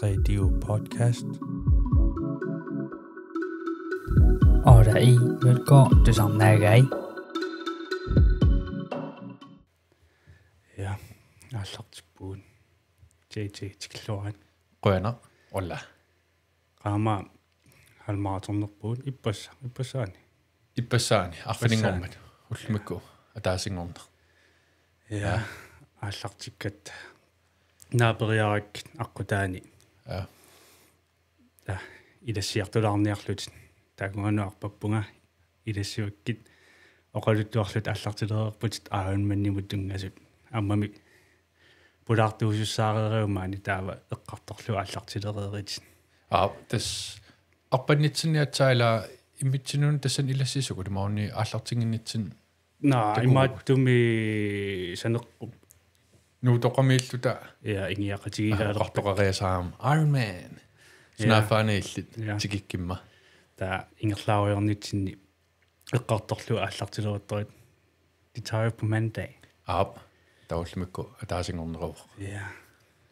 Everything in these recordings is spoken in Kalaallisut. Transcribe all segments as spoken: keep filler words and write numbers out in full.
Radio Podcast. Hola y velkommen til Samnagai. Ja, aallartippugut. J J tikilluarit. Qujanaq. Hola. Qaammat halvmarathonnerpugut ippassa-, ippassaani. Ippassaani, arfininngormat. Ullumikkut ataasinngorneq. Ja, ja. Aallartikkatta naaperiarakkit aqqutaani. Ja. Ja, ilassiartulaarniarlutit. Taakkununnga arpappunga ilassivakkit oqaluttuarlutit aallartilereerputit Ironmanimut tunngasut. Aammami pulaartuusussaareeruit maani taava eqqartorlugu aallartilereeritit. Aa, tassa arpannitsinni aatsaat ila immitsinnut tassani ilassisugut imaluunniit aallartinnginnitsinni. Naa, takuuk. Imaattumik saneqqut. Nuutoqamiilluta. Ja, ingiaqatigiilaalerput. Oqartoqareersaam Ironman. Ja. Sunaaffaana illit. Ja. Tikikkimma. Taava ingerlaarujoornitsinni eqqartorlugu aallartileruttorit. Det tager vi på mandag. Aap. Taava ullumikkut ataasinngorneruvoq. Ja.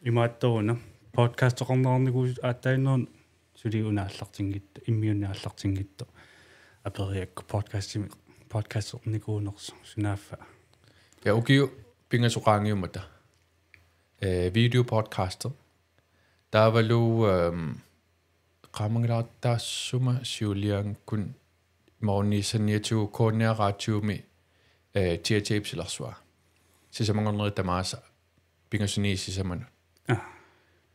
Imaattoruna. Podcasteqarneqarnikuusoq aatsaannguaq suli una aallartinngitsoq, immiunut aallartinngitsoq. Aperiakku podcastimi, podcasternikuunersoq sunaaffa. Ja, ukiut pingasut qaangiummata. Eh, video podcaster. Taavalu, ehm, qaamanngilaat taassuma siuliakkut imaluunniit saniatigut K N R Radiomi, eh, Tia Tapesilersua. Sisamanngornerit tamaasa pingasuniit sisamanut. Ah.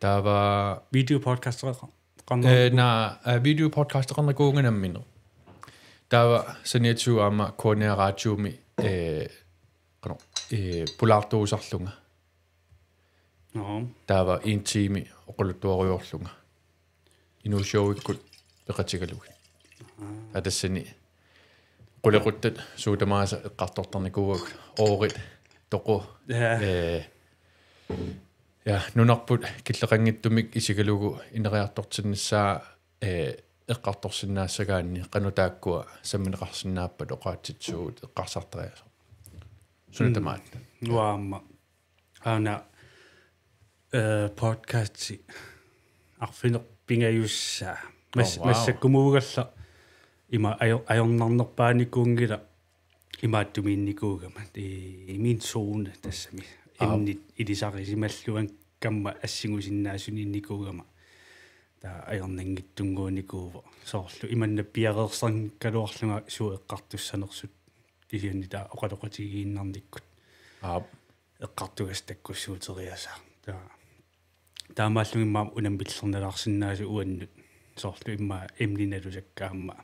Taava video podcasteqarneq. Eh, naa, eh, video podcasteqarnikuuvunga nammineq. Taava saniatigut aamma K N R Radiomi, eh, qanoq, eh, pulaartuusarlunga. Nå. Taava en time oqaluttuarujoorlunga. Inuushowikkut peqatigalugit. Aa. Taava tassani qulequttat suut tamaasa eqqartortarnikuuagut. Oorit, toqu. Ja. Eh, ja, nunarput killeqanngitsumik isigalugu ineriartortinnissaa, eh, eqqartorsinnaassagaanni qanoq taakkua sammineqarsinnaappat oqaatsitsuut eqqarsartariaaseq. Suna tamaat. Mm. Uanga aamma. Aana, eh, podcasti arfineq-pingajussaa. Mas-, oh, wow. Massakkumuugallarama ima ajo-, ajornarnerpaanikuunngilaq imaattumiinnikuugama. I min zone tassami. Aap. Emnit ilisarisimalluanngikkamma assingusinnaasuniinnikuugama. Taava ajornanngitsunnguunikuuvoq. Soorlu imanna piareersarnikkaluarlunga suut eqqartussanersut. Kisianni taava oqaloqatigiinnarnikkut. Aap. Eqqartugassat takkussuuteriasaat. Taava. Taamaallunga immaqa unammillernalaarsinnaasoq uannut. Soorlu immaqa emnit nalusakka aamma.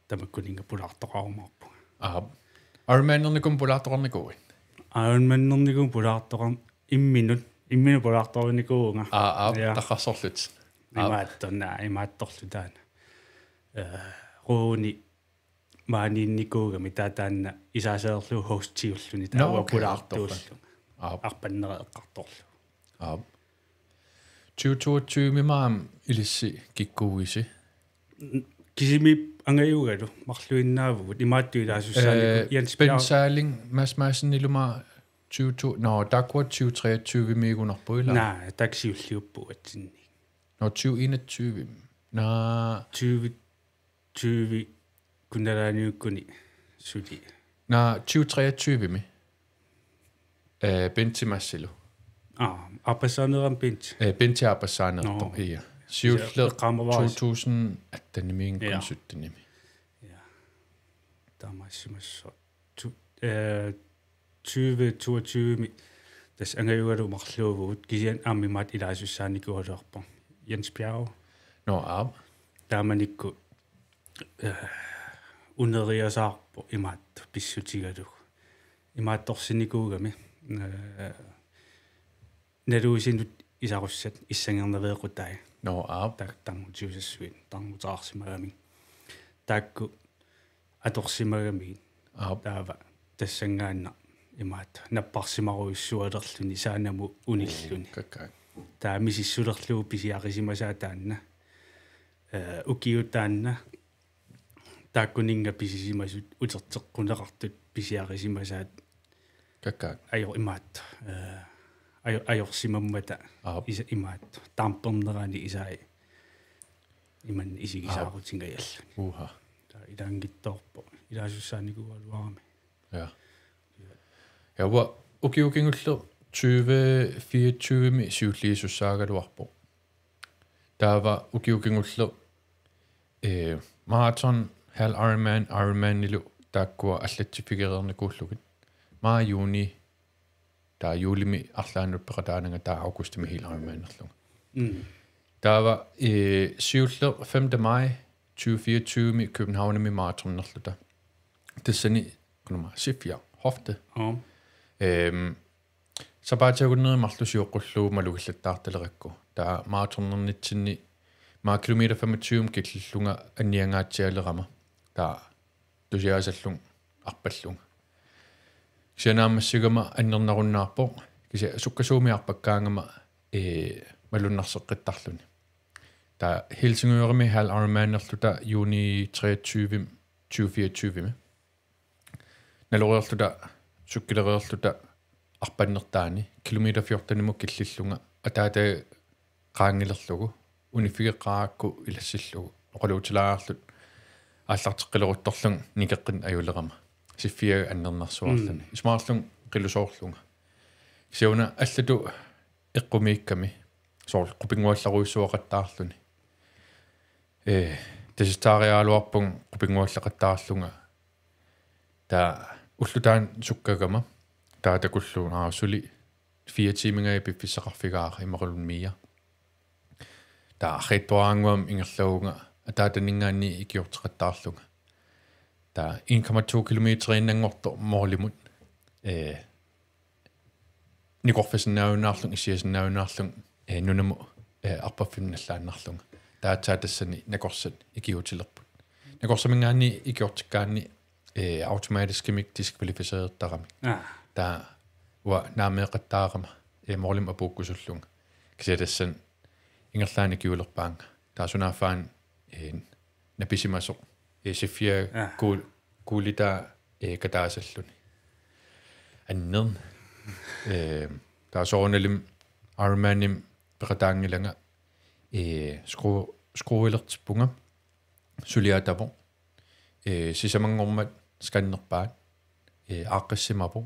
Tamakkuninnga pulaartoqarumaarpunga. Aap. Ironmanernikuummat pulaartoqarnikuuit? Ironmanernikuummat pulaartoqar-, imminut, imminut pulaartoqarnikuuvunga. Aa, aap, ja. Taqqarsorlutit. Aap. Imaattorna, imaattorlu taanna. Eh, Rune maaniinnikuugami taava taanna isaaseerlugu hostiulluni taava. Nå, okay, pulaartuullunga. Aap. Arpannera eqqartorlugu. Aap. Tyve toogtyve-mi aamma ilissi kikkuuisi? N-, kisimiippoq angajugalu marluinnaavugut imaattut ilaasussaanikuuvugut. Eh, Jens Bjerg. Ben Seiling, Mads Madseniluma tyve to, nå, taakkua tyve treogtyve-miigunarpoq ilaa? Naa, taakku siulliupput uatsinni. Nå, tyve enogtyve. Naa. Tyve tyve kunalaaniukkuni suli. Naa, tyve treogtyve-mi. Eh, Benti Madsilu. Aa, aappassaanerami Benti. Eh, Benti aappassaanerpoq, nå. Ja. Siulleq eqqaamavara to tusind atten-imiinngakkit, ja, sytten-imi. Ja. Taamaassimassaaq. Tu-, eh, tyve toogtyve-mi tassa angajugalu marluuvugut kisianni aamma imaattoq ilaasussaanikuugaluarpoq. Jens Bjerg. Nå, aap. Taamanikkut, eh, uneriasaarpoq imaattoq pissutigalugu. Imaattorsinikuugami. Eh, naluusinut isarussat issanngernaveequtai. Nå, aap. Ta-, tarnutiusassuit, tarnuteqarsimagamik. Taakku atorsimagamigit. Aap. Taava tassanngaannaq imaattoq napparsimarujussualerluni saanamut unilluni. Kakkaak. Taava misissulerlugu pisiarisimasaat taanna. Eh, ukiut taanna taakkuninnga pisisimasut uterteqquneqartut pisiarisimasaat. Kakkaak. Ajor imaattoq. Eh, ajo-, ajorsimammata. Aap. Isa-, imaattoq. Dampernerani isai. Imannak isigisaarutingajalluni. Uha. Taava ilaanngitsoorpoq. Ilaasussaanikuugaluarami. Ja. Ja, uanga ukioq kingulleq tyve fireogtyve-mi siulliusussaagaluarpoq. Taava ukioq kingulleq, eh, maraton, halv Ironman, Ironmanilu taakkua allatsiffigereernikuullugit. Maj, juni, taava juulimi arlaannut peqataananga, taava augustimi halv Ironmanerlunga. Mm. Taava, eh, siulleq femte maj tyve fireogtyve-mi Københavnimi maratonerluta. Tassani qanuma Sifia Hofte. Aap. Ehm, sapaatip akunneri marluk sioqqullugu malugillattaartalerakku. Taava maratonernitsinni maani kilometer femogtyve killillunga anniangaatsialerama. Taava tusiaasallunga arpallunga. Kisianni naammassigama annernarunnaarpoq. Kisianni sukkasuumik arpakkaangama, ee, malunnarseqqittarluni. Taava Helsingørimi halv Ironmanerluta juni treogtyve tyve fireogtyve-mi. Naloreerluta, cykereerluta arpannertaani, kilometer fjortenimut killillunga, ataataga qaanngilerlugu, uniffigeqqaarakku ilassillugu, oqaluutilaarluta aallarteqqileruttorlunga nikeqqinneq ajulerama, Sifia annernarsuarluni. Mm. Isumaqarlunga qilusoorlunga. Kisianni una allatut eqqumiikkami, soorlu qupinnguallarujussuaqattaarluni. Ee, tasitsaariaraluarpunga qupinngualleqattaarlunga. Taava ulloq taanna sukkagama, taava takullugu, aa, suli fire tiimingaja piffissaqarfigaara imaluunniit Mia. Taava arriitsuaraannguamik ingerlavunga ataataninngaanniit ikiorteqattaarlunga. Taava en komma to kilometeriinnanngortoq målimut, ee, nikorfasinnaajunnaarlunga, issiasinnaajunnaarlunga, ee, nunamut, ee, arpaffinnik nallaannarlunga. Taava aatsaat tassani nakorsat ikiuutilerput. Nakorsaminngaanniit ikiortikkaanni, ee, automatiskimik diskvalificeertaramik. Aa. Taava uanga naammeeqattaarama, ee, målimut apuukkusullunga. Kisianni tassani ingerlaannaq ikiulerpaannga. Taava sunaaffa aana, ee, napisimasoq. Ee, Sifia, aa, kuul-, kuulitaa, ee, kataasalluni. Annernaq. Ee, taava soorunalimi Ironmanimi peqataanngilanga, ee, skru-, skruilertippunga, suliatavoq. Ee, sisamanngormat scannerpaat. Ee, aaqqissimavoq.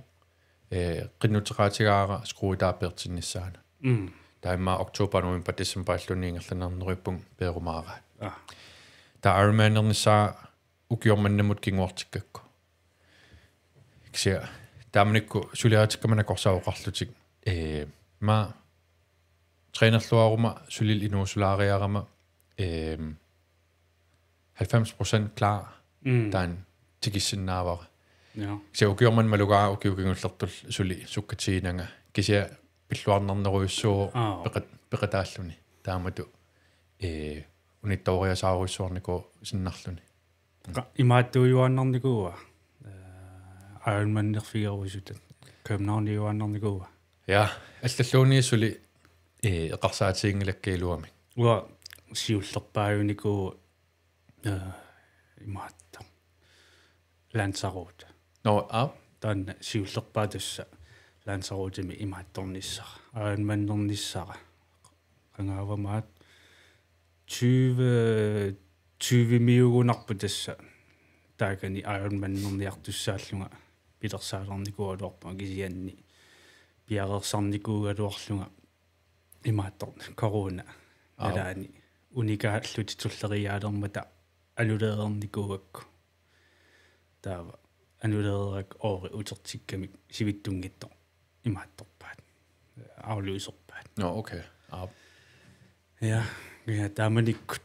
Ee, qinnuteqaatigaara skruitaa peertinnissaanut. Mm. Taava immaqa oktober, november, december illuunniit ingerlanerneruippunga peerumaaraat. Aa. Taava Ironmanernissaa ukioq mannamut kinguartikkakku. Kisianni taamanikkut suliaritikkama nakorsat oqarlutik, ee, maani trænerluaruma sulillu inuusulaariarama, ee, halvfems procent klar, mm, taanna tikissinnaavara. Ja. Kisianni ukioq manna malugaara ukioq kingullertullu suli sukkatiginanga. Kisianni pilluarnarnerujussuuvoq, aa, peqat-, peqataalluni. Taamatut, ee, unittooriasaarujussuarnikuusinnarluni. Qa-, imaattuujuaannarnikuua, ee, Ironmanerfigerusutat. Københavniujuaannarnikuua. Ja, allalluunniit suli, ee, eqqarsaatiginngilakka iluamik. Uanga siullerpaajunikuuvoq, ee, imaattoq. Lanzarote. Nå, aap. Taanna siullerpaaq tassa Lanzarotemi imaattornissara. Ironmanernissara. Qangaavamaat tyve, tyvemiugunarpoq tassa. Taakani Ironmanerniartussaallunga pilersaalarnikuugaluarpunga kisianni piareersarnikuugaluarlunga imaattoq corona. Aap. Nalaani unikaallutik tulleriiaalermata anulereernikuugakku. Taava anulereerakku året utertikkamik sivitsunngitsoq imaattorpaat. Aflyserpaat. Nå, okay. Aap. Ja, ja, taamanikkut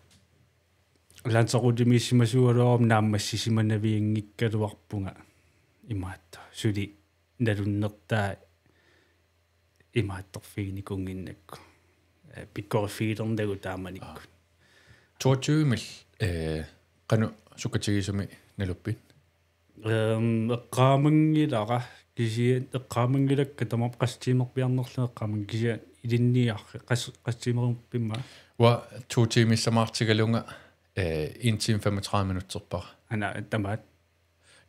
Lanzarotemiissimasuugaluaruma naammassisimanavianngikkaluarpunga imaattoq. Suli nalunnertaa imaattorfiginikuunnginnakku. Ee, pikkoriffigilernagu taamanikkut. Aa. Toogtyvemilli, ee, qanoq sukkatigisumik naluppit? Ehm, eqqaamanngilara, kisianni eqqaamanngilakka tamarmik qassit tiimerpiarnerlunga eqqaamanngi-, kisianni ilinniarli qas-, qassit tiimerpimma? Uanga to tiimissamaartigalunga, ee, en time femogtredive minutserpara. Ana, tamaat?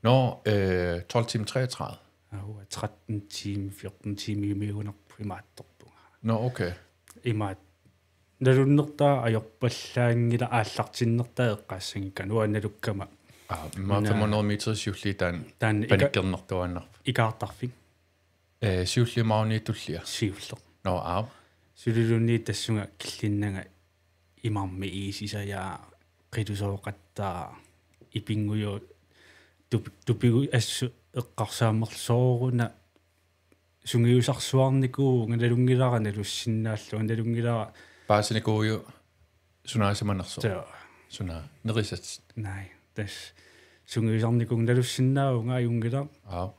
Nå, øh, tolv timer treogtredive. Aa, uanga tretten timer, fjorten timer jumiugunarpoq imaattorpoq. Nå, okay. Imaat nalunnertaa ajorpallaanngilaq aallartinnertaa eqqaassanngikkaanni uanga nalukkama. Aa, immaqa Naa. fem hundrede meter siulliit taanna Taanna ika-, panikkernertuaannarpoq. Ikaartarfik. Ee, siulliit marlunnik tullia? Siulleq. Nå, aap. Suliluunniit tassunga killinnanga imarmi iisisajaa qitusooqattaa ipinnguju tup-, tupigu assut eqqarsaammersooruna sungiusarsuarnikuuvunga nalunngilara nalussinnaallunga nalunngilara. Paasinikuuju sunaasimanersoq. Joo. Suna nerisat. Naa, tassa sungiusarnikuuvunga nalussinnaavunga ajunngilaq. Aap.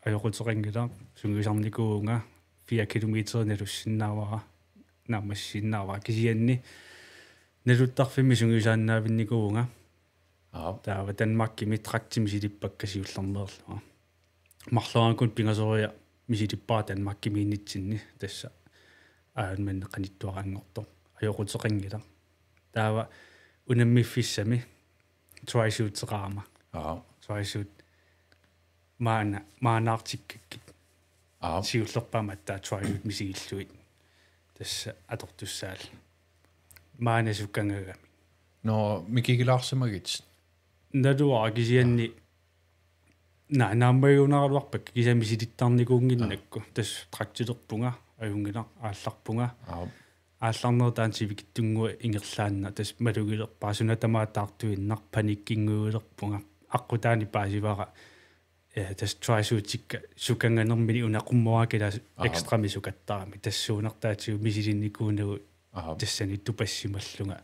Ajoquteqanngilaq sungiusarnikuuvunga fire kilometer nalussinnaavara naammassisinnaavara kisianni naluttarfimmi sungiusaannaavinnikuuvunga. Aap. Taava Danmarkimi trakti misilippakka siullermeerlunga. Marloriarlunga pingasoriarlunga misilippara Danmarkimiinnitsinni tassa Ironman qanittuaraanngortoq. Ajoquteqanngilaq. Taava unammiffissami trisuiteqarama. Aap. Trisuit maana, maanaartikkakkit. Aap. Siullerpaamik aatsaat trisuit misigillugit. Tassa atortussaallunga. Maana sukangagami. Nå, mikigilaarsimagit. Naluara kisianni. Naa, naammagiunnaraluarpakka kisianni misilittarnikuunnginnakku. Aa. Tassa traktilerpunga, ajunngilaq, aallarpunga. Aap. Aallarnera taanna sivikitsunnguaq ingerlaannaq, tassa malugilerpara suna tamaat taartuinnaq, panikkinnguilerpunga. Aqqutaani paasivara, eh, tassa trisuitikka sukanganermini una qummavara kilaat Aap. ekstramik sukattarami. Tassuunartaatigut misilinnikuunagu Aap. tassani tupassimallunga.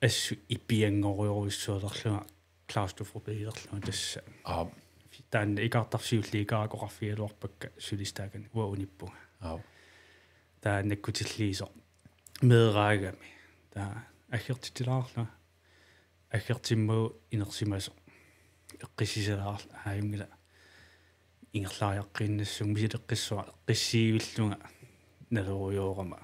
Assut ipianngorujorujussualerlunga klaustrofobilerlunga tassa. Aap. Taanna ikaartarfik siulleq ikaaraq oqarfigaluarpakka suli stakkani uanga unippunga. Aap. Taanna nakkutilliisoq meeraagami. Taava aggertitilaarlunga. Aggertimmagu inersimasoq. Eqqissisilaarlunga ajunngilaq. Ingerlariaqqiinnassunga misileqqissuara eqqissiivillunga nalorujoorama.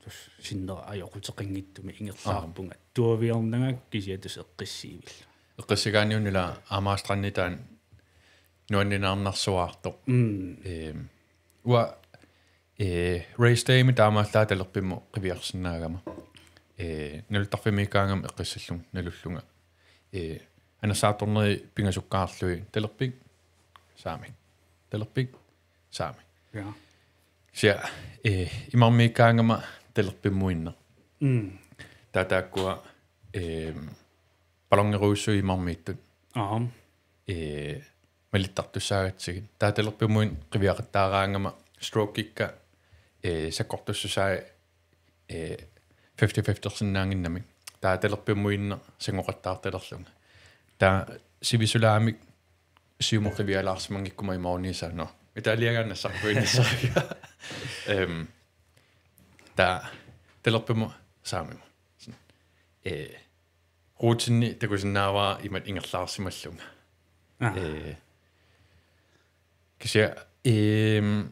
Tassa sinnera ajoquteqanngitsumik ingerlaarpunga. Aap. Tuaviornanga kisianni tassa eqqissiivillunga. Eqqissigaanniunnilu aamma strandi taanna nuanninaarnarsuaartoq. Mm. Ehm, uanga, eh, race daymi taamaallaat talerpimmut qiviarsinnaagama. Eh, naluttarfimmiikkaangama eqqissillunga, nalullunga. Eh, anersaartorneri pingasukkaarlugit talerpik, saamik. Talerpik, saamik. Ja. Kisianni, eh, imarmiikkaangama talerpimmuinnaq. Mm. Taava taakkua, eh, ballongerujussuit imarmiittut. Aam. Eh, malittartussaagatsigit. Taava talerpimmuinnaq qiviaqattaaraangama strokekka, eh, sakkortussusaa, eh, fifty fifty-sinnaannginnamik. Taava talerpimmuinnaq sangoqattaartalerlunga. Taava sivisulaamik siumut qivialaarsimanngikkuma imaluunniit saanno. Medaljegaannassarpuinnassaanga. Ehm, taava talerpimmut saamimut. Eh, rutini takusinnaavara imatut ingerlaarsimallunga. Aa. Eh, kisianni, ehm,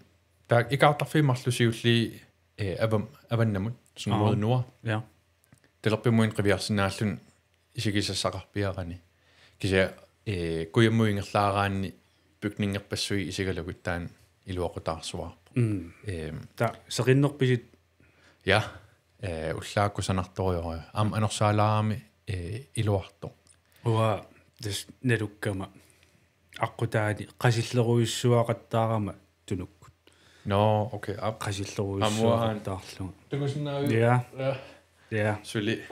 taava ikaartarfiit marluk siulliit, eh, avam-, avannamut, sådan mod Aam. nord. Ja. Talerpimmuinnaq qiviarsinnaalluni isigisassaqarpiarani. Kisianni, eh, kujammut ingerlaaraanni bygningerpassuit isigalugit taanna iluaqutaarsuaarpoq. Mm. Ehm. Taava seqinnerpisit? Ja. Eh, ullaakkut sanartorujorujuk. Aamma anersaalaarami, eh, iluartoq. Uanga tassa nalukkama aqqutaani qasillerujussuaqattaarama tunukkut. Nå, okay. Aap. Qasillerujussuaqattaarlunga. Aamma uanga takusinnaaviuk? Ja. Ja. Ja. Suli,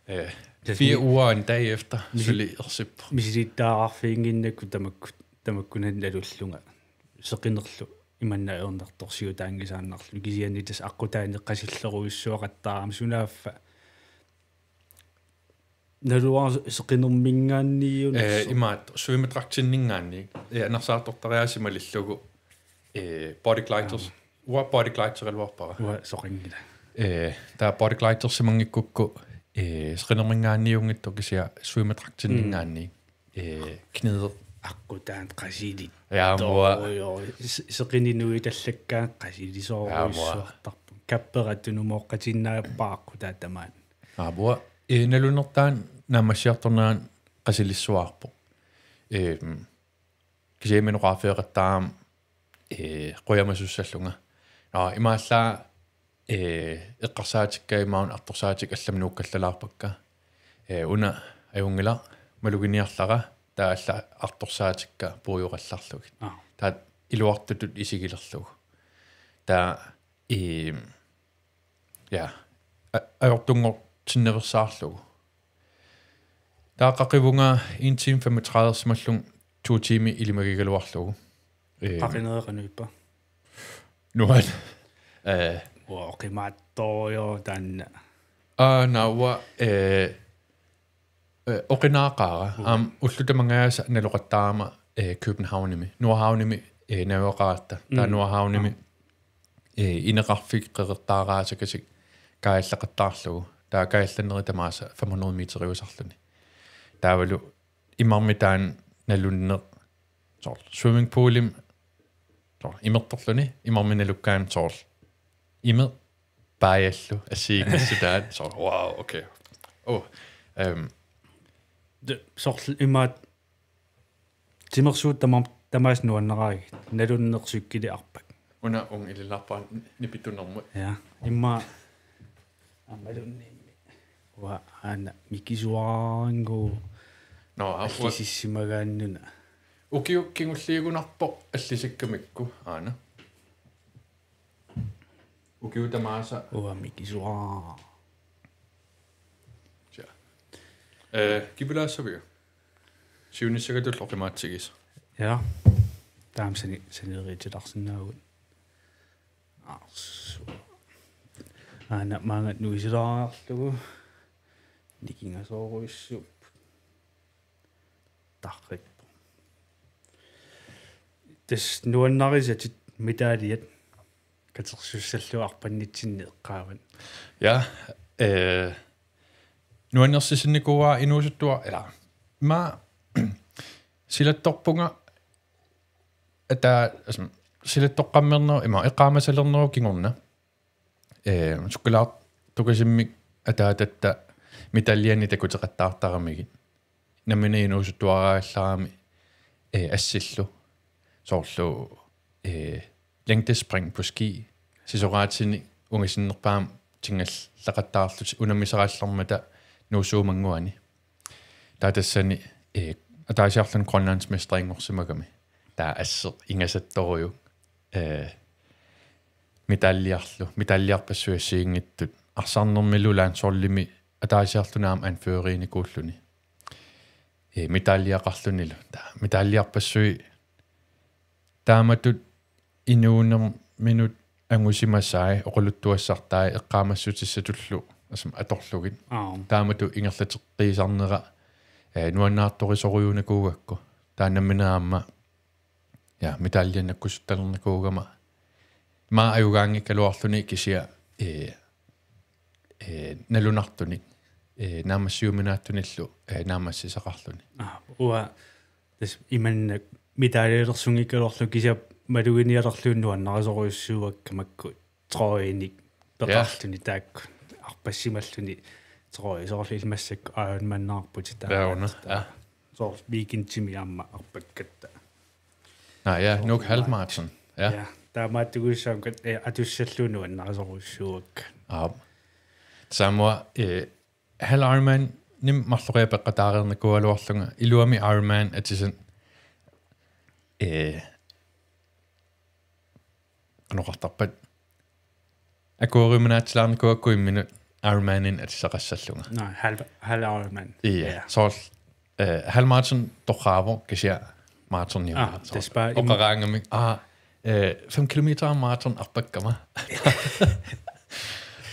eh, Tassa fire mi-, uger en dag efter, misi-, suli ersippoq. Misilittaarfiginnginnakku tamakku-, tamakkunani nalullunga. Seqinerlu imanna ajornartorsiutaanngisaannarluni. Kisianni tassa aqqutaani qasillerujussuaqattaarama sunaaffa. Naluara seqinerminngaanniit unersoq. Eh, imaattoq, svømmedragtinninngaanniit. Eh, anersaartortariaaseq malillugu. Eh, body gliders. Aap. Uanga body glideriluarpara. Uanga soqanngilaq. Eh, taava body glidersimanngikkukku, eh, seqinerminngaanniit unngitsoq kisianni svømmedragtinninngaanniit. Mm. Eh, knider. Aqqutaani qasilit. Ja, mua. Toorujoor. Se-, seqineq nuitallakkaangat qasilisoorujussuartarpunga. Ja, mua. Kappera tunumooqqatinnaavara aqqutaani tamaani. Aa, uanga, eh, nalunnertaani naammassiartornerani qasilissuaarpoq. Ehm, kisianni imminut oqarfigeqattaarama, eh, qujamasussallunga. Nå, imaallaat ee, eqqarsaatikka imaluunniit artorsaatikka allamut nuukkallalaarpakka. Ee, una ajunngilaq maluginiarlara taava allat artorsaatikka puiuqallarlugit. Aa. Taava iluartutut isigilerlugu. Taava, ee, ja, a-, ajortunngortinnaveersaarlugu. Taava qaqivunga en time femogtredive-simallunga to timer ilimagigaluarlugu. Ee, Qaqinerit qanoq ippa? Nuann. Ee, Uanga oqimaattorujuk taanna. Aa, naua, ee, ee, oqinaaqaara. Mm. Aamma ullut tamangajaasa naloqattaarama, ee, Københavnimi. Nordhavnimi, ee, najugaqaratta. Taava Mm. Nordhavnimi, Aa. ee, ineqarfik qeqertaaraasakasik kaajallaqattaarlugu. Taava kaajallanneri tamaasa fem hundrede meteriusarluni. Taavalu imarmi taanna nalunneq soorlu swimmingpoolimi soorlu imertorluni imarmi nalukkaanni soorlu imeq paajallu assigiinngissutaat soorlu wow, okay. Oh, ehm, Te-, soorlu imaat timersuut tama-, tamaasa nuannaraagit. Nalunneq cykelit arpakka. Una uunga ililaarpara nipitunermut. Ja, immaqa aamma nalunneq. Uanga aana mikisuaraannguaq. Nå, aa, uanga allisissimagaannuna. Ukiut kingulliit-gunarpoq allisikkamikku aana. Ukiut tamaasa. Uanga mikisuaraara. Ja. Ee, kipilaassavigit? Siunissakatullu oqimaatsigisoq. Ja. Taama sani-, saneriitilaarsinnaavugut. Arsu. Aana maanga nuisilaarlugu. Nikingasoorujussuupput. Tarrippoq. Tassa nuannarisatit medaljat katersussallugu arpannitsinni eqqaavat. Ja, ee, nuannersissinnikuuara inuusuttuar-, eller, ima silattorpunga ata-, altså, silattoqqammernerup, ima eqqaamasalernerup kingorna. Ee, sukkulaartukasimmik ataatatta medaljanik takuteqattaartaramigit. Nammineq inuusuttuaraagallarami, ee, assillu. Soorlu, ee, længdespring på ski. Sisoraatsinik ungasinnerpaamik tingallaqattaarlutik unammisarallarmata Nuussuup mannguani. Taava tassani, ee, ataasiarluni grønlandsmesterinngorsimagami. Taava asseq ingasattorujuk. Ee, medaljarlu, medaljarpassuit assigiinngitsut. Arsaarnermilu landsholdimi ataasiarluni aamma anførerinikuulluni. Ee, medaljaqarlunilu. Taava medaljarpassuit taamatut inuunerminut angusimasai oqaluttuassartai eqqaamassutissatullu, altså, atorlugit. Aap. Taamatut ingerlateqqiisarnera, ee, nuannaartorisorujuunikuugakku. Taanna nammineq aamma, ja, medalje nakkusuttalernikuugama. Ima ajugaanngikkaluarluni kisianni, ee, ee, nalunartunik, ee, naammassiuminaattunillu, ee, naammassisaqarluni. Aa, uanga tassa imannak medaljelersunngikkaluarlunga kisianni maluginialerlunga nuannarisorujussuuakka makku trøjinik Peqarluni taakku arpassimalluni trøje soorlu illit massakkut Ironmaneqarputit taava. Ja, una. Ja. Soorlu weekendimi aamma arpakkatta. Nå, ja, Nuuk halvmaraton. Ja. Ja, taamaattukuussaammat, eh, atussallugu nuannarisorujussuuakka. Aap. Saamua, eh, halv Ironmanimi marloqiaq peqqataareernikuugaluarlunga iluamik Ironman atisat, eh, qanoq oqartarpat. Akueriuminaatsilaarnikuugakku imminut Ironmaninik atisaqassallunga. Nå, halv, halv Ironman. Ja. Ja. Soorlu, eh, halvmaraton torraavoq kisianni maratoniuvoq. Ah, soorlu. Tassa bare im- Oqaraangamik, ah, eh, fem kilometer maraton arpakkama.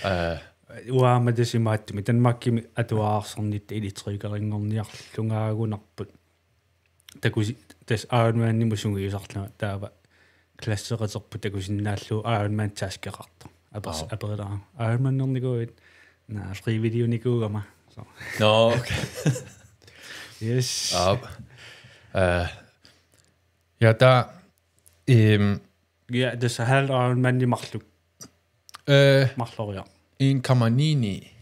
Eh. Uanga aamma tassa imaattumik Danmarkimi atuararsornitta elektrikeringorniarlungaagunarput. Takusi-, tassa Ironmanimut sungiusarlunga taava klasseqaterput takusinnaallugu Ironman taskeqartoq. Apers-, Aap. Aperilaarama: Ironmanernikuuit? Naa, frivilliunikuugama. Så. Nå, okay. Yes. Aap. Eh, ja, taava, ehm, ja, tassa halv Ironmanimut marluk. Eh, marloriarlunga. En komma ni ni.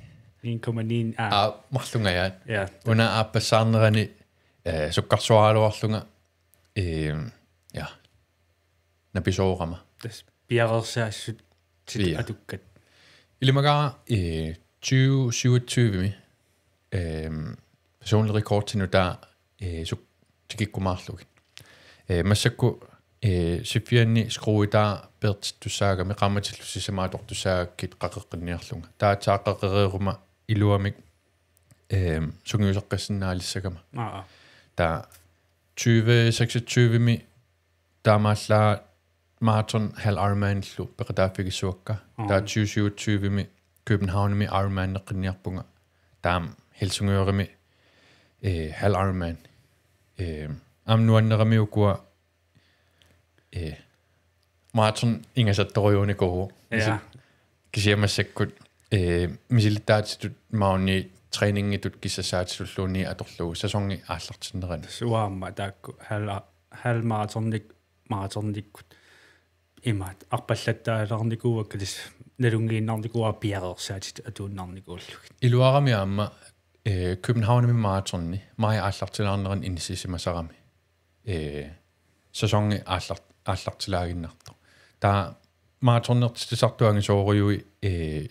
En komma ni ni, aa. Aa, marlungajaat. Ja. Una aappassaarnerani, eh, sukkarsuaraluarlunga, ehm, ja. Napisoorama. Tassa piareersaassutsit. Ja. Atukkat. Ilimagaara, eh, tyve syvogtyve-mi, ehm, personlig rekordinut taava, eh, suk-, tikikkumaarlugit. Eh, massakkut, eh, siffianni skruitaa peertittussaagami qaammatillu sisamat atortussaagakkit qaqeqqinniarlunga. Taava aatsaat qaqereeruma iluamik, ehm, sungiusaqqissinnaalissagamma. Aa, aa. Taava tyve seksogtyve-mi taamaallaat maraton halv Ironmanillu peqataaffigissavakka. Aa. Taava tyve syvogtyve-mi Københavnimi Ironmaneqqinniarpunga. Taava Helsingørimi, eh, halv Ironman. Eh, aamma nuannerami ukua, eh, maraton ingasattorujuunikuuvoq. Ja. Kisi-, kisianni massakkut, eh, misilittaatitut maani træningitut kissassaatitulluunniit atorlugu sæsoni aallartinnerani. Suaamma taakku halv-, halv maratonik-, maratonikkut imaat arpallattaalaarnikuuakka, tassa nalunngiinnarnikuuara piareersaatit atuinnarnikuullugit. Iluarami aamma, eh, Københavnimi maratoni maji aallartilaarnerani inissisimasarami, eh, sæsoni aallar-, aallartilaaginnartoq. Taava maratonertitsisartut angisoorujui, eh,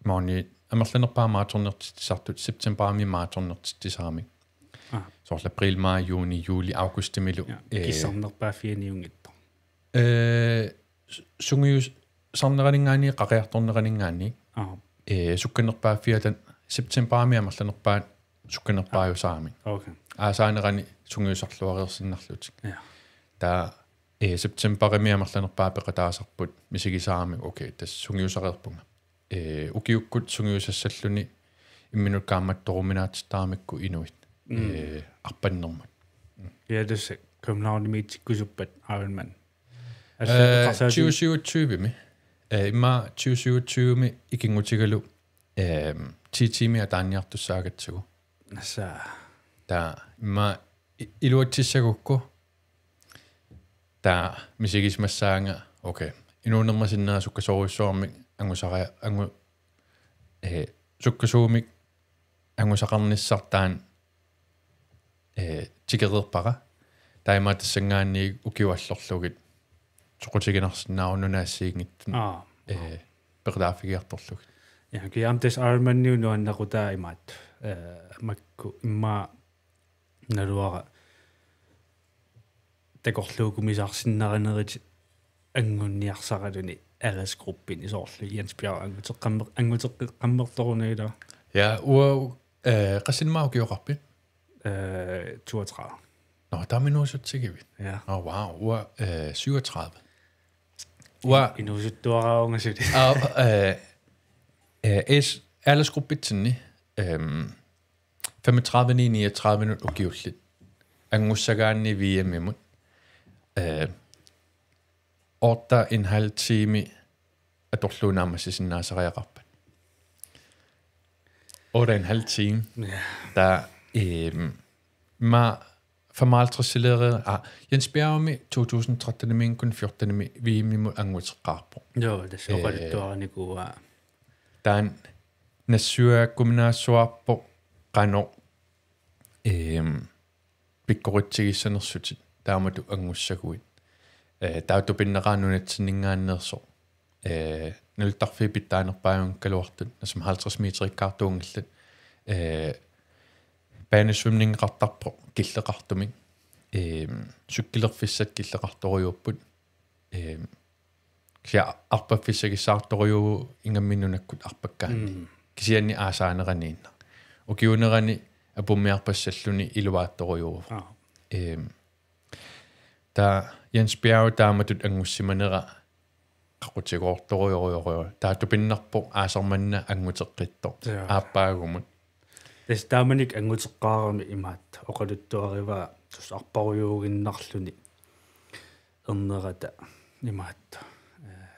maani amerlanerpaat maratonertitsisartut septembarimi maratonertitsisaramik. Aa. Soorlu april, maj, juni, juli, augustimilu, ja, eh, kissarnerpaaffianiunngitsoq. Eh, s-, sungiusarneraninngaanniit, qaqeriartorneraninngaanniit. Aa. Eh, sukkanerpaaffiata septembarimi amerlanerpaat sukkanerpaajusaramik. Aa. Okay. Aasaanerani sungiusarluareersinnarlutik. Ja. Taava, eh, septembarimi amerlanerpaat peqataasarput misigisarami, okay, tassa sungiusareerpunga. Eh, ukiukkut sungiusassalluni imminut kaammattoruminaatsittaramikku inuit. Mm. Eh, arpannermut. Ja, tassa Københavnimiitsikkusuppat Ironman. Assa, eh, eqqarsaatigut tyve syvogtyve-mi. Eh, immaqa tyve syvogtyve-mi ikinngutigalu, ehm, ti tiimit ataaniartussaagatsigu. Assa. Taava immaqa i-, iluatsissagukku. Taava misigisimassaanga, okay. Inuunerma sinnera sukkasoorujussuarmik angusara-, angu-, eh, sukkasuumik angusaqarnissaq taanna, eh, tikereerpara. Taava immaqa tassanngaanniit ukiuallorlugit soqutiginarsinnaavoq nunap assigiinngitsuni, aa, eh, peqataaffigiartorlugit. Ja, kiam tassa Ironmaniunuannaqutaa imaat, eh, makku immaqa naluara takorluukumisaarsinnarinerit angunniarsaraluni aldersgruppini soorlu Jens Bjerg anguteqqammer-, anguteqqammertoruna ilaa. Ja, uanga, eh, qassinik ukioqarpit? Eh, toogtredive. Nå, taama inuusutsigivit. Ja. Nå, wow, uanga, eh, syvogtredive. Uanga inuusuttuaraavunga suli. Aa, eh, eh, es-, aldersgruppitsinni, ehm, femogtredive-ni niogtredive-nut ukiullit. Angussagaanni V M-imut. Eh, otte og en halv time atorlugu naammassisinnaasariaqarpat. Otte og en halv time. Ja. Taava, ehm, ma femoghalvtreds-ileereerami, ah, Jens Bjergimi to tusind tretten-imiinngikkunik fjorten-imi V M-imut anguteqqaarpoq. Joo, tassa, eh, oqaluttuarinikuuaa. Taanna nassuiaakkuminaassuarpoq qanoq, ehm, pikkoritsigissanersutit taamatut angussaguit. Eh, taava tupinneqaaq nunatsinninngaanneersoq. Eh, naluttarfiit pitsaanerpaajunngikkaluartut, tassa halvtreds meterikkaartuunngillat. Eh, banesvømningeqartarpoq killeqartumik. Eh, cykelerfissat killeqartorujuupput. Eh, kisianni arpaffissagissaartorujuuvoq ingammik nunakkut arpakkaanni. Mm. Kisianni aasaaneraniinnaq. Ukiuunerani apummiarpassalluni iluaattorujuuvoq. Aa. Eh, taava Jens Bjerg taamatut angussimanera qaqutigoortorujorujorujoru. Taava tupinnarpoq aasaq manna anguteqqittoq. Joo. Aappaagumut. Tassa taamanikkut anguteqqaarami imaattoq oqaluttuarivaa tassa arparujuuginnarluni ernerata imaattoq. Eh,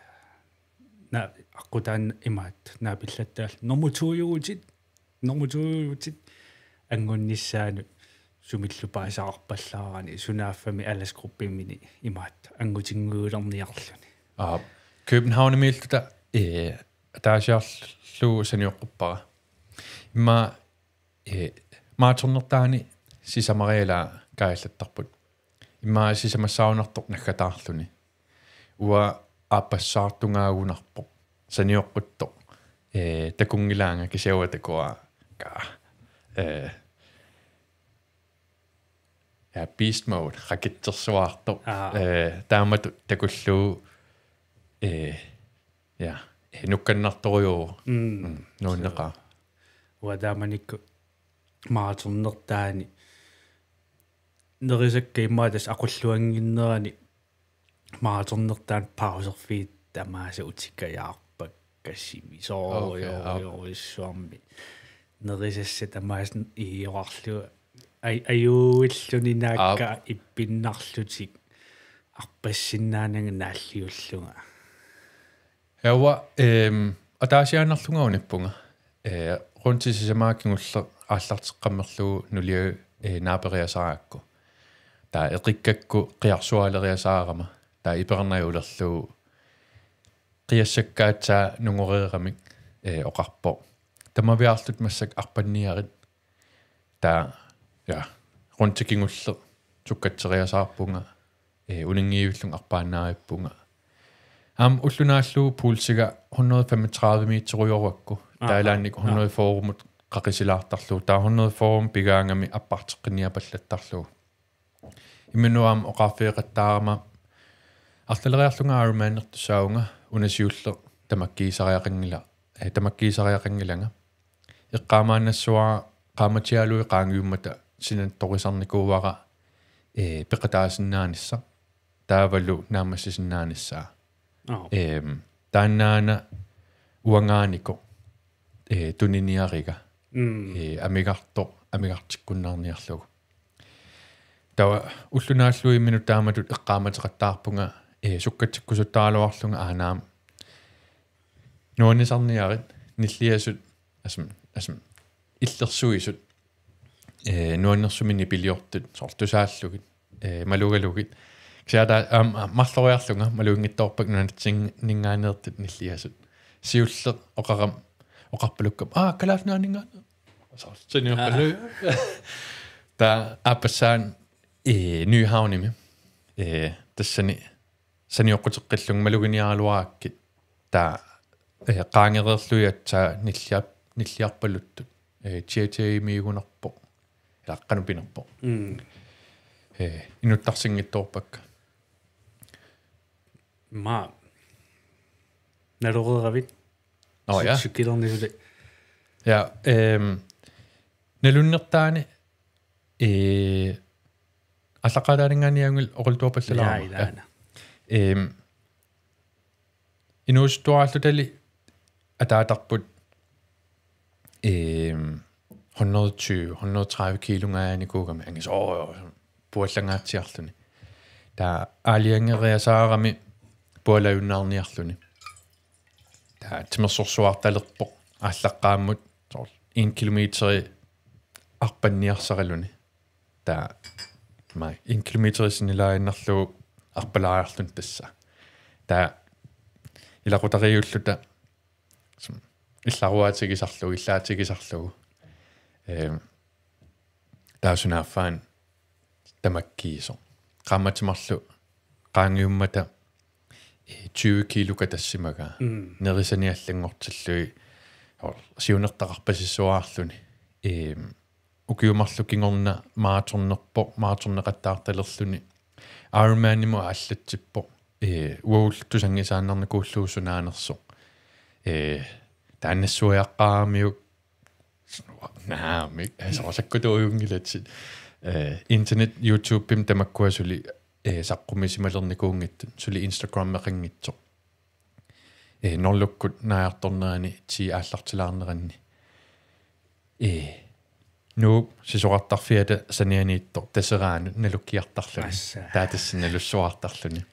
na-, aqqutaani imaattoq naapillattaarluni. Nummer to-juuvutit, nummer to-juuvutit angunnissaanut sumillu paasisaqarpallaarani, sunaaffami aldersgruppemini imaattoq angutinnguulerniarluni. Aa, Københavnimiilluta, eh, ataasiarlugu sanioqquppara. Immaqa, eh, maratonertaani sisamarialaa kaajallattarput. Immaqa sisamassaarunartoq naggataarluni. Uanga aappassaartungaagunarpoq. Sanioqquttoq. eh, takunngilaanga kisianni takuara. Ka. Eh, ja, beast mode, raketsersuartoq. Aa. Eh, taamatut takullugu, eh, ja, eh, nukkannartorujuuvoq. Mm. Mm, nuunneqaaq. Uanga taamanikkut maratonnertaani nerisakka immaqa tassa aqulluannginnerani maratonnertaani pauserfiit tamaasa utikajaarpakka sivisoorujorujussuarmik. Okay, okay. Nerisassat tamaasa iiorarlugu. Aj-, ajuuilluni naakka Aap. Ippinnarlutik arpassinnaananga naalliullunga. Uanga, ehm, ataasiaannarlunga unippunga. Eh, Runti sisamaat kingulleq aallarteqqammerlugu nuliagut, eh, naaperiasaarakku. Taava eqikkakku qiarsuaaleriasaarama. Taava ipernajulerlugu qiassakkaatsaa nungoreeramik, eh, oqarpoq: Tamaviaarlutit massakkut arpanniarit. Taava, ja, Runti kingulleq sukkatseriasaarpunga, eh, uninngiivillunga arpaannarippunga. Aamma ulloq naallugu pulsiga hundrede femogtredive meterujoruakku. Aa, taalaannik aa, aa. Hundrede fyrremut qaqisilaartarlugu. Taava hundrede fyrremut pigaangami apparteqqinniapallattarlugu. Imminut aamma oqaaffigeqattaarama arlaleriarlunga Ironmanertussaavunga, una siulleq tamakkiisariaqanngila-, eh, tamakkiisariaqanngilanga. Eqqaamaannassavara qaammatialuit qaangiummata sinattorisarnikuuara, eh, peqataasinnaanissaq. Taavalu naammassisinnaanissaa. Aap. Ehm, taannaana uangaaniko, eh, tuniniariga. Mm. Eh, amigartoq, amigartikkunnaarniarlugu. Taava ulloq naallugu imminut taamatut eqqaamateqattaarpunga, eh, sukkatsikkusuttaraluarlunga aanaam. Nuannisarniarit, nilliasut, asam, asam, illersuisut, eh, nuannersumik nipiliortut, soorlu tusaallugit, eh, malugalugit. Kisianni taava, aam, aam, marloriarlunga maluginngitsoorpakka nunatsinninngaanneertut nilliasut. Siulleq oqarama, oqarpalukkama: Aa, Kalaallit Nunaanninngaanneersoq. Soorlu saniorpalu. Aa. Taava aappassaani, eh, Nyhavnimi. Eh, tassani sanioqquteqqillunga maluginiaraluarakkit. Taava, eh, qaangereerlugit aatsaat nilliar-, nilliarpaluttut. Eh, Tietie-miigunarpoq. Ila qanoq pinerpoq. Mm. Eh, inuttarsinngitsoorpakka. Immaqa naloreeravit? Nå, ja. Cy-, cykelernisuli. Ja, ehm, nalunnertaani, eh, aallaqqaataaninngaanniit angul oqaluttuarpallalaarama. Ja, ilaana. Ehm, inuusuttuaraallutali ataatarput, ehm, hundrede tyve, hundrede tredive kiilungaajanikuugami angisoorujoq puallangaatsiarluni. Taava aalajangeriasaarami pualajunnaarniarluni. Taava timersorsuartalerpoq aallaqqaammut soorlu en kilometeri arpanniarsaraluni. Taava ma en kilometeri sinnilaaginnarlugu arpalaariarluni tassa. Taava ilaqutariiulluta som-, illaruaatigisarlugu, illaatigisarlugu. Ehm, taava sunaaffa-una tamakkiisoq. Qaammatit marluk qaangiummata, eh, tyve kiilo katassimagaa. Mm. Nerisani allanngortillugit, or-, siunertaqarpasissuaarluni. Ehm, ukiut marluk kingorna maratonnerpoq, maratonneqattaartalerluni. Ironmanimut aallatsippoq. Eh, uagullu tusanngisaannarnikuullugu sunaanersoq. Eh, taanna nassuiaqqaaramiuk. Naamik, eh, soorlu sakkutuujunngilatsit. Eh, internet, YouTubemi tamakkua suli, eh, saqqummissimalernikuunngitsut, suli Instagrameqanngitsoq. Eh, Norlukkut naajartornerani ti aallartilaarneranni. Eh, Nuup sisorartarfiata sanianiittoq Taseraanut nalukkiartarluni. Assa. Taava tassa nalussuartarluni.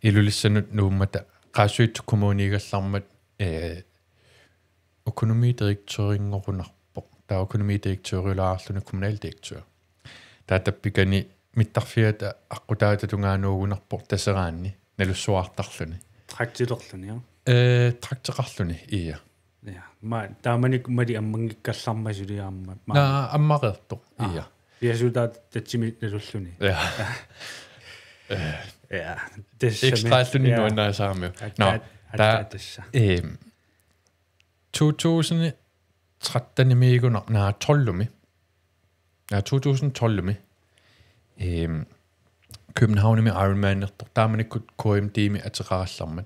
Ilulissanut Nuummata Qaasuitsup Kommuniigallarmat, eh, økonomidirektørinngorunarpoq. Taava økonomidirektøriulaarluni kommunaldirektør. Taava tappikani mittarfiata aqqutaata tungaanuugunarpoq Taseraanni nalussuartarluni. Traktilerluni, ja. Eh, trakteqarluni, ia. Ja. Ma, taamanikkut mali ammanngikkallarmat suli aamma. Ma- Naa, ammareertoq, Aa. Ia. Piasutaa tatsimi nalulluni. Ja. Ja. Tassami. Ekstraalluni Ja. Nuannarisaramiuk. Attaat-, Nå, attaat taava, tassa. Ehm, to tusind tretten-imiigunarpoq, naa, tolv-imi. Naa, to tusind tolv-imi. Ehm, Københavnimi Ironmanertoq, taamanikkut K M D-mi ateqarallarmat.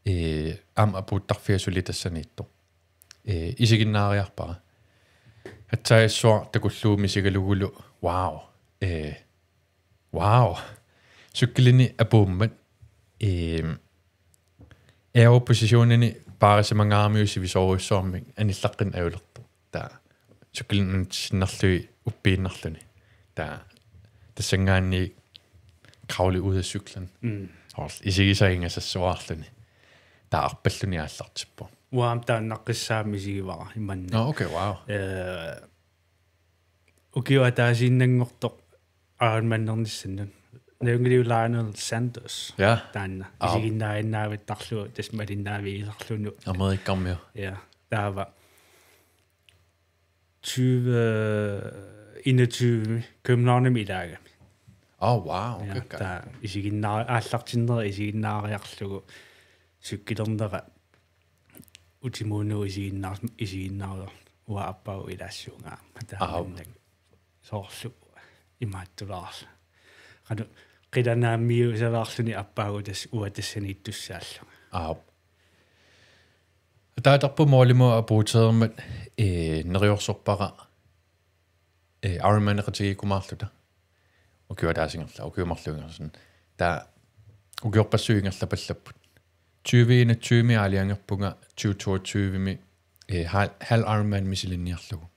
Ee, aamma apuuttarfia suli tassaniittoq. Ee, isiginnaariarpara. Aatsaat issuaq takullugu misigalugulu. Wow. Ee, wow. Cykelini apuummat. Ehm, aero positionini paarisimangaaramiuk sivisoorujussuarmik anillaqqinneq ajulerpoq. Taava cykelini unitsisinnarlugit uppiinnarluni. Taava tassanngaanniit kravle ud af cyklen. Mm. Hold, isigisai ingasassuarluni. Taava arpalluni aallartippoq. Uanga taannaqqissaammi isigivara imanna. Nå, okay, wow. Eh, ukioq ataasiinnanngortoq Ironmanernissannut. Nalunngilarput Lionel Sanders. Ja. Taanna. Aap. Isiginnaaginnavittarlugu tassa malinnaavigisarluni. Amerikkarmiu. Ja. Taava tyve enogtyve Københavnimi ilaagami. Oh, wow. Okay, ja, okay. Taava isiginnaa-, aallartinnera isiginnaariarlugu cykelernera utimuunugu isiginnaar-, isiginnaarujoorluni. Uanga aappaagu ilaassuunga aamma. Taava. Aap. Minnak soorlu imaattulaarluni. Qanoq qilanaammiusalaarluni aappaagu tassa uanga tassaniittussaallunga. Aap. Ataatarput målimut apuutereermat, ee, neriorsorpara, ee, Ironmaneqatigiikkumaarluta. Ukioq ataaseq ingerlavoq, ukioq marluk ingerlasoq. Taava ukiorpassuit ingerlapallapput. Tyve enogtyve-mi aalajangerpunga tyve toogtyve-mi, ee, hal-, halv Ironman misilinniarlugu.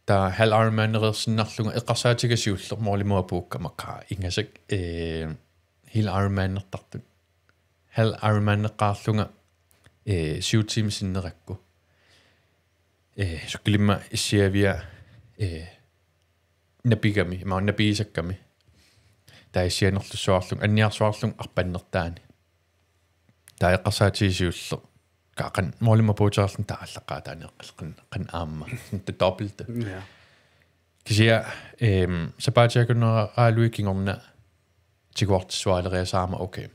Taava halv Ironmanereersinnarlunga eqqarsaatiga siulleq målimut apuukka makkaa ingasak, ee, hel Ironmanertartut. Halv Ironmaneqqaarlunga, ee, syv timer sinnerakku. Ee, cykelimma issiavia, ee, napigami, ima napigisakkami. Taava issianerlussuarlunga, anniarsuarlunga arpannertaani. Taava eqqarsaatiga siulleq. Ka-, qanoq målimut apuutereerlunga taava aallaqqaataani eqqaaleqqin-, qanoq aamma. Sådan det dobbelte. Ja. Kisianni, ehm, sapaatip akunneralugit kingorna tiguartissuaaleriasaarama, okay.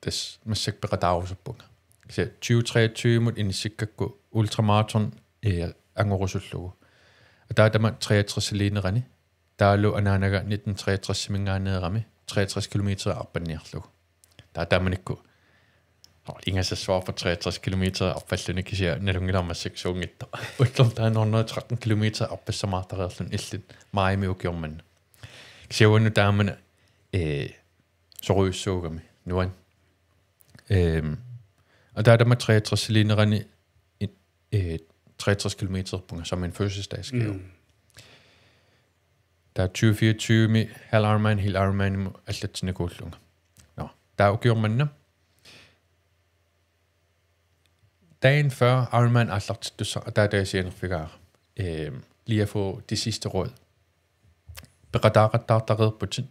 Tassa massakkut peqataarusuppunga. Kisianni tyve treogtyve-mut inissikkakku ultramaraton, eh, angorusullugu. Ataatama treogtres-iliinerani. Taavalu anaanaga nitten treogtres-iminngaanneerami treogtres kilometer arpanniarlugu. Taava taamanikkut, nå, ingasassuarput treogtres kilometer arpalluni kisianni nalunngilarput massakkut suunngitsoq. Ullormi taanna hundrede tretten kilometer arpassamaartareerluni illit maajimi ukioq manna. Kisianni uannut taamani, ee, sorujussuugami, nuann. Ehm, ataatama treogtres-iliinerani i-, eh, treogtres kilometererpunga som en fødselsdagsgave. Mm. Taava tyve fireogtyve-mi halv Ironman, hel Ironmanimut allatsinnikuullunga. Nå, taava ukioq manna. Dagen før Ironman aallartittussaq ataataga sianerfigaara. Ehm, lige at få de sidste råd. Peqataaqattaartareerputit.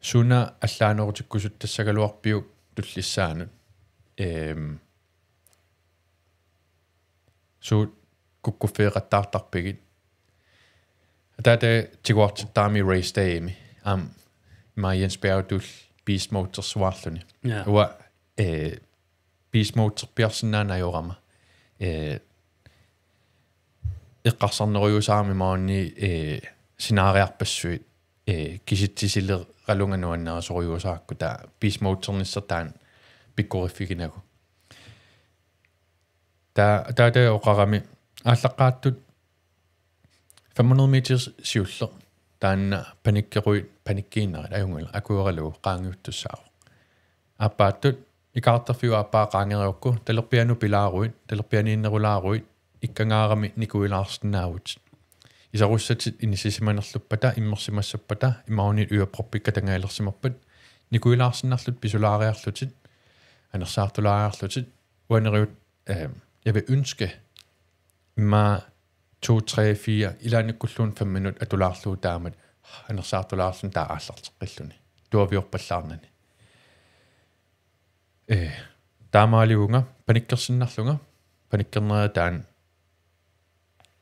Suna allaanerutikkusuttassagaluarpiuk tullissaanut? Ehm, suut kukkuffeeqattaartarpigit? Ataataga tiguartittarami race day-imi. Aamma ima Jens Bjerretuul beast mode-ersuarluni. Ja. Uanga, eh, beast mode-erpiarsinnaanani ajorama. Eh, eqqarsarnerujuusarama imaluunniit, eh, sinaariarpassuit, eh, kisitsisileralunga nuannarisorujussuusakka taava beast mode-ernissaq taanna pikkoriffiginagu. Taava, taava taava oqarami aallaqqaattut fem hundrede meter siulleq. Taanna panikkeruit, panikkiinnarit, ajunngilaq, akueralugu qaangiuttussaavoq. Aappaattut ikaartarfiup aappaa qaangerigukku talerpianut pilaaruit, talerpianiinnerulaaruit, ikkangaarami nikuilaarsinnaavutit. Isarussatit inissisimanerluppata, immersimassappata, imaluunniit yderproppikka tangalersimappat, nikuilaarsinnarlutit pisulaariarlutit, anersaartulaariarlutit, uaneriut, eh, jeg vil ønske, immaqa to, tre, fire, ilaannikkulluunniit fem minut atulaarlugu taamak anersaartulaarluni taava aallarteqqilluni. Tuaviorpallaarnani. Eh, taamaalivunga, panikkersinnarlunga, panikkernera taanna,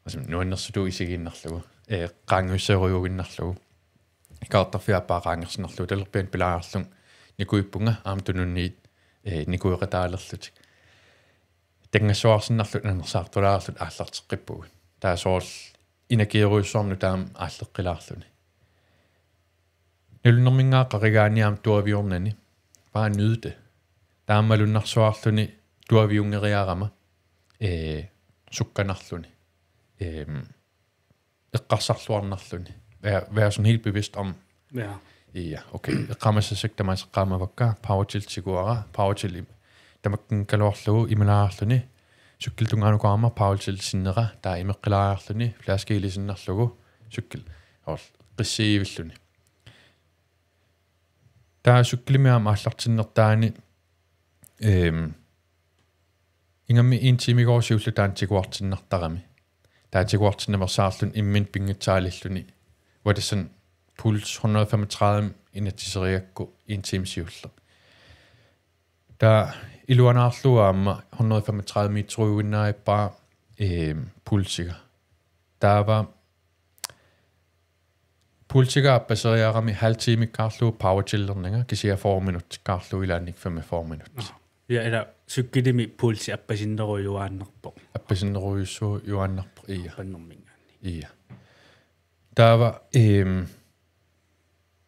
altså, nuannersutut isigiinnarlugu, eh, qaangiusseerujuinnarlugu. Ikaartarfiup aappaa qaangersinnarlugu, talerpianut pilaarlunga nikuippunga, aamma tununniit, eh, nikueqataalerlutik. Tanngassuarsinnarlutik anersaartulaarlutik aallarteqqippugut. Taava soorlu inakiorujussuarmik taama aalleqqilaarluni. Nalunnerminngaanniit qarigaaniarami tuaviornani. Bare nyde det. Taama malunnarsuarluni tuaviunngeriarama, eh, sukkanarluni. Ehm, eqqarsarluarnarluni. Vær, vær sådan helt bevidst om, ja, okay. Eqqaamassassakka tamaasa eqqaamavakka, Power Chill tiguara, Power Chill im-, tamakkiikkaluarlugu imalaarluni, cykelit tungaanut aamma Power Chill sinnera, taava imeqqilaariarluni, flaske ilisinnarlugu, cykel, or, qissiivilluni. Taava cykelimik aamma aallartinnertaani, ehm, ingammik en timegooq siulleq taanna tiguartinnartarami. Taava tiguartinnaveersaarluni imminut pinngitsaalilluni. Uanga tassani puls hundrede og femogtredive inatsiserigakku en time siulleq. Taava iluanaarlugu aamma hundrede og femogtredive meteriuinnarippara, ehm, pulsiga. Taava pulsiga appaseriarami halv timekkaarlugu power chillernanga kisianni fyrre minuttikkaarlugu ilaanni femogfyrre minut. Nå. Ja, ila cykelimi pulsi appasinnerujuaannarpoq. Appasinnerujussuujuaannarpoq, ja. Appannerminngaanniit. Ja. Taava, ehm,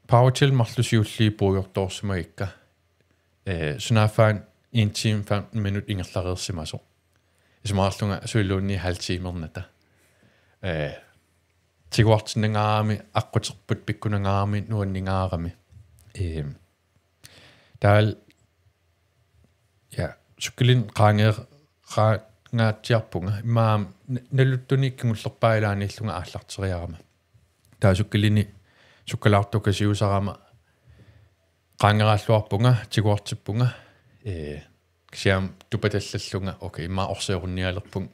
power chill marluk siulliit puigortoorsimagikka. Eh, sunaaffa en time femten minut ingerlareersimasoq. Isumaqarlunga suliluunniit halv timernata. Eh, tiguartinnangaarami, aqquterput pikkunangaarami, nuanningaarami. Ehm, taava, ja, cykelimik qaange-, qaangaatsiarpunga. Immaqa n-, naluttunik kingullerpaaq ilaanniillunga aallarteriarama. Taava cykelini sukkalaartukasiusarama qaangeraalluarpunga, tiguartippunga. Eh, kisianni tupatallarlunga, okay, immaqa orserunnialerpunga.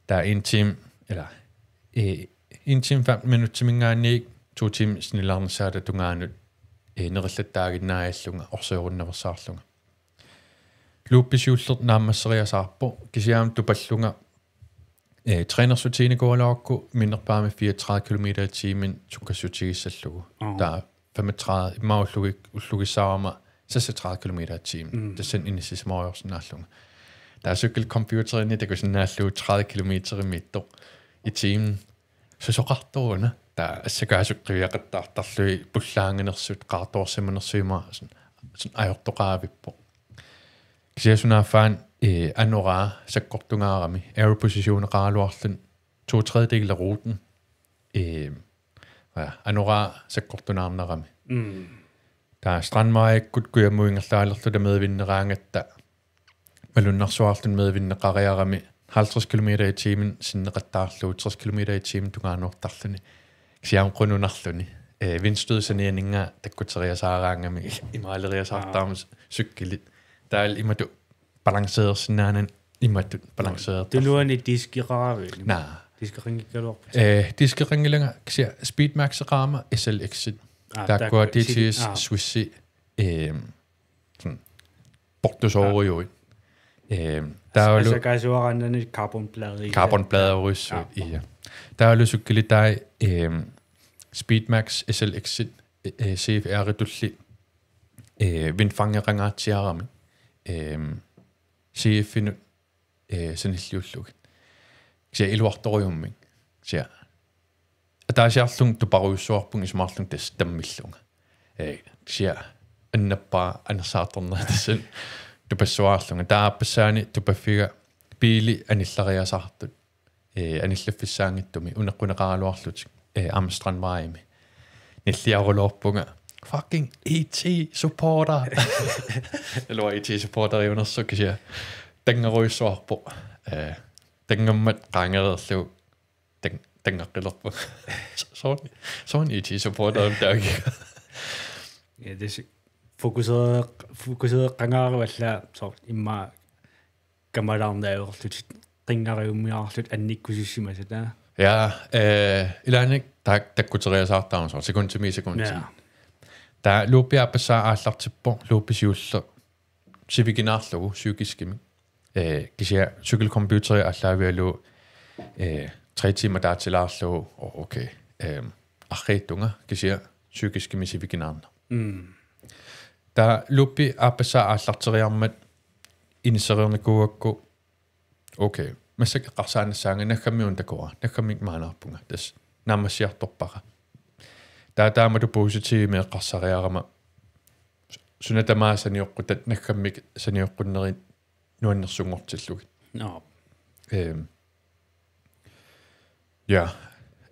Taava en time, ila, eh, en time femten minutsiminngaanniit to timer sinnilaarnissaata tungaanut, eh, nerillattaaginnaajallunga orserunnaveersaarlunga. Loopi siulleq naammasseriasaarpoq, kisianni tupallunga, eh, trænersutiginikuugaluarukku minnerpaamik fireogtredive kilometer i timen sukkassutigissallugu. Aa. Taava femogtredive, immaqa ullugik-, ullugissaarama seksogtredive kilometer i timen. Mm. Tassani inissisimaarujussuarsinnaallunga. Taava cykelcomputerini takusinnaallugu tredive kilometerimiittoq i timen. Susoqartoruna. Taava assakaasut qiviaqattaartarlugit pullaanganersut, qaartoorsimanersut immaqa sun, sun ajortoqaavippoq. Kisianni sunaaffa, eh, anoraa sakkortungaarami, aero positioneqaraluarluni to tredjedele af ruten. Eh, ja, anoraa sakkortunaarnarami. Mm. Taava strandvejikkut kujammuit ingerlaalerluta medvinneraangatta malunnarsuarluni medvinneqariarami halvtreds kilometer i timen sinneqattaarlugu tres kilometer i timen tungaannuartarluni. Kisianni qununarluni. Eh, vindstød sanianinngaanniit takkuteriasaaraangami imaaleriasaartarami. Aa. Cykelit. Taava imatut balanceersinnaanani imatut balanceertarluni. Tunuani diskeqaraviuk? Naa. Diskeqanngikkaluarput? Eh, diskeqanngilanga kisianni Speedmaxeqarama S L X-it. Aa, taakkua taakku D T S, aa, Swissi, ehm, sådan, portusoorujuit. Ehm, taavalu assakaasuaraannani carbonpladerit. Carbonpladerujussuit, ja. Taavalu cykelit taava, ehm, Speedmax S L X-it, eh, C F R-itulli, eh, vindfangeqangaatsiarami, ehm, C F-inut, eh, sanilliullugit. Kisianni iluartorujummik. Kisianni ataasiarlunga tuparujussuarpunga isumaqarlunga tassa tammillunga. Eh, kisianni annappara anersaartornera tassani tupassuarlunga. Taava aappassaani tupaffiga biili anillariasaartut. Eh, anillaffissaanngitsumik uneqquneqaraluarlutik. Eh, aamma strandvejimi. Nilliarulorpunga. Fucking E T supporter. Ilua E T supporteriunersoq kisianni. Tanngarujussuarpoq. Eh, tanngammat qaangereerlugu tan-, tanngaqqilerpunga. Soorlu, soorlu E T supporterimik taagigakku. Ja, det er fokuseret, fokuseret qangaarivalla, så immaqa kamalaarneq ajorlutit, qinngariummiarlutit annikkusussimasut, aa? Ja, eh, ilaanni tak-, takkuteriasaartarama soorlu sekundimi sekundit. Ja. Taava loopia aappassaa aallartippoq, loopi siulleq sivikinaarlugu psykiskimik. Eh, kisianni cykelcomputeri aallaavigalugu, eh, tre timer ataatilaarlugu, o-, okay. Ehm, arriitsunga, kisianni psykiskimik sivikinaarneq. Mm. Taava loopi aappassaa aallarteriarmat inissereernikuugakku, okay, massakkut eqqarsaannassaanga, naggammik una takuara, naggammik maannaarpunga, tassa naammassiartorpara. Taava taamatut positivimik eqqarsariarama suna tamaat sanioqqutat naggammik sanioqqunnerit nuannersunngortillugit. Nå. Ehm, ja,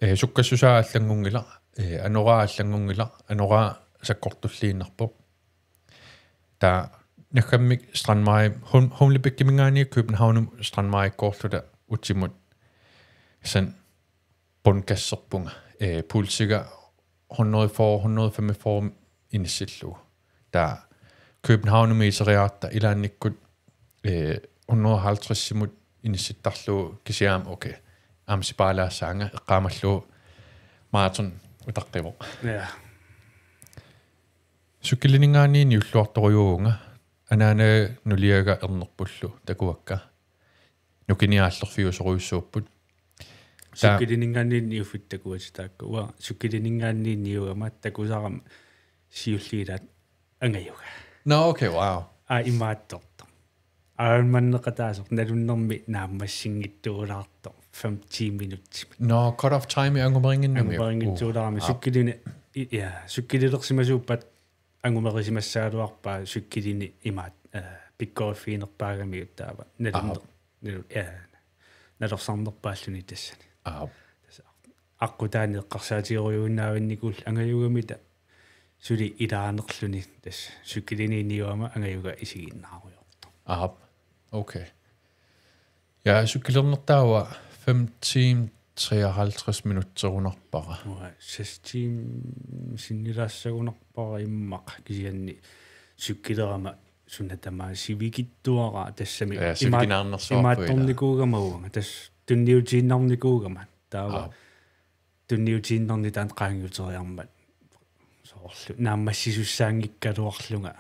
eh, sukkassusaa allanngunngilaq, eh, anoraa allanngunngilaq, anoraa sakkortulliinnarpoq. Taava naggammik Strandvej, Hum-, Humlebekkiminngaanniit Københavnimut Strandvejikkoorluta utimut, tassa bundgasserpunga, eh, pulsiga hundrede og fyrre, hundrede og femogfyrre inissillugu. Taava Københavnimi iseriaratta ilaannikkut, eh, hundrede og halvtredsimut inissittarlugu, kisianni aamma, okay, aamma sipaalaassaanga, eqqaamallugu maraton utaqqivoq. Ja. Cykelininngaanniit niulluartorujuuvunga, anaanaga nuliaga ernerpullu takuakka. Nukini aallerfiusorujussuupput. Taa- Cykelininngaanniit niuffittut takuatit taakku. Uanga cykelininngaanniit niugama takusarama siulliit ilaat angajugaa. Nå, okay, wow. Aa, imaattortoq. Ironmaneqataasoq nalunnermi naammassinngitsuulaartoq fem-ti minutsimik. Nå, cut off time angumerinnginnami. Angumerinnginnami. Uu. Aa. Cykelini-, i-, ja, cykelilersimasuuppat angumerisimassagaluarpaa cykelini imaat, eh, pikkoriffiginerpaagamiuk taava. Nalunner-, Aap. nalu-, ja, nalorsarnerpaalluni tassani. Aap. Tassa aqqutaani eqqarsaatigerujuinnaavinnikuullugu angajugamita suli ilaanerluni tassa cykelini niugama angajugaa isigiinnaarujoortoq. Aap. Okay. Ja, cykelernertaa uanga fem timer treoghalvtreds minutterunarpara. Uanga seks timer sinnilaassagunarpara immaqa, kisianni cykelerama suna tamaat sivikitsuaraa tassami. Ja, ima-, sivikinaarnersuarput ilaa. Imaattornikuugama uanga, tassa tunniutiinnarnikuugama. Taava Aap. tunniutiinnarni taanna qaangiuteriarmat soorlu naammassisussaanngikkaluarlunga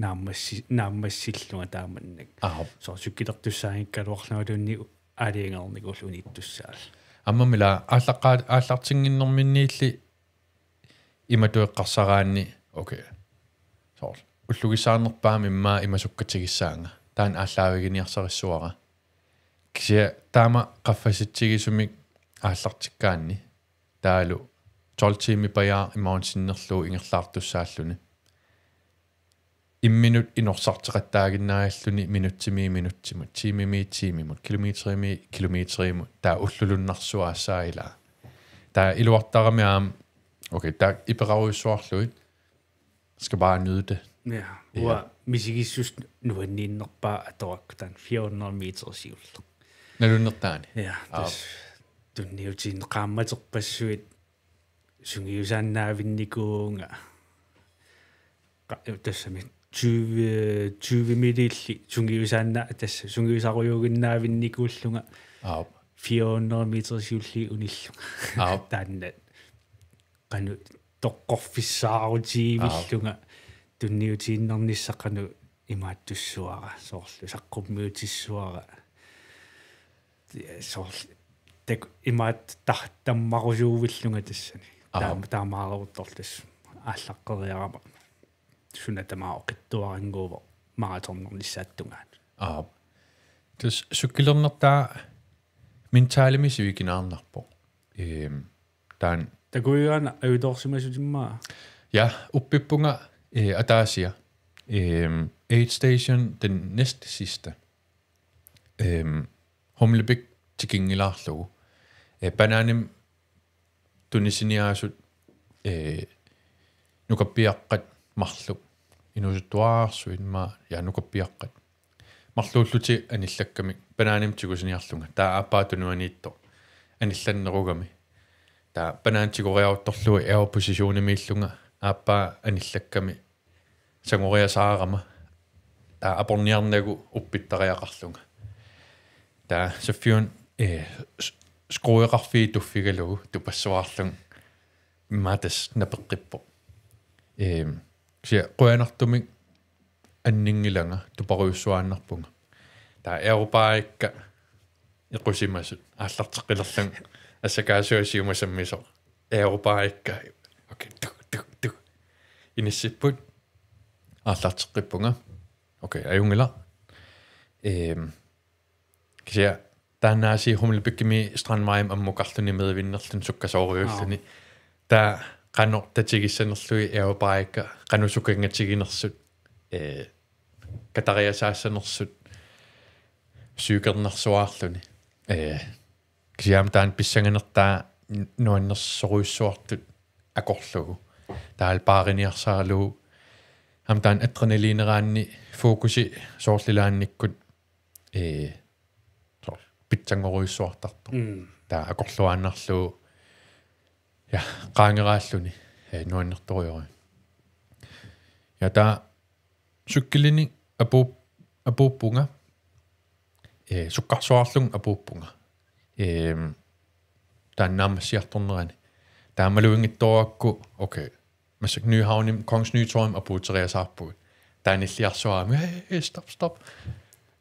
naammassi-, naammassillunga taamannak. Aap. Soorlu cykelertussaanngikkaluarlungaluunniit aalajangereernikuullugu uniittussaallugu. Aammami ilaa aallaqqaa-, aallartinnginnerminniilli imatut eqqarsaraanni, okay. Soorlu ullugissaarnerpaamik immaqa ima sukkatigissaanga. Taanna aallaaviginiarsarissuara. Kisianni taama qaffasitsigisumik aallartikkaanni. Taavalu tolv timer pajaaq imaluunniit sinnerlugu ingerlaartussaalluni. Imminut inorsarteqattaaginnarilluni minutsimiit minutsimut, tiimimiit tiimimut, kilometerimiit kilometerimut, taava ullulunnarsuaassaa ilaa. Taava iluartarami aamma, okay, taava iperarujussuarlugit, skal bare nyde det. Ja, Ja. Uanga misigissuseq nuanniinnerpaaq atorakku taanna fire hundrede meter siulleq. Nalunnertaani? Ja, Aap. Tassa tunniutiinnaq qaammaterpassuit sungiusaannaavinnikuuvunga. Qa-, tassami tyve, tyve minutsilli sungiusaanna-, tassa sungiusarujuuginnaavinnikuullunga Aap. fire hundrede meter siulliit unillunga. Aap. Taanna qanoq toqqorfissaarutiivillunga Aap. tunniutiinnarnissaq qanoq imaattussuara, soorlu saqqummiutissuara. Soorlu tak-, imaat tar-, tammarusuuvillunga tassani. Aap. Taam-, taamaareeruttorlu tassa aallaqqeriarama suna tamaat oqitsuarannguuvoq maratonnernissaata tungaanut. Aap. Tassa cykelernertaa mentalimik sivikinaarnarpoq. Ehm, taanna. Takuigaanni ajutoorsimasut immaqa? Ja, uppippunga, eh, ataasia. Ehm, Aid Station, den næst sidste. Ehm, Humlebæk tikinngilaarlugu. Eh, bananimik tunisiniaasut, eh, nukappiaqqat marluk. Inuusuttuararsuit immaqa, ja, nukappiaqqat. Marluullutik anillakkamik bananimik tigusiniarlunga. Taava aappaa tunuaniittoq anillannerugami. Taava bananit tigoriaruttorlugu air positionimiillunga aappaa anillakkami sangoriasaarama. Taava aporniarnagu uppittariaqarlunga. Taava saffiun, eh, s-, skrueqarfiit tuffigalugu tupassuarlunga. Immaqa tassa napeqqippoq. Ehm, kisianni qujanartumik anninngilanga tuparujussuaannarpunga. Taava aerobaikka equsimasut aallarteqqilerlunga assakaasuat siumut sammisoq. Aerobaikka. Okay, tuk, tuk, tuk. Inissipput. aallarteqqippunga. Okay, ajunngilaq. Ehm, kisianni taannaasiit Humlebækimi Strandvejimi ammukarluni meevinnerluni sukkasoorujuulluni. Aap. Taava qanoq tatigissanerlugit aerobic, qanoq sukangatiginersut, eh, katariasaassanersut, psykernersuaarluni. Eh, kisianni taanna pissanganertaa nuannersorujussuartut akorlugu. Taava baariniarsaralugu. Aamma taanna adrenalineraanni fokusi soorlu ilaannikkut, eh, soorlu pitsanngorujussuartartoq. Mm. Taava akorluaannarlugu, ja, qaangeraalluni, eh, nuannertorujorujuuvoq. Ja taava cykelinit apuup-, apuuppunga. Eh, sukkarsuarlunga apuuppunga. Ehm, taanna naammassiartornerani. Taava maluginngitsoorukku, okay. Massakkut Nyhavnimi, Kongens Nytorvimi apuuteriasaarpugut. Taava nilliarsuarama, "Hey, hey, stop, stop."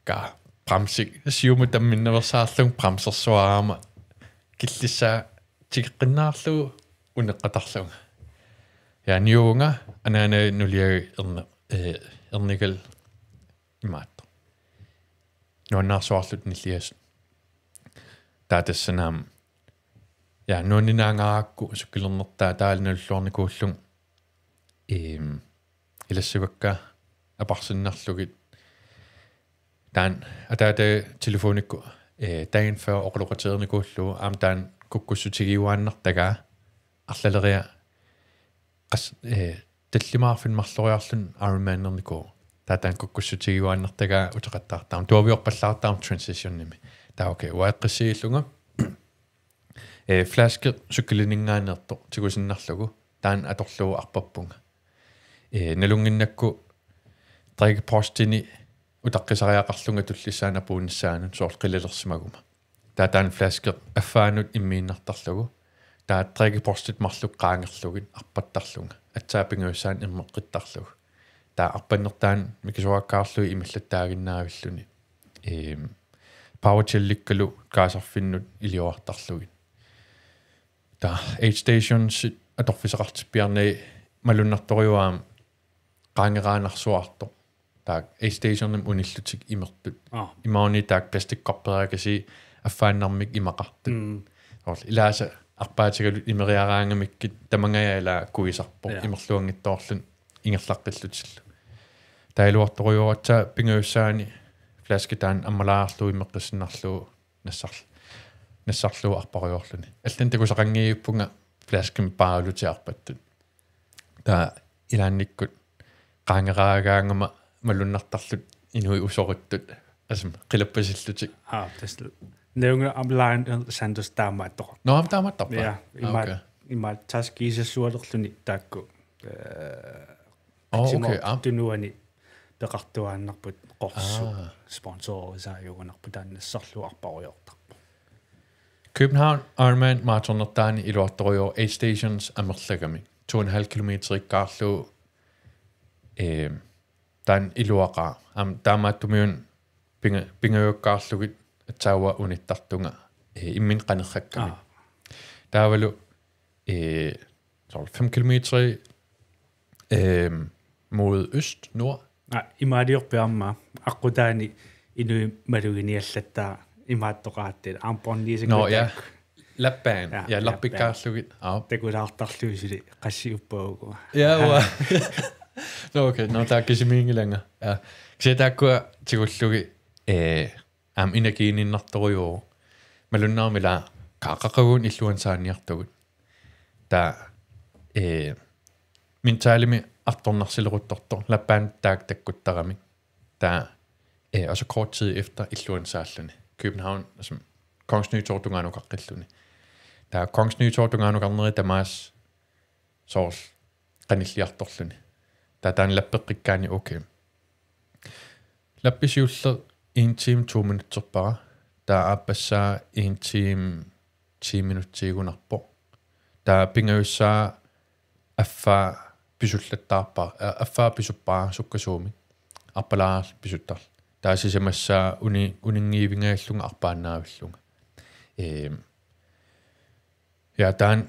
Ka bremsi, siumut tamminnaveersaarlunga bremsersuarama. Killissaa tikeqqinnaarlugu uneqqatarlunga. Ja niuunga anaanagit nuliagit erne-, eh, ernigal imaattoq. Nuannaarsuarlutik nilliasut. Taava tassani aamma, ja, nuanninaangaarakku cykelernertaa taavalu nalulluarnikuullunga, ehm, ilassivakka aparsinnarlugit. Taanna ataata telefonikkut, eh, dagen før oqaloqateernikuullugu aamma taanna kukkussutigiuaannartagaa arlaleriarlunga qas-, eh, tallimaarfimmi marloriarlunga Ironmanernikuuvoq. Taava taanna kukkussutigiuaannartagaa uteqattaartarama. Tuaviorpallaartarama transitionimi. Taava okay, uanga eqqissigillunga. Eh, flaske cykelininngaanneersoq tigusinnarlugu. Taanna atorlugu arpappunga. Eh, nalunnginnakku drikkepostini utaqqisariaqarlunga tullissaani apuunnissaanut soorlu qilalersimaguma. Taava taanna flaske affaanut immiinnartarlugu. Taava drikkepostit marluk qaangerlugit arpattarlunga. Aatsaat pingajussaanut immeqqittarlugu. Taava arpannertaa mikisuakkaarlugit imillattaaginnaavilluni. Ehm, powergel-ikkalu kaasarfinnut iliorartarlugit. Taava aid stations atorfissaqartippiarnagit malunnartorujuuvoq aamma qaangeraannarsuartoq. Taava aid stationimi unillutik imertut. Aa. Imaluunniit taakku plastikkorperakasiit affaannarmik imaqartut. Mm. Soorlu ilaasa arpaatigalugu imeriaraangamikkit tamangajallaaq kuisarpoq. Ja. Imerluanngitsoorluni ingerlaqqillutillu. Taava iluartorujuuvoq aatsaat pingajussaani flaske taanna ammalaarlugu immeqqissinnarlugu nassarl-, nassarlugu arparujoorluni. Allanik takusaqanngivippunga flaskemik paarilutik arpattut. Taava ilaannikkut qaangeraagaangama malunnartarlutik inuit usorittut, assut qilappasillutik. Aa, tassa. Nalunngilara aamma Lionel Sanders taamaattoq. Nå, aamma taamaattarpa? Ja, ima-, okay. Ima taskiisassualerluni taakku, eh, Åh, okay, Qitsimooq aa. Tunuani peqartuaannarput qorsuk. Aa. Sponsorisaajugunarput taanna nassarlugu arparujoortarpoq. København Ironman maratonnertaani iluartorujuuvoq aid stations amerlagamik. To en halv kilometerikkaarlugu, ehm, taanna iluaqaaq. Aamma taamaattumik pinga-, pingajukkaarlugit aatsaat unittartunga, eh, imminut qanersakkami. Aa. Taavalu, eh, soorlu fem kilometer, ehm, mod øst, nord. Aa, imaaliorpit aamma aqqutaani inuit maluginiallattaaq imaattoqaratta armbåndiusakka. Nå, ja. Taakku. Lapband. Ja, ja, lapband. Lappikkaarlugit. Aa. Takulaartarlugit suli qassiuppaavugut. Ja, uanga. Nå, okay. Nå, taakku kisimiinngilanga. Ja. Kisianni taakkua tigullugit, eh, aamma energiiniinnartorujuuvoq. Malunnarmi ila qaaqaqaguun illuansaanniartugut. Taava, eh, mentalimik artornarsileruttortoq lapband taakku takkuttaramik. Taava, eh, og så kort tid efter illuansaalluni. København, altså, Kongens Nytorv tungaanukaqqilluni. Taava Kongens Nytorv tungaanukarneri tamaasa soorlu qanilliartorluni. Taava taanna lappeqqikkaanni okay. Lappi siulleq en time, to minutserpara. Taava aappassaa en time, ti minutsiigunarpoq. Taava pingajussaa affaa pisullattaarpara, a-, affaa pisuppara sukkasuumik. Arpalaarlugu pisuttarlugu. Taava sisamassaa uni-, uninngiivingajallunga arpaannaavillunga. Ehm, ja, taanna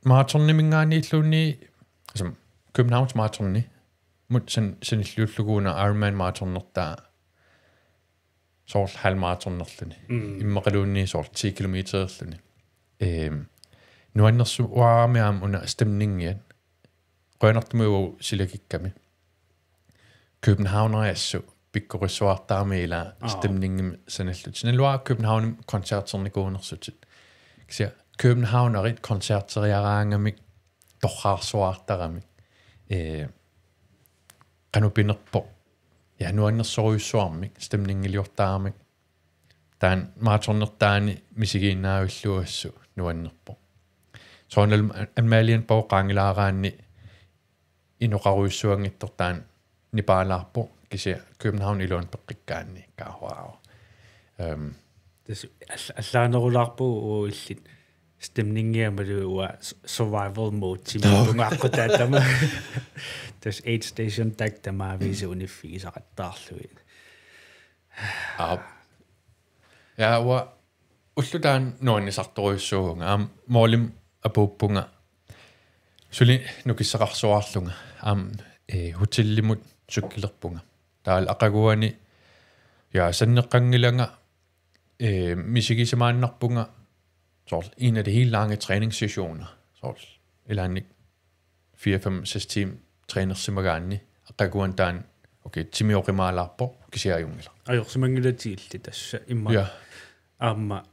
maratoniminngaanniilluunniit, altså, Københavns Marathoni, mut san-, sanilliullugu una Ironman maratonertaa soorlu halvmarathonnerluni. Mm. Immaqaluunniit soorlu ti kilometererluni. Ehm, nuannersuarami aamma una stemningiat. Qujanartumik uagut silakikkami. Københavneriassut pikkorissuartarami ila Aa. stemningimik sanallutik. Naluara Københavnimi koncerternikuunersutit. Kisianni københavnerit koncerteriaraangamik torraarsuartaramik. Ee, qanoq pinerpoq. Ja, nuannersorujussuarmik, stemningiliortaramik. Taanna maratonnertaani misigiinnaavillugu assut nuannerpoq. Soorunalimi Anne Malienborg qaangilaaraanni inoqarujussuanngitsoq taanna nipaalaarpoq kisianni København iluani peqqikkaanni kaahuaava. Ehm. Tassa all-, allaanerulaarpugut uagut illit stemningiamalu uanga s-, survival mode-imik Joo. tungaaqquttaatama. Tassa aid station tak tamaavisa uniffigisaqattaarlugit. Aap. Ja, uanga ulloq taanna nuannisartorujussuuvunga. Aamma målimi apuuppunga. Suli nukissaqarsuarlunga. Aamma, eh, hotelimut cykelerpunga. Taavalu aqaguani, ja, sanneqqanngilanga, eh, misigisimaannarpunga. Soorlu en af de helt lange træningssessioner. Soorlu ilaanni fire, fem, seks timer trænersimagaanni. Aqaguani taanna, okay, timi oqimaalaarpoq, kisianni ajunngilaq. Ajorsimanngilatit illit tassa immaqa. Ja. Aamma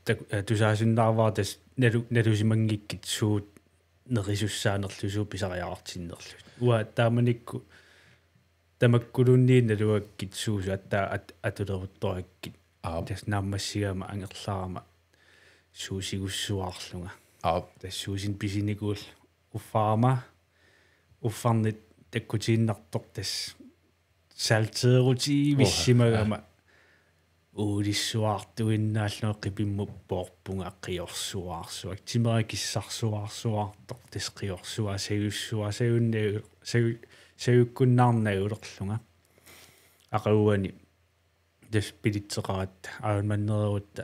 tak-, eh, tusaasinnaavara tassa nalu-, nalusimanngikkit suut nerisussaanerlugit suut pisariaqartinnerlugit. Uanga taamanikkut tamakkuluunniit nalugakkit suut suatta at-, atuleruttorakkit. Aap. Tassa naammassigama angerlarama suusigussuarlunga. Aap. Tassa suusineq pisinikuullunga uffarama, uffarnit takkutiinnartoq tassa salteerutivissimagama. Uha. Uulissuartuinnaallunga qipimmut poorpunga qiorsuaarsuaq. Timera kissarsuaarsuartoq tassa qiorsuaq sajussuaq sajunnagu-, saju-, sajukkunnaarnagulerlunga. Aqaguani tassa bilitseqaratta, Ironmanerutta,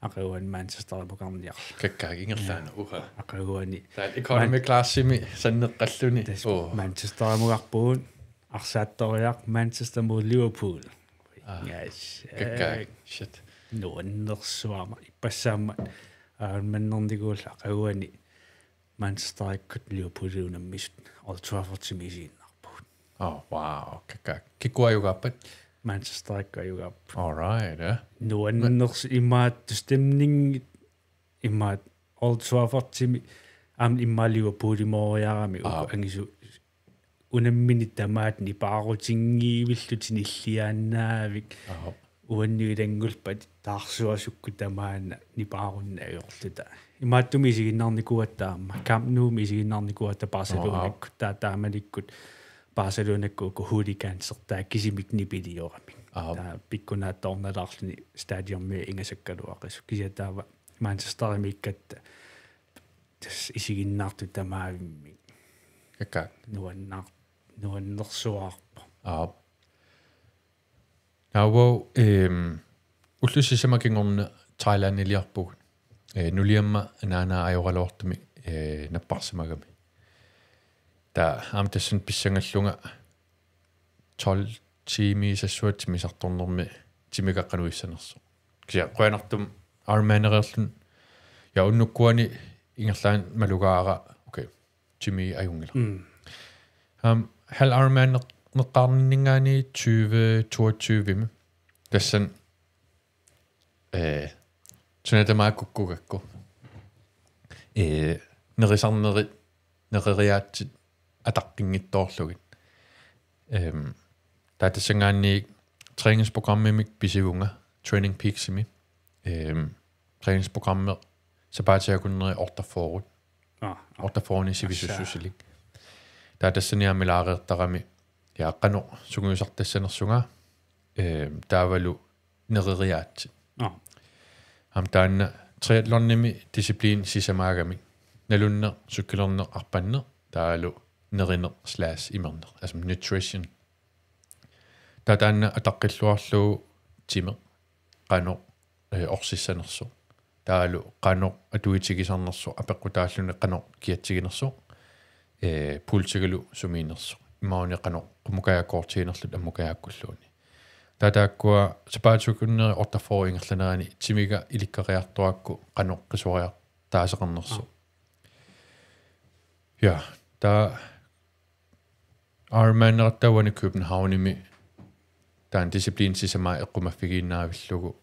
aqaguani Manchesterimukarniarlunga. Kakkaak ingerlaannaq, ja, uha. Aqaguani. Taava economy Man-, classimi sanneqqalluni. Tassa, oo, Manchesterimukarpugut, arsaattoriaq Manchester mod Liverpool. Aa. Yes. Kakkaak. Shit. Nuannersuarmik. Ippassaammat Ironmanernikuullunga aqaguani Manchesterikkut Liverpoolip unammisut Old Traffordimi isiginnarpugut. Oh, wow. Kakkaak. Kikkut ajugaappat? Manchesterikkut ajugaapput. All right, ja. Nuannersoq imaattoq stemning imaattoq Old Traffordimi aamma immaqa Liverpoolimooriarami uku, aa, angisut unammineq tamaat nipaarutinngivillutik nilliaannaavik. Aha. Uannut ilanngulluta taarsuaq sukkut tamaana nipaarunnagu ajorluta. Imaattumik isiginnaarnikuugatta aamma. Camp Noumi isiginnaarnikuugatta Barcelonakkut. Aa. Taava taamanikkut Barcelonakkut uku hooligansertaat kisimik nipilioramik. Aa. Taava pikkunaatsoornalaarluni stadionimi ingasakkaluaqisoq. Kisianni taava Manchesterimiikkatta tassa isiginnaartut tamaavimmik. Kakkaak. Nuannar-, nuannersuarpoq. Aap. Naavau, ehm, ulloq sisamat kingorna Thailandiliarpugut. Eh, nuliama anaanaa ajoraluartumik, eh, napparsimagami. Taava aamma tassani pissangallunga tolv tiimit sassuat timisartornermi timiga qanoq issanersoq. Kisianni qujanartumik Ironmanereerluni ja unnukkuani ingerlaannaq malugaara, okay, timi ajunngilaq. Mm. Aamma halv Ironman neq-, neqqaarninninngaanniit tyve toogtyve-mi. Tassani, eh, suna tamaat kukkugakku. Eh, nerisarnerit, nereriaatsit ataqqinngitsoorlugit. Ehm, taava tassanngaanniit træningsprogrammimik pisivunga Training Peaks-imi. Ehm, træningsprogrammi sapaatip akunneri otteogfyrre. Aa, aa. Otteogfyrre-ni sivisussusilik. Taava tassani aamma ilaareertarami ja qanoq sungiusartassanersunga, ehm, taavalu nereriaatsit. Aa. Aamma taanna triathlonimi disciplin sisamaagamik. Nalunneq, cykelerneq, arpanneq, taavalu nerineq slash imerneq. Altså nutrition. Taava taanna ataqqilluarlugu timeq qanoq, eh, orsissanersoq. Taavalu qanoq atuitigisarnersoq apeqqutaalluni qanoq kiatsiginersoq. ee, pulsigalu sumiinnersoq. Imaluunniit qanoq qummukajaakkoortiginerlutit ammukajaakkulluunniit. Taava taakkua sapaatip akunneri otteogfyrre ingerlanerani timiga ilikkariartorakku qanoq qisuariartaaseqarnersoq. Aa. Ja, taava Ironmaneqattaaq uani Københavnimi taanna disciplin sisamat eqqumaffigiinnaavillugu,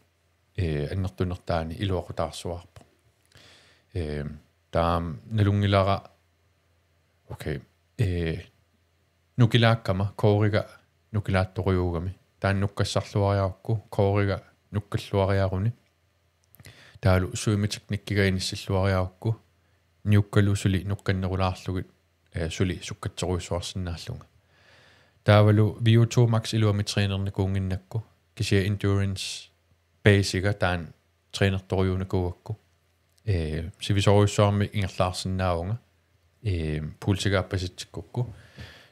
ee, annertunertaani iluaqutaarsuarpoq. Ee, taava nalunngilara, okay, ee, nukilaakkama, kooriga nukilaattorujuugami. Taanna nukkassarluariarukku, kooriga nukkalluariaruni. Taavalu svømmeteknikkiga inissilluariarukku, niukkalu suli nukkannerulaarlugit, ee, suli sukkatserujussuarsinnaallunga. Taavalu V O two Max iluamik trænernikuunnginnakku, kisianni endurance basega taanna trænertorujuunikuugakku. Ee, sivisoorujussuarmik ingerlaarsinnaavunga, ee, pulsiga appasitsikkukku.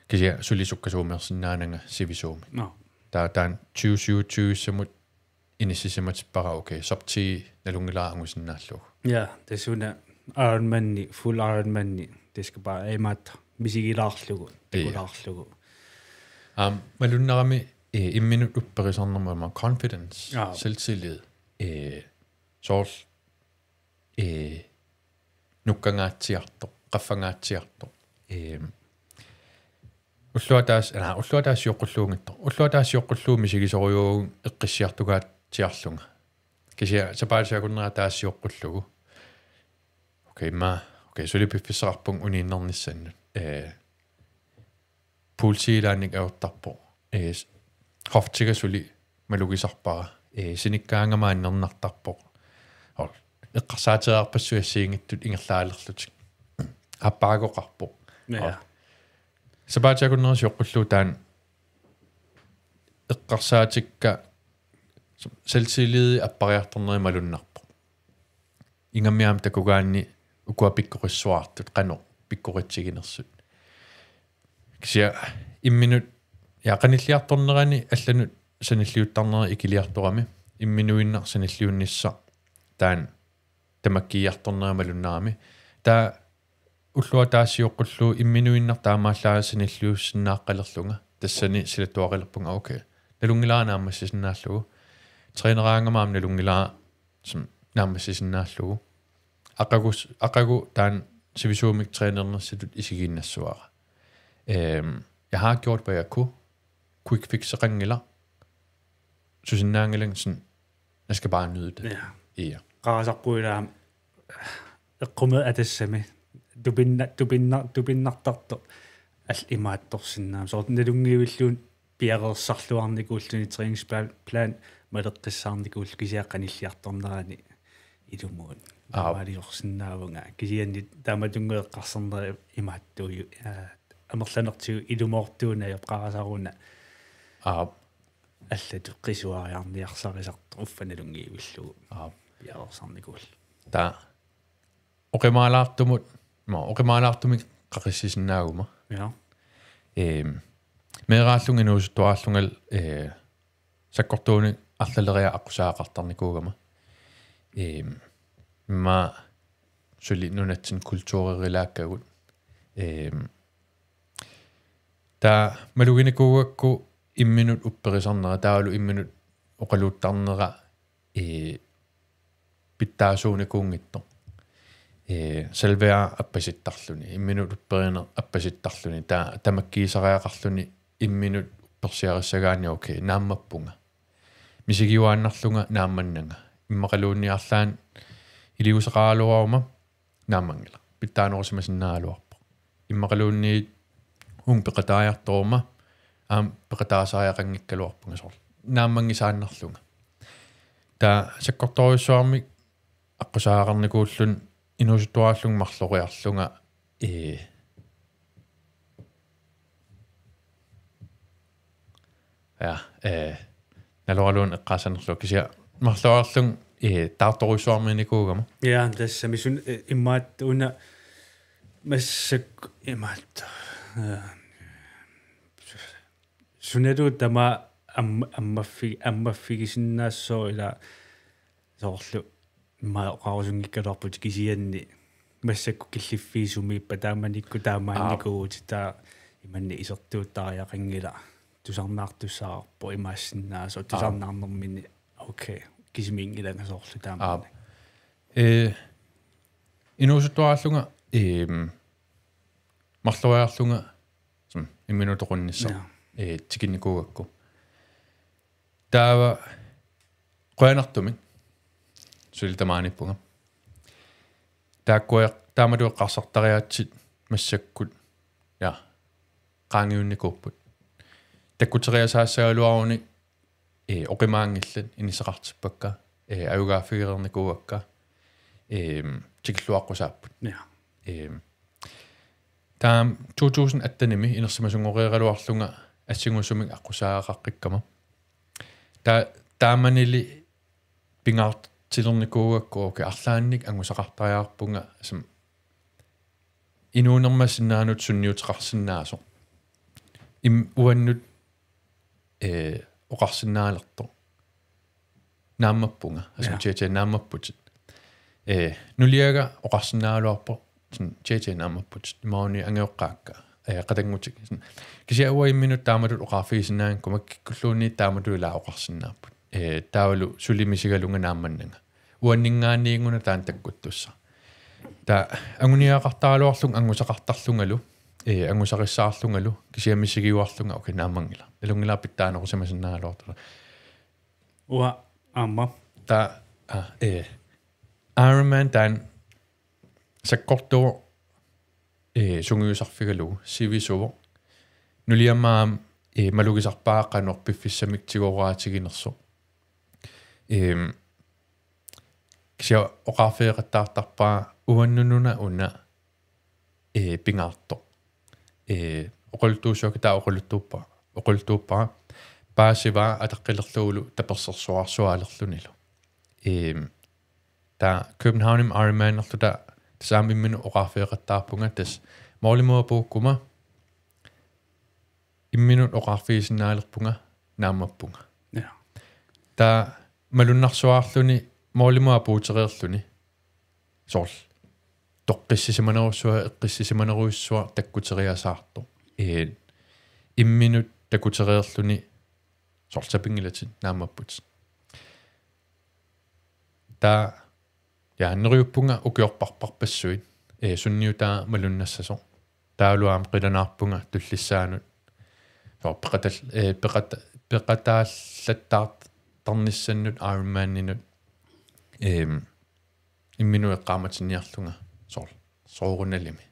Kisianni suli sukkasuumeersinnaananga sivisuumik. Nå. Taava taanna tyve syvogtyve-ssamut inissisimatippara, okay, sub ti nalunngilara angusinnaallugu. Ja, tassa una Ironmani, full Ironmani, det skal bare, imaattoq, misigilaarlugu, ja, takulaarlugu. Aamma, malunnarami, ee, imminut upperisarnermut aamma confidence, ja, selvtillid, ee, soorlu, ee, nukkangaatsiartoq, qaffangaatsiartoq. Ee, ulloq ataaseq, aa, ulloq ataaseq sioqqulluunngitsoq. Ulloq ataaseq sioqqullugu misigisorujuuvugut eqqissiartugaatsiarlunga. Kisianni sapaatip akunnera ataaseq sioqqullugu. Okay, immaqa, okay, suli piffissaqarpunga uniinnarnissannut. Ee, pulsi ilaannik ajortarpoq. Ee, s-, hoftiga suli malugisarpara. Ee, sinikkaangama annernartarpoq. Hol-, eqqarsaatereerpassuit assigiinngitsut ingerlaalerlutik. Aappaagoqarpoq. Ja. Hol-, sapaatip akunnera sioqqullugu taanna eqqarsaatikka selvtillidi appariartorneri malunnarpoq. Ingammik aamma takugaanni ukua pikkorissuartut, qanoq pikkoritsiginersut. Kisianni imminut, ja, qanilliartornerani allanut sanilliuttarnera ikiliartorami, imminuinnaq sanilliunnissaq taanna tamakkiiartornera malunnarami. Taava ulloq ataaseq sioqqullugu imminuinnaq taamaallaat sanilliussinnaaqqalerlunga. Tassani silattuaqalerpunga, okay. Nalunngilara naammassisinnaallugu. Træneraangama aamma nalunngilara som naammassisinnaallugu. Aqagu s-, aqagu taanna sivisuumik trænernissatut isigiinnassavara. Ehm, jeg har gjort, hvad jeg kunne. Quick fixeqanngilaq. Susinnaanngilanga, sådan, jeg skal bare nyde det. Ja. Ja. Qarasarpuilaam eqqumeq atassami. Tupinna-, tupinna-, tupinnartartoq. Al imaattorsinnaam. Soorlu nalunngivilluunniit piareersarluarnikuulluni træningsplan, plan maleqqissaarnikuullugu kisianni qanilliartornerani ilumuun. Aap. Taamaaliorsinnaavunga. Kisianni taamatunnguit eqqarsarnerit imaattuuju-, aa, amerlanertigut ilumoortuuneq ajorput qarasaruna. Aap. Allatut qisuariarniarsarisartoq uffa nalunngivillugu. Aap. Piareersarnikuullugu. Taava oqimaalaartumut, ma, oqimaalaartumik qaqissisinnaaguma. Ja. Ehm, meeraallunga inuusuttuaraallungalu, eh, sakkortuunik arlaleriarlunga aqqusaagaqartarnikuugama. Ehm, immaqa suli nunatsinni kulturerilaakkagut. Ehm, taava maluginikuugakku imminut upperisarnera, taavalu imminut oqaluuttarnera, ee, pitsaasuunikuunngitsoq. Ee, selvværd appasittarluni, imminut upperineq appasittarluni, ta-, tamakkiisariaqarluni imminut uppersiarissagaanni, okay, naammappunga. Misigiuaannarlunga naammannanga. Immaqaluunniit arlaanni iliuuseqaraluaruma naammanngilaq. Pitsaanerusimasinnaagaluarpoq. Immaqaluunniit uunga peqataajartoruma, aamma peqataasariaqanngikkaluarpunga soorlu naammanngisaannarlunga. Taava sakkortoorujussuarmik aqqusaagaqarnikuullunga inuusuttuaraallunga marloriarlunga, ee, ja, eh, naloraluunniit eqqaassanerlugu kisianni marloriarlunga, eh, taartorujussuarmiinikuugama. Ja, tassami sun-, eh, imaattoq una massakkut imaattoq. Eh, sunalu tamaat am-, ammaffi-, ammaffigisinnaassooq ila soorlu immaqa oqarusunngikkaluarputit kisianni massakkut killiffiit sumiippat taamanikkut taamaannikuuvutit, taava imannak isertuuttariaqanngilaq, tusarnaartussaavarput imaassinnaasoq. Aap. Tusarnaarnermini, okay, kisimiinngilanga soorlu taamaannak. Aap. Ee, inuusuttuarallunga, eem, marloriarlunga, som, imminut toqunnissaq, ja, ee, tikinnikuugakku. Taava qujanartumik suli tamaaniippunga. Taakkua taamatut eqqarsartariaatsit massakkut, ja, qaangiunnikuupput. Takkuteriasaassagaluaruni, ee, oqimaanngillat inissaqartippakka, ee, ajugaaffigereernikuuakka, eem, tikilluaqqusaapput. Ja. Eem, taam to tusind attenimi inersimasunngoreraluarlunga assingusumik aqqusaagaqaqqikkamma. Ta-, taamanili pingaartilernikuugakku, okay, arlaannik angusaqartariaqarpunga, som, inuunerma sinnaanut sunniuteqarsinnaasoq. Im-, uannut, ee, oqarsinnaalertoq. Naammappunga, altså, ja, J J naammapputit. Ee, nuliaga oqarsinnaagaluarpoq, sådan, J J naammapputit, imaluunniit angajoqqaakka, ee, qatanngutik. Sådan. Kisianni uanga imminut taamatut oqarfigisinnaanngikkumma kikkulluunniit taamatut ilaa oqarsinnaapput. Ee, taavalu suli misigalunga naammannanga. Uanninngaanniit-una taanna takkuttussaq. Taava anguniagaqartaraluarlunga angusaqartarlungalu, ee, angusarissaarlungalu, kisianni misigiuarlunga, okay, naammanngilaq. Nalunngilara pitsaanerusimasinnaagaluartoq. Uanga aamma. Taava, aa, ee, Ironman taanna sakkortuvoq, ee, sungiusarfigalugu, sivisuvoq. Nuliama aamma, ee, malugisarpara qanoq piffissamik tigooraatiginersoq. Eem, kisianni oqarfigeqattaartarpara uannununa una, ee, pingaartoq. Ee, oqaluttuussuakka, taava oqaluttuuppara. Oqaluttuuppara. Paasivara ataqqilerlugulu tapersersuarsualerlunilu. Eem, taava Københavnimi Ironmanerluta tassa aamma imminut oqarfigeqattaarpunga, tassa målimut apuukkuma imminut oqarfigisinnaalerpunga naammappunga. Ja. Taava malunnarsuaarluni målimut apuutereerluni. Soorlu toqqissisimanerujussuaq, eqqissisimanerujussuaq takkuteriasaartoq. Ee, imminut takkutereerluni soorlu sapinngilatit naammapputit. Taava, ja, neriuppunga ukiorparparpassuit, ee, sunniutaa malunnassasoq. Taavalu aamma qilanaarpunga tullissaanut. Soorlu peqatal-, ee, peqata-, peqataallattaartarnissannut Ironmaninut. Eem, imminut eqqaamatinniarlunga soorlu soorunalimi.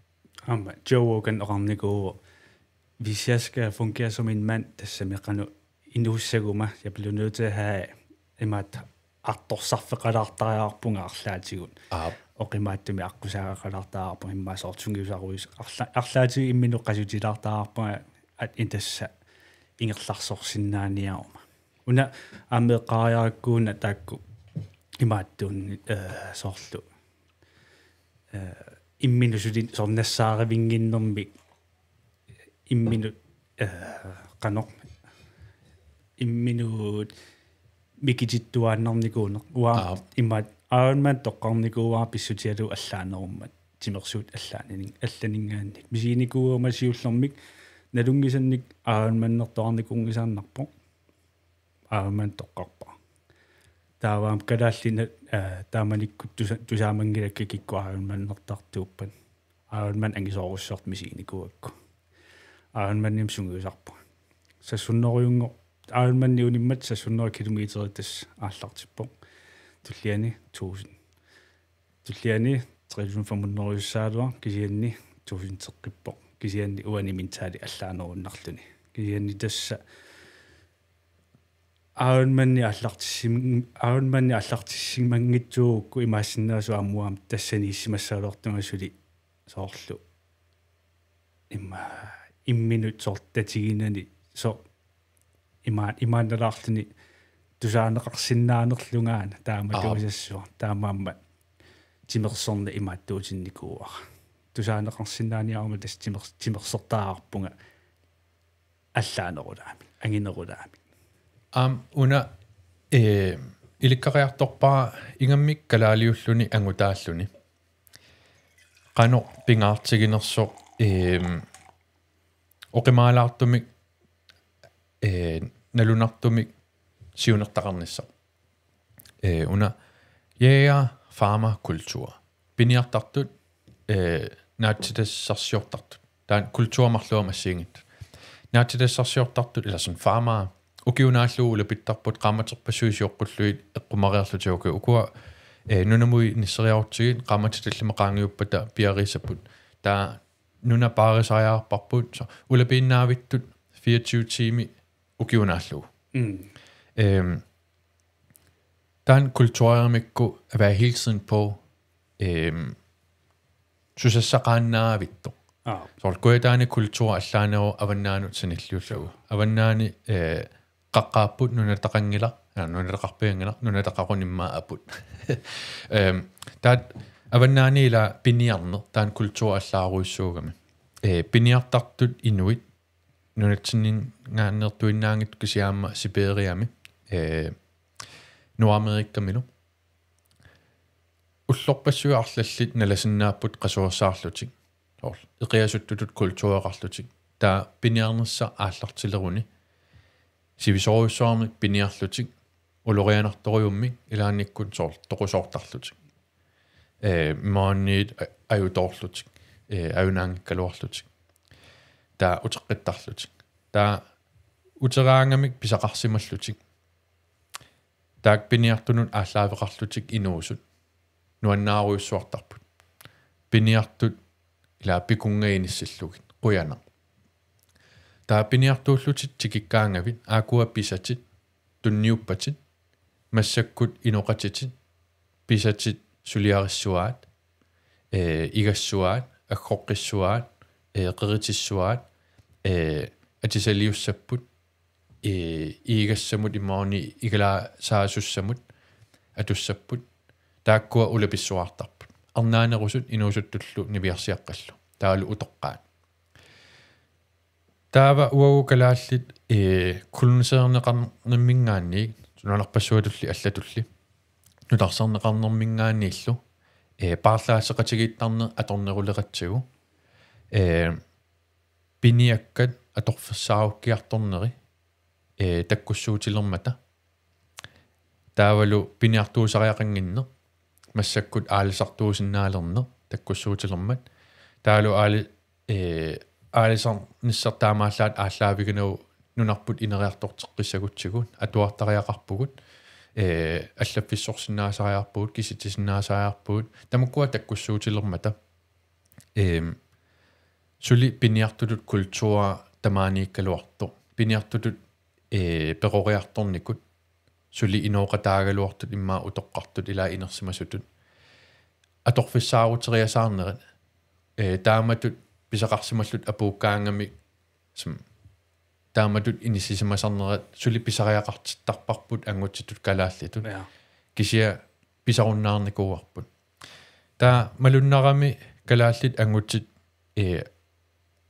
Aamma Joe Rogan oqarnikuuvoq, hvis jeg skal fungere som en mand, tassami qanoq inuussaguma, jeg bliver nødt til at have imaattoq artorsarfeqalaartariaqarpunga arlaatigut. Aap. Oqimaattumik aqqusaagaqalaartariaqarpunga, immaqa soorlu sungiusaruis-, arla-, arlaatigut imminut qasutilaartariaqarpunga, at in tassa ingerlarsorsinnaaniaruma. Una aamma eqqaariarakku una taakku imaattuunni, eh, soorlu, eh, imminut suli soorlu nassaarivinnginnermik imminut, eh, qanoq, imminut mikitittuaannarnikuuneq. Uanga, aap, imaattoq Ironman toqqarnikuuara pissutigalugu allaanerummat. Timersuut allaanin-, allaninngaanniit. Misiginikuugama siullermik nalunngisannik Ironmanertuarnikuunngisaannarpoq. Ironman toqqarpara. Taava aamma kalaallinut, aa, taamanikkut tusa-, tusaamanngilakka kikkut Ironmanertartuuppat. Ironman angisoorujussuartut misiginikuugakku. Ironmanimut sungiusarpunga. Seks hundrede euro-nngor-, Ironmani unimmat seks hundrede kilometer tassa aallartippoq. Tulliani tusind. Tulliani tre tusind fem hundrede-jussaagaluaq, kisianni tusindeqqippoq. Kisianni uani mentaali allaanerunnarluni. Kisianni tassa Ironmani aallartissim-, Ironmani aallartissimanngitsuugukku imaassinnaavoq aamma uanga tassani issimassagaluartunga suli soorlu imma-, imminut soorlu tatiginani so-, ima-, imaannalaarluni tusaaneqarsinnaanerlungaana taama, aap, tuusassuaq. Taamaammat timersorneq imaattuutinnikuuara. Tusaaneqarsinnaaniaruma tassa timer-, timersortariaqarpunga allaanerulaamik, anginerulaamik. Aamma una, ee, ilikkariartorpara ingammik kalaaliulluni angutaalluni. qanoq pingaartiginersoq, ehm, oqimaalaartumik, eh, nalunartumik siunertaqarnissaq. Eh, una jæger-farmer-kultur. Piniartartut, eh, naatsitassarsiortartut. Taanna kultur marluk aamma assigiinngitsut. Naatsitassarsiortartut, ilaa, soorlu farmere. Ukiut naallugu ulapittarput qaammaterpassuit sioqqullugit eqqumareerlutik, okay. Ukua, eh, nunamut inisseriarutsigit, qaammatit tallimat qaangiuppata piareersapput. Taava nuna paarisariaqarparput, soorlu ulapiinnaavittut fireogtyve tiimi ukiut naallugu. Mm. Ehm, taanna kulturimikku at være hele tiden på, ehm, susassaqaannaavittoq. Aa. Soorlu Kujataani kultur allaaneruvoq avannaanut sanilliullagu. Avannaani, eh, qaqqaapput, nunataqanngilaq, aa, nunataqarpianngilaq, nunataqaruni immaqa aput. Ehm, taava avannaani ilaa piniarneq, taanna kultur allaarujussuugami. Eh, piniartartut inuit, nunatsinninngaanneertuinnaanngitsut kisianni aamma Sibiriami, eh, Nordamerikamilu. Ullorpassuit arlallit nalasinnaapput qasuersaarlutik. Soorlu eqiasuttutut kultureqarlutik. Taava piniarnissaq aallartileruni sivisoorujussuarmik piniarlutik, ulorianartorujummik ilaannikkut soorlu toqusoortarlutik. Eh, imaluunniit a-, ajutoorlutik, eh, ajunaanngikkaluarlutik. Taava uteqqittarlutik. Taava uteraangamik pisaqarsimallutik. Taakku piniartunut aallaaveqarlutik inuusut nuannaarujussuartarput. Piniartut ilaa pikunnga inissillugit. Qujanaq. Taava piniartuullutit tikikkaangavit, aakkua pisatit, tunniuppatit, massakkut inoqatitit, pisatit suliarissuaat, eh, igassuaat, aggoqqissuaat, eh, qeritissuaat, eh, atisaliussapput, eh, iigassamut imaluunniit igalaasaasussamut atussapput, taakkua ulapissuartarput. Arnaanerusut inuusuttullu niviarsiaqqallu. Taavalu utoqqaat. Taava uagut kalaallit, eh, koloniserneqarnerminngaanniit, sunaluunniit nunarpassuatulli allatulli, nutarsarneqarnerminngaanniillu, eh, paarlaasseqatigiittarneq atorneruleqatsigu, eh, piniakkat atorfissaarukkiartorneri, eh, takkussuutilermata. Taavalu piniartuusariaqannginneq, massakkut aalisartuusinnaalerneq takkussuutilermat. Taavalu aali-, eh, aalisarnissaq taamaallaat aallaaviginagu nunarput ineriartorteqqissagutsigu atuartariaqarpugut, eh, allaffissorsinnaasariaqarpugut, kisitsisinnaasariaqarpugut, tamakkua takkussuutilermata. Ehm, suli piniartutut kultura tamaaniikkaluartoq. Piniartutut, eh, peroriartornikut. Suli inooqataagaluartut immaqa utoqqartut ilaa inersimasutut. Atorfissaaruteriasaarnerat. Eh, taamatut pisaqarsimallutik apuukkaangamik, som-, taamatut inissisimasarnerat suli pisariaqartittarparput angutsitut kalaallitut. Ja. Kisianni pisarunnaarnikuuarput. Taava malunnarami kalaallit angutsit, eh,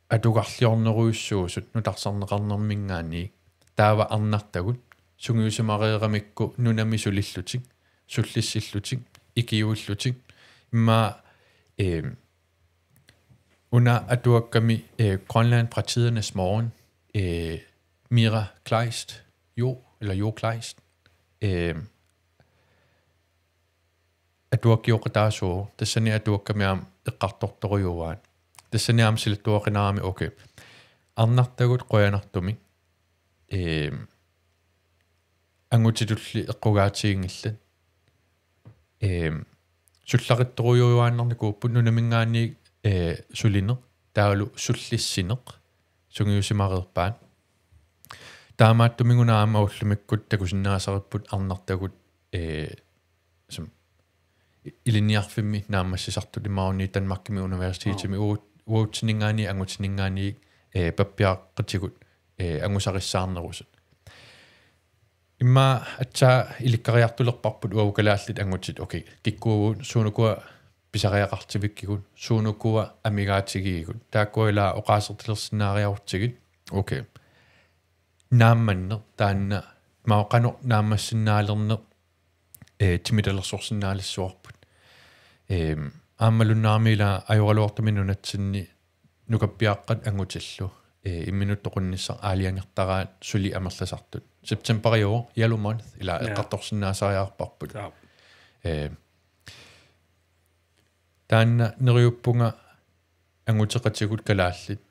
atugarliornerujussuusut nutarsarneqarnerminngaanniit. Taava arnartagut sungiusimareeramikku nunami sulillutik, sullissillutik, ikiuillutik. Immaqa, eh, una atuakkami, eh, Grønland fra tidernes morgen, eh, Mira Kleist, Jo, eller Jo Kleist, eh, atuakkioqataasuuvoq, tassani atuakkami aamma eqqartortorujuuaat. Tassani aamma silattuaqinarami, okay. Arnartagut qujanartumik, eh, angutsitulli eqqugaatiginngillat. Ehm, sullaqittorujuuaannarnikuupput nunaminngaanniit, eh, sulineq, taavalu sullissineq, sungiusimareerpaat. Taamaattumik una aamma ullumikkut takusinnaasaripput arnartagut, eh, som-, i-, ilinniarfimmi naammassisartut imaluunniit Danmarkimi universitetimi Wow. uagut-, uagutsinninngaanniit angutsinninngaanniit, eh, pappiaqqatigut, eh, angusarissaarnerusut. Immaqa aatsaat ilikkariartulerparput uagut kalaallit angutsit, okay, kikkuugut, suunukua pisariaqartivikkigut, suunukua amigaatigigigut. Taakkua ilaa oqaasertalersinnaariarutsigit, okay. Naammanneq taanna, imaluunniit qanoq naammassinnaalerneq, eh, timitalersorsinnaalissuarput. Ehm, Aammalunnaami ila ajoraluartumik nunatsinni nukappiaqqat angutillu, ee, imminut toqunnissaq aalajangertaraat suli amerlasartut. Septemberiuvoq, yellow month, ila Ja. eqqartorsinnaasariaqarparput. Ja. Ee, taanna neriuppunga anguteqatigut kalaallit,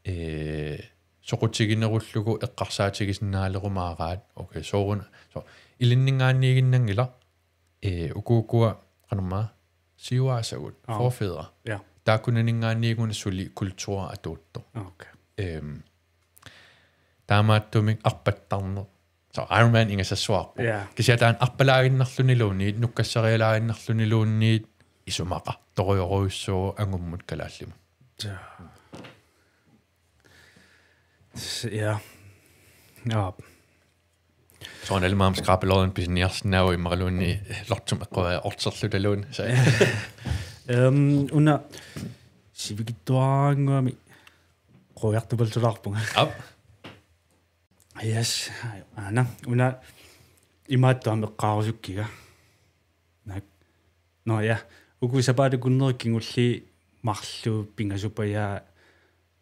ee, soqutiginerullugu eqqarsaatigisinnaalerumaaraat. Okay, sooruna, so, ilinninngaanniiginnanngilaq, ee, ukuukua, qanormaa, siuaasagut, Aa. forfædre. Ja. Taakkunaninngaanniit-una suli kultur atuuttoq. Okay. Ehm, taamaattumik arpattarneq. So Iron Man ingasassuarpoq. Ja. Kisianni taanna arpalaaginnarluniluunniit, nukkassarialaaginnarluniluunniit isumaqartorujorujussuuvoq angummut kalaallimut. Ja. S-, ja. Ja. Soorunalimi aamma skrabelerinik pisiniarsinnaavoq immaqaluunniit Lottomut eqquaa orterlutaluunniit. Så Øhm, una sivikitsuaraannguamik quiartupaluttuarpunga. Aap. Yes, aana, una imaattoq aamma eqqaarusukkiga. Naak. Nå ja, uku sapaatip akunneri kingulliit marluk pingasupajaa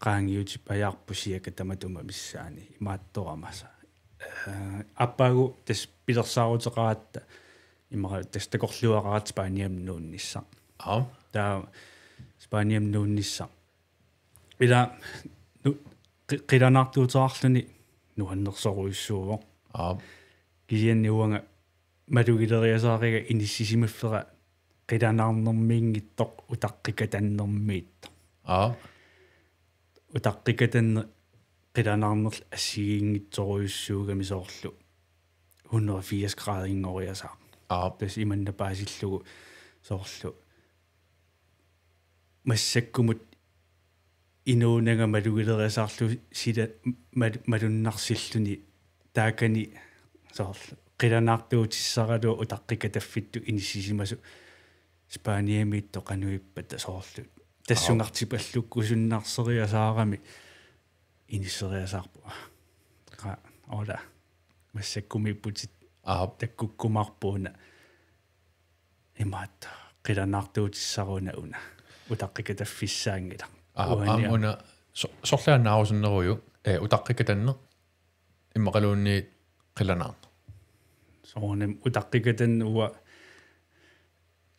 qaangiutipajaarput siakka tamatuma missaani imaattoramasa. Eh, aappaagu tassa pilersaaruteqaratta imaluunniit tassa takorluuaqaratta Spaniamut nuunnissaq. Aap. Taava Spaniamut nuunnissaq. Ila nu-, qi-, qilanaartuuteqarluni nuannersorujussuuvoq. Aap. Kisianni uanga malugileriasaariga inissisimaffera qilanaarnermiinngitsoq utaqqikatannermiittoq. Aap. Utaqqikatanneq qilanaarnerlu assigiinngitsorujussuugami soorlu hundrede firs gradinngoriasaaq. Aap. Tassa imanna paasillugu soorlu massakkumut inuunanga malugileriasaarlugu sila mal-, malunnarsilluni taakani soorlu qilanaartuutissaraluaq utaqqikataffittut inissisimasoq Spaniamiittoq qanoq ippataa soorlu. Tassungartipallukkusunnarseriasaarami inisseriasaarpoq. Qa-, ola. Massakkumiipputit Aap. takkukkumaarput una. Imaattoq qilanaartuutissara una una. Utaqqikataffissaanngilaq. Aap, Uani aamma aam- una so-, sorleq annaarusunnerujuk, eh, utaqqikatanneq immaqaluunniit qilanaarneq. Soorunami utaqqikatanneq uanga.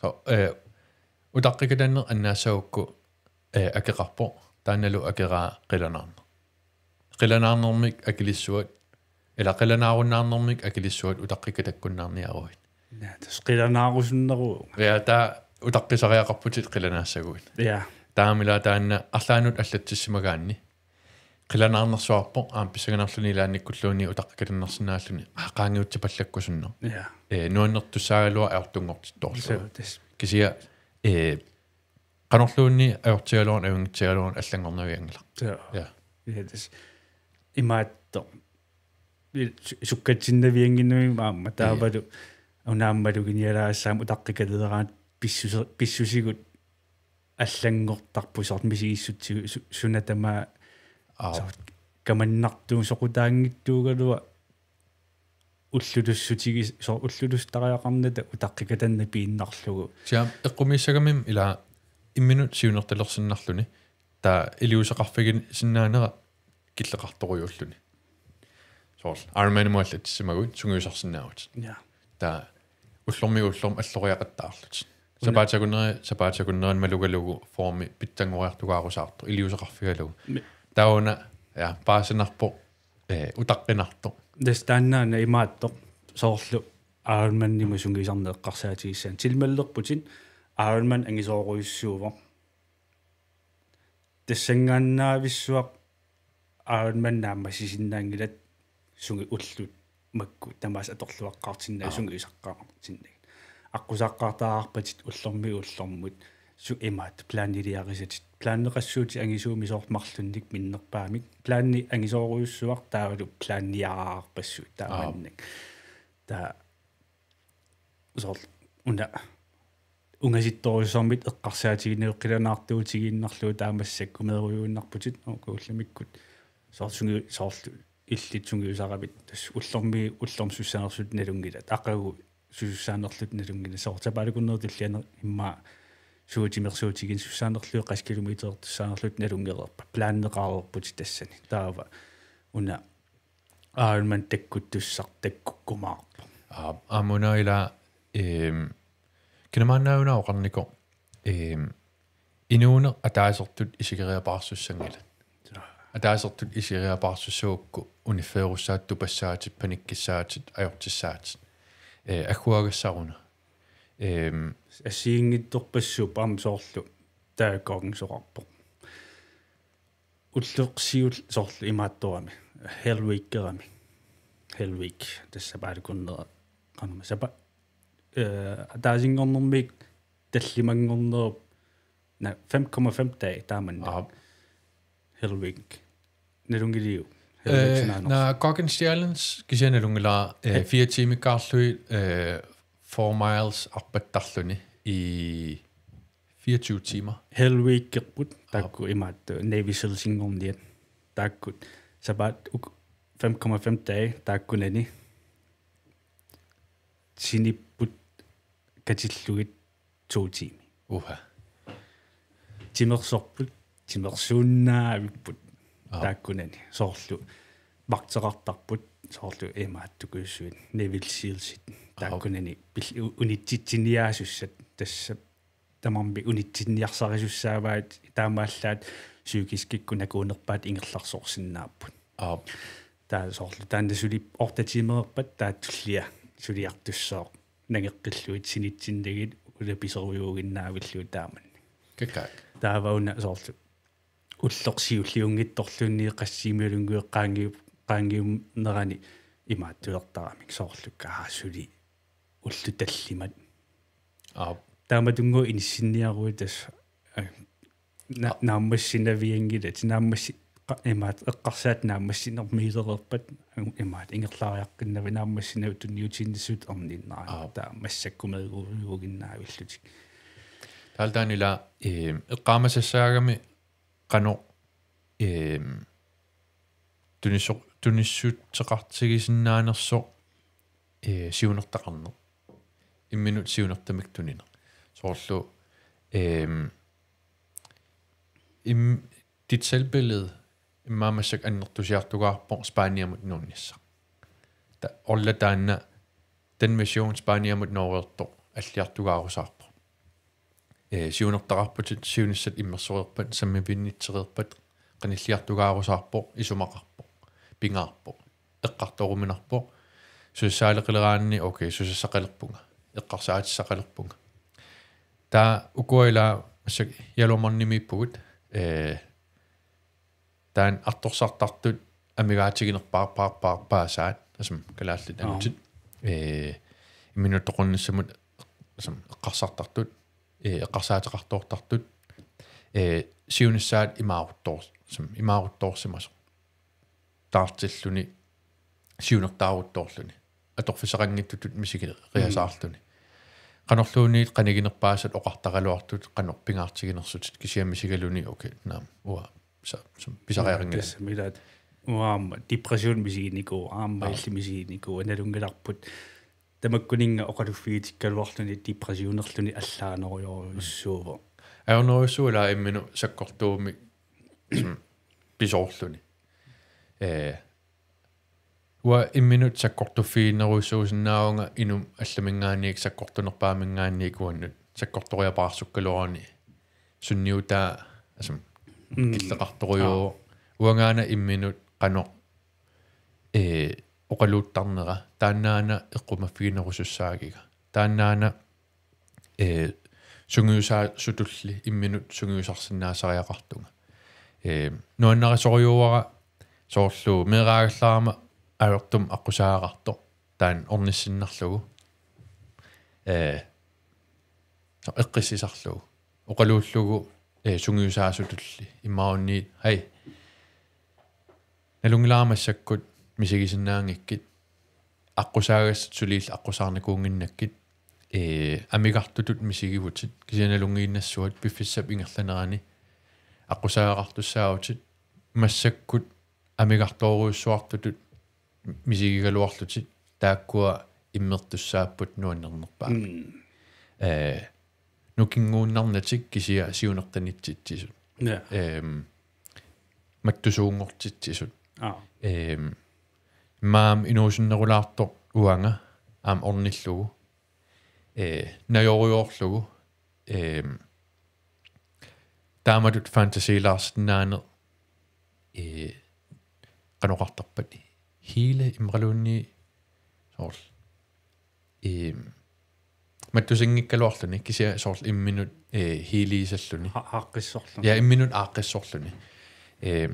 So, eh, utaqqikatanneq annaassagukku, eh, akeqarpoq. Taannalu akeraa qilanaarneq. Qilanaarnermik akilissuat, ila qilanaarunnaarnermik akilissuat utaqqikatakkunnaarniaruit. Ja, tassa qilanaarusunneruvoq. Ja, taava utaqqisariaqarputit qilanaassaguit. Ja. Taamaallaat taanna arlaannut allatsissimagaanni qilanaarnersuarpoq, aamma pissanganarluni ilaannikkulluunniit utaqqikatannersinnaalluni. Aa, qaangiutsipallakkusunneq. Ja. Eh, nuannertussaagaluaq ajortunngortittoorlugu. Suu, tassa. Kisianni, eh, qanorluunniit ajortigaluaruni, ajunngitsugaluaruni allanngornavianngilaq. Suu. Ja. Ja, tassa. Imaattoq. I-, su-, sukkatsinnaviannginnami aamma. Ja. Taavalu una aamma maluginialaassaaq utaqqikataleraangat pissuse-, pissusigut allanngortarput soorlu misigissutsigu su-, suna tamaat Aap. soorlu kamannartuusoqutaanngitsuugaluaq ullulussutigi-, soorlu ullulussutariaqarnata utaqqikatanneq piinnarlugu. Siam eqqumiissagamik ila imminut siunertalersinnarluni taava iliuuseqarfigisinnaanera killeqartorujuulluni. Soorlu Ironmanimut allatsissimaguit sungiusarsinnaavutit. Ja. Taava ullormiit ullormut alloriaqattaarlutit. Una- Sapaatip akunneri, sapaatip akunneri malugalugu formi pitsanngoriartugaarusaartoq, iliuuseqarfigalugu. Mi- Taava una, ja, paasinarpoq, eh, utaqqinartoq. Tassa taannaana imaattoq soorlu Ironmanimut sungiusarneq eqqarsaatigissavat. Tilmelderputit Ironman angisoorujussuuvoq. Tassanngaannaavissuaq Ironman naammassisinnaanngilat sungi ullut makku tamaasa atorluaqqaartinnagu Aap. sungiusaqqaartinnagit. Aqqusaqqaartariaqarpatit ullormiit ullormut su-, imaattoq planiliarisatit. Planeqassuutit angisuumik soorlu marlunnik minnerpaamik. Plani angisoorujussuaq taavalu planiaraarpassuit Aap. taamannak. Taava soorlu una ungasittorujussuarmik eqqarsaatiginagu qilanaartuutigiinnarlugu taava massakkumeerujuinnarputit, okay, ullumikkut soorlu sungi-, soorlu illit sungiusaravit tassa ullormiit ullormut sussanersutit nalunngilat, aqagu susussaanerlutit nalunngilat, soorlu sapaatip akunneri tulliani immaqa suut timersuutiginnissaanerlugit qassit kilometertussaanerlugit nalunngereerpat, planeqareerputit tassani. Taava una Ironman takkuttussaq takkukkumaarpoq. Aa, aamma una ila, ehm, kinamaannaavuna oqarnikoq, ehm, inuuneq ataasertut isigeriapaarsussanngilat. Ataasertut isigeriapaarsussagukku uniffeerussaat, tupassaatit, panikkissaatit, ajortissaatit. Eh, agguagassaruna. Ehm, assigiinngitsorpassuup aamma soorlu taakkoorn soqarpoq. Ulloq siulleq soorlu imaattorami. Hell Weekerami. Hell Week, tassa paalukunnera qanuma sapa. Eh, ataasinngornermiit tallimanngornerup, na, fem komma fem dage taamanna. Aap. Hell Week. Nalunngiliuk? Hell Week. Eh, sanaanoq. Na Goggins Challenge kisianni nalunngilara, eh, fire tiimikkaarlugit, eh, four miles arpattarluni i fireogtyve timer. Hell Weekerput, aap, taakku imaat, eh, Navy Sealsinngorniat. Taakkut sapaat uk-, fem komma fem dage taakkunani sinipput katillugit to tiimi. Uha. Timersorput, timersuunnaavipput. Aap. Taakkunani. Soorlu vagteqartarput, soorlu imaattukujussuit, Navy Sealsit. Aap. Taakkunani pil-, u-, unitsitsiniaasussat tassa tamarmik unitsinniarsarisussaavaat, taamaallaat psykiskikkut nakuunerpaat ingerlaarsorsinnaapput. Aap. Taava soorlu taanna suli otte tiimeerpat taava tullia suliartussooq nangeqqillugit sinitsinnagit ulapiserujuuginnaavillugit taamannak. Kakkaak. Taava una soorlu ulloq siulliunngitsorluunniit qassiimilunnguit qaangiu-, qaangiunnerani imaattulertaramik soorlu kaa suli ullut tallimat. Aap. Taamatunnguaq inissinniaruit tassa, eh, na-, aap, naammassinavianngilatit, naammassi-, qa-, imaat eqqarsaat naammassinermiilereerpat, imaat ingerlariaqqinnavi naammassinavi tunniutiinnissut erniinnarami. Aap. Taava massakkumeerujuuginnaavillutik. Taava taanna ila, ehm, eqqaamasassaagami qanoq, ehm, tunisso-, tunissuteqartigisinnaanersoq, eh, siunertaqarneq. Imminut siunertamik tunineq. Soorlu, ehm, im-, dit selvbillede immaqa massakkut annertusiartugaarpoq Spaniamut nuunnissaq. Ta-, olla taanna den mission Spaniamut nooreertoq alliartugaarusaarpoq. Eh, siunertaqarputit, siunissat immersoreerpat, sammivinnitsereerpat, qanilliartugaarusaarpoq, isumaqarpoq, pingaarpoq, eqqartoruminarpoq, susassaaleqileraanni, okay, susassaqalerpunga, eqqarsaatissaqalerpunga. Taava ukua ila massakkut Jalumannimiippugut, eh, taanna artorsartartut amigaatiginerpaarpaarpaarpaasaat, asam kalaallit, aap, angutit. Eh, imminut toqunnissamut, asam eqqarsartartut, eh, eqqarsaateqartoortartut, eh, siunissaat imaaruttoor-, asam imaaruttoorsimasoq. Taartilluni, siunertaaruttoorluni. Atorfissaqanngitsutut misigeriasaarluni. Mm. Qanorluunniit qaniginerpaasat oqartaraluartut, qanoq pingaartiginersutit kisianni misigaluni, okay, naamik, uanga, sa-, sa-, pisariaqanngilanga. Tassami ilaat, uanga aamma depression misiginikuuara, aamma, aap, illit misiginikuuat, nalunngilarput. Tamakkuninnga oqaluffigitikkaluarluni depressionerluni allaanerujorujussuuvoq. Ajornerujussuuvoq ila imminut sakkortuumik, som, pisoorluni. Eh, uanga imminut sakkortuffiginerujussuusinnaavunga inuk allaminngaanniit sakkortunerpaaminngaanniit uannut sakkortoriapaarsukkaluarani sunniutaa, asam, mm, killeqartorujuuvoq. Aap. Uangaana imminut qanoq, eh, oqaluuttarnera, taannaana eqqumaffiginerusussaagiga. Taannaana, eh, sungiusaasutulli imminut sungiusarsinnaasariaqartunga. Eh, nuannarisorujuuara soorlu meeraagallarama ajortumik aqqusaagaqartoq taanna ornissinnarlugu. Eh, so-, eqqissisarlugu. Oqaluullugu, eh, sungiusaasutulli. Imaluunniit, hej. Nalunngilara massakkut misigisinnaanngikkit. Aqqusaagassat suli illit aqqusaarnikuunnginnakkit. Eh, amigartutut misigivutit. Kisianni nalunngiinnassuat piffissap ingerlanerani aqqusaagaqartussaavutit. Massakkut amigartoorujussuartutut misigigaluarlutit. Taakkua immertussaapput nuannernerpaamik. Mm. Eh, nukinnguunnarnatik kisianni siunertanittitsisut. Ja. Ehm, mattusuunngortitsisut. Aa. Ehm, maam inuusunnerulaartoq uanga aamma ornillugu. Eh, najorujoorlugu. Ehm, taamatut fantasy laarsinnaaneq, eh, qanoq oqartarpat, heale imaluunniit soorlu. Ehm, mattusinngikkaluarluni kisianni soorlu imminut, eh, healiisalluni. Ha-, aaqqissorluni. Ja, imminut aaqqissorluni. Ehm,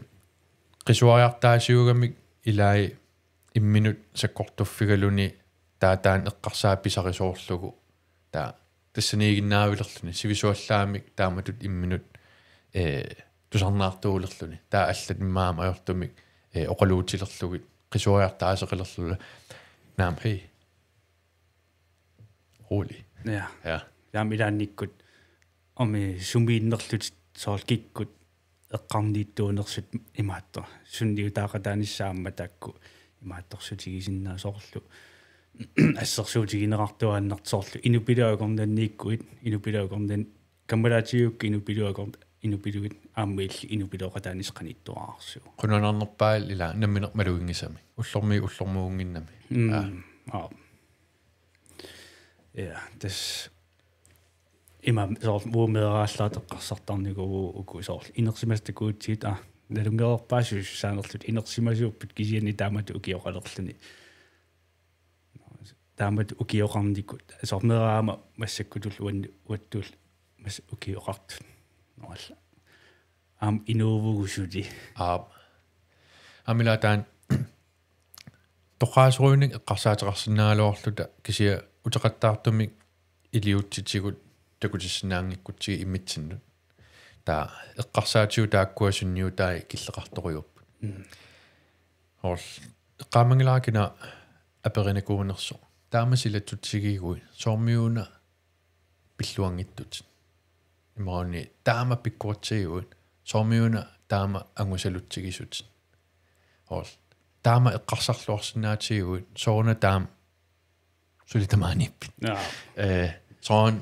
qisuariartaasiugamik ilai imminut sakkortuffigaluni taava taanna eqqarsaat pisarisoorlugu. Taava tassaniiginnaavilerluni. Sivisuallaamik taamatut imminut, eh, tusarnaartuulerluni. Taava allat immaqa ajortumik, eh, oqaluutilerlugit. Qisuariartaaseqilerlugit. Naamik, hej. Rolig. Ja. Ja. Taama ilaannikkut aamma sumiinnerlutit soorlu kikkut eqqarniittuunersut imaattoq. Sunniutaaqataanissaat aamma taakku imaattorsuutigisinnaasut soorlu. Assersuutigineqartuaannartoq soorlu inupilaat akornanniikkuit, inupilaat akornan-, kammalaatigiukkit inupilaat akor-, inupiluit aamma illit inupilaaqataanissaq qanittuararsuuvoq. Qunanarnerpaal ila nammineq maluginngisamik. Ullormiit ullormuunnginnami. Mm. Aa. Aa. Ja, tassa ima soorlu uagut meeraallaat eqqarsartarnikuuvugut uku soorlu inersimasut takuutsigit, aa, nalunngereerpaat sussaanerluta inersimasuupput kisianni taamatut ukioqalerluni. Taamatut ukioqarnikut. Soorlu meeraakkut massakkutullu uanni-, uattullu mas-, ukioqartut. Noalla. Aamma inuuvugut suli. Aap. Aamma ila taanna toqqaasorujunik eqqarsaateqarsinnaagaluarluta kisianni uteqattaartumik iliuutsitigut takutissinnaanngikkutsigit immitsinnut. Taava eqqarsaatigut taakkua sunniutai killeqartorujuupput. Mm. Soorlu eqqaamanngilara kina aperinikuunersoq. Taama silatsutigiguit. Soormiuna pilluanngitsutit. Imaluunniit taama pikkoritsiguit. Soormiuna taama angusalutsigisutit. Soorlu taama eqqarsarluarsinnaatigiguit. Sooruna taama suli tamaaniippit. Ja. Eh, soorlu,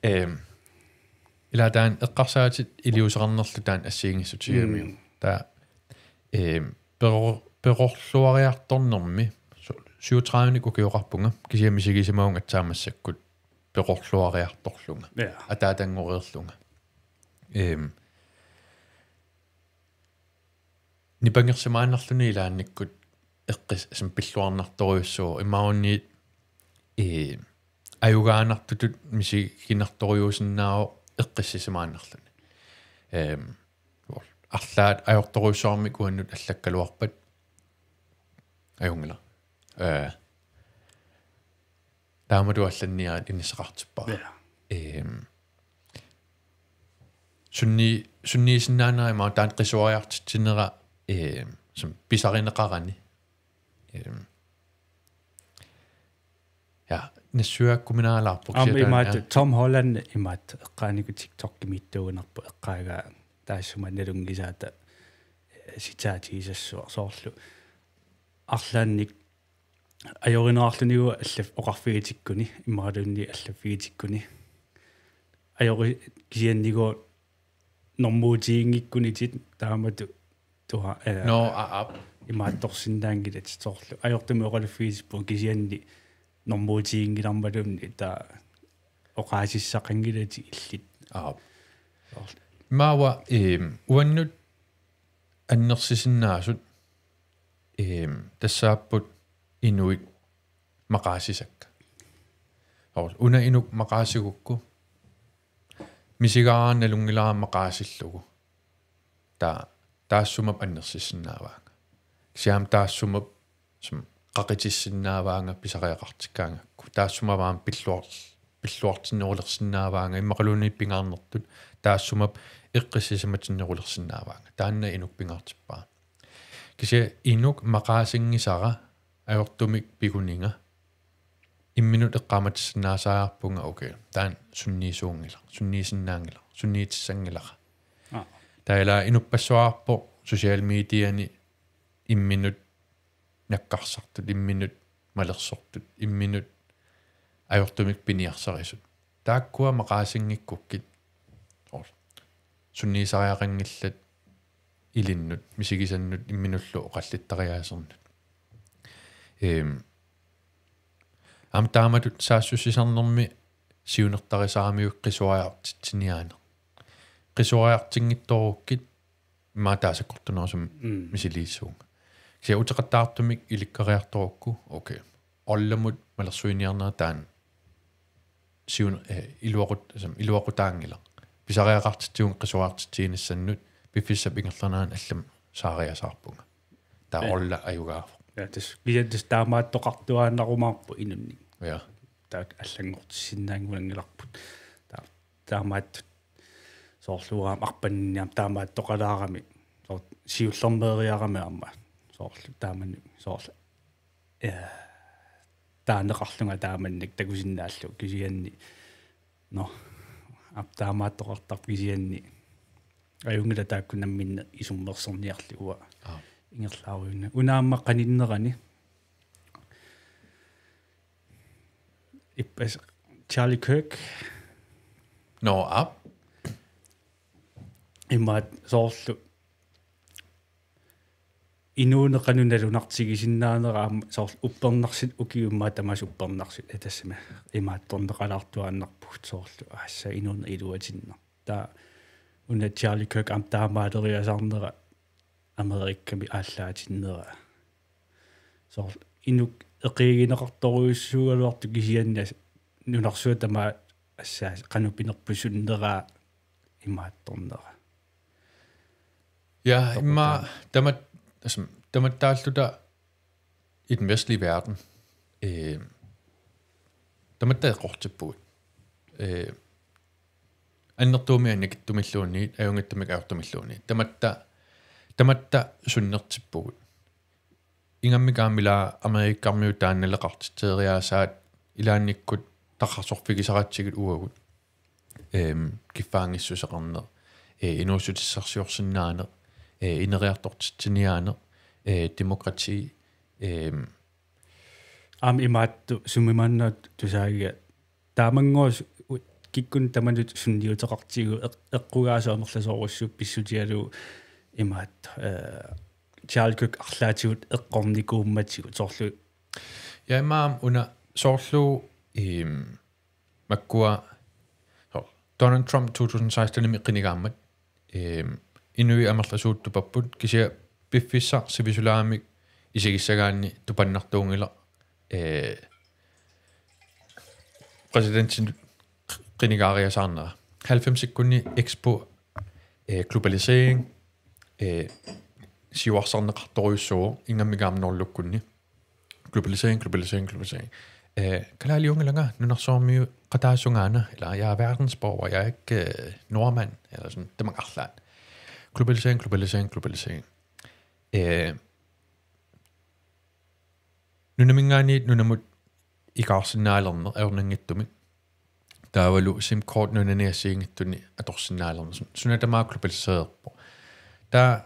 ehm, ila taanna eqqarsaatit iliuuseqarnerlu taanna assigiinngissutigigamiuk. Mm. Taava, ehm, peror-, perorluariartornermi, su-, syvogtredive-nik ukioqarpunga, kisianni misigisimavunga aatsaat massakkut perorluariartorlunga. Ja. Ataatanngoreerlunga. Ehm, nipangersimaannarluni ilaannikkut eqqis-, som pilluarnartorujussuuvoq imaluunniit, ee, ajugaannartutut misiginartorujuusinnaavoq eqqissisimaannarluni. Ehm, arlaat ajortorujussuarmik uannut allakkaluarpat ajunngilaq. Ee, taamatut allanniarit inissaqartippara. Ja. Ehm, sunni-, sunniisinnaanera imaluunniit taanna qisuariartitsinera, ehm, som pisarineqarani. Ehm, ja, nassuiaakkuminaalaarpoq. Aamma Kisianni taanna, imaattoq, Tom Holland imaattoq eqqaaniku TikTokimiittuugunarpoq eqqaagaa taassuma nalunngisaata, eh, sitaatigisassuaq soorlu. Arlaannik ajorineqarlunigu allaf-, oqarfigitikkuni, imaluunniit allaffigitikkuni. Ajori-, kisiannigooq normuutiginngikkunitit taamatut tuha-, eh, Nå, a-, aap. imaattorsinnaanngilatit soorlu. Ajortumik oqaluffigitippunga kisianni normuutiginngilarmalunni taava oqaasissaqanngilatit illit. Aap. Maava, ehm, uannut annersisinnaasut, ehm, tassaapput inuit maqaasisakka. Soorlu una inuk maqaasigukku misigaara nalunngilara maqaasillugu. Taa-, taassumap annersisinnaavaanga. Kisianni taassumap som qaqitissinnaavaanga pisariaqartikkaangakku. Taassuma aamma pilluar-, pilluartinnerulersinnaavaanga, immaqaluunniit pingaarnertut taassumap eqqissisimatinnerulersinnaavaanga. Taanna inuk pingaartippara. Kisianni inuk maqaasinngisara ajortumik piguniga imminut eqqaamatissinnaasariaqarpunga, okay, taanna sunniisuunngilaq, sunniisinnaanngilaq, sunniitissanngilara. Aa. Taava ila inuppassuarpoq social mediani imminut nakkarsartut, imminut malersortut, imminut ajortumik piniarsarisut. Taakkua maqaasinngikkukku soorlu sunniisariaqanngillat ilinnut, misigisannut imminullu oqallittariaasernut. Ehm, aamma taamatut saassussisarnermi siunertarisaramiuk qisuariartitsiniaaneq. Qisuariartinngitsoorukku immaqa taasakkortunerusumik Mm. misiliissuunga. Kisianni uteqattaartumik ilikkariartorukku, okay. Ollamut malersuiniarnera taanna siun-, eh, iluaqut-, asam, iluaqutaanngilaq. Pisariaqartitsigut qisuariartitsiinissannut piffissap ingerlanerani allamik saariasaarpunga. Taava Ja. Olla ajugaavoq. Ja, tassa, kisianni tassa taamaattoqartuaannarumaarpoq inunnik. Ja. Taava allanngortissinnaannguanngilarput. Taa-, taamaattut soorlu aamma arpaninniarmi taamaattoqalaarami. Soorlu siullermeeriarami aamma. Soorlu taamani, soorlu. Ja. Taaneqarlunga taamannak takusinnaallugu kisianni. No. Aap taamaattoqartarpoq kisianni. Ajunngilaq taakku namminneq isummersorniarlugit. Aap. Ingerlaarujuuna. Una aamma qaninnerani. Ippas Charlie Kirk. Nå, aap. Imaattoq soorlu inuuneq qanoq nalunartigisinnaanera aamma soorlu uppernarsut ukiummaa tamaasa uppernarsut atassami imaattorneqalaartuaannarpugut soorlu aassaa inuuneq iluatinnartoq. Taava una Charlie Kirk aamma taamaaleriasaarnera Amerikami aallaatinnera. Soorlu inuk eqiigineqartorujussuugaluartoq kisianni as-, nunarsuaq tamaat assaas qanoq pinerpusunneraa imaattornera. Ja, imma tamat-, altså, tamattaalluta i den vestlige verden, øh, tamatta eqqortippugut. Øh, annertuumik annikitsumilluunniit, ajunngitsumik ajortumilluunniit. Tamatta, tamatta sunnertippugut. Ingammik aamma ila Amerikkarmiut taanna naleqartitseriaasaat ilaannikkut tarrarsorfigisaratsigit uagut. Ehm, kiffaanngissuseqarneq, eh, inuussutissarsiorsinnaaneq, eh, ineriartortitsiniaaneq, eh, demokrati, ehm. Aamma imaattoq sumimaanna tusaagiga taamanngoq su-, u-, kikkunnut tamanut sunniuteqartigu eq-, eqqugaasut amerlasoorujussuupput pissutigalugu imaattoq, eh, Charlie Kirk arlaatigut eqqornikuummatigut soorlu. Ja, imma aamma una soorlu, ehm, makkua, soorlu Donald Trump to tusind seksten-imi qinigaammat, ehm, inuit amerlasuut tupapput kisianni piffissaq sivisulaamik isigissagaanni tupannartuunngilaq, eh, præsidentinut qinigaariasaarnera. Halvfemsikkunni Expo, eh, globalisering, eh, siuarsarneqartorujussuuvoq ingammik aamma nollukkunni. Globalisering, globalisering, globalisering. Eh, kalaaliunngilanga nunarsuarmiuqataasungaana, eller jeg er verdensborger, jeg er ikke, eh, nordmand, eller sådan, det man arlaan. Globalisering, globalisering, globalisering. Eh, nunaminngaanniit nunamut ikaarsinnaalerneq ajornanngitsumik. Taavalu SIM-kort nunani assigiinngitsuni atorsinnaalerneq. Sun-, suna tamaat globaliseerpoq. Taava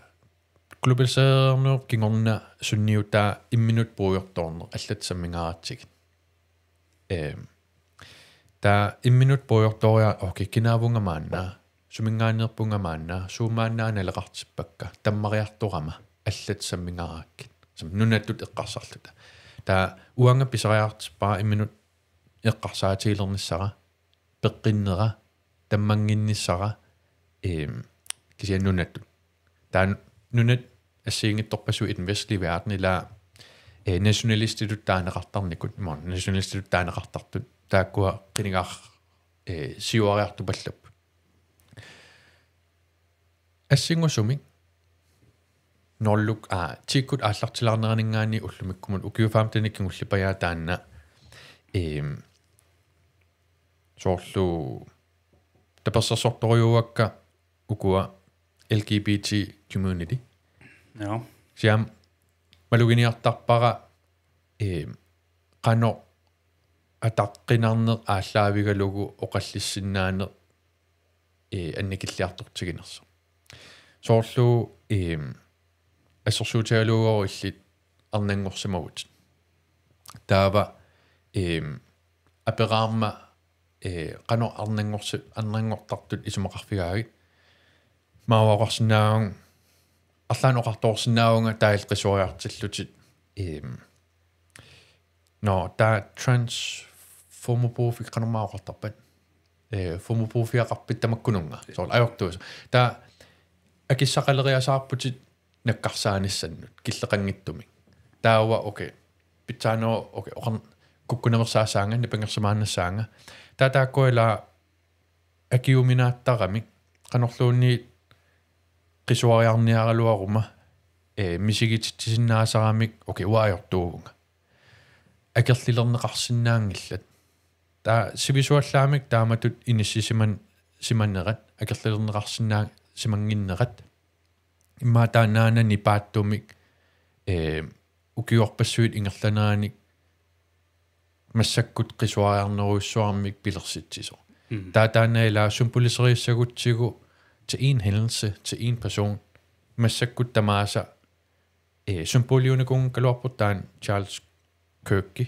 globaliseernerup kingorna sunniutaa imminut puigortoorneq allat sammingaaratsigit. Ehm, taava imminut puigortooriarlugu, okay, kinaavunga maanna, suminngaanneerpunga maanna, suut maanna naleqartippakka, tammariartorama, allat sammingaarakkit. Som nunatut eqqarsarluta. Taava uanga pisariaqartippara imminut eqqarsaatigilernissara, peqqinnera, tammannginnissara, ehm, kisianni nunatut. Taava nunat assigiinngitsorpassuit i den vestlige verden, ila, eh, nationalistitut taaneqartarnikut, imaluunniit nationalistitut taaneqartartut, taakkua qinigaar-, eh, siuariartupallapput. Assingusumik nolluk, aa, tiikkut aallartilaarneraninngaanniit ullumikkumut ukiut femtenit kingulliit pajaat taanna, ehm, soorlu tapersersortorujuuakka ukua L G B T community. Ja. Siam maluginiartarpara, eh, qanoq ataqqinarneq aallaavigalugu oqallissinnaaneq, eh, annikilliartortiginersoq. Soorlu, eh, assersuutigalugu illit arnanngorsimavutit. Taava, eh, aperaarma ee, qanoq arnanngorsi-, arnanngortartut isumaqarfigaagit. Maava oqarsinnaavunga, arlaannik oqartoorsinnaavunga taava qisuariartillutit, eem, nå, taava transformable-fik qanormaa oqartarpat? Ee, formerprofiaqarpit tamakkununnga. Soorlu ajortuusoq. Taava akissaqaleriasaarputit nakkarsaanissannut, killeqanngitsumik. Taava, okay. Pitsaanerup, okay, oqarn-, kukkunaveersaassaanga, nipangersimaannassaanga. Taava taakkua ila akiuminaattaramik, qanorluunniit qisuariarniaraluaruma, ee, misigititsisinnaasaramik, okay, uanga ajortuuvunga. Akerlilerneqarsinnaanngillat. Taava sivisuallaamik taamatut inissisiman-, simanerat, akerlilerneqarsinnaa-, simannginnerat. Immaqa taannaana nipaattumik, ee, ukiorpassuit ingerlaneranik massakkut qisuariarnerujussuarmik pilersitsisoq. Mm. Taava taanna ila symboliseriissagutsigu til en hændelse, til en person. Massakkut tamaasa, ee, symboliunikuunngikkaluarpoq taanna Charles Kirk.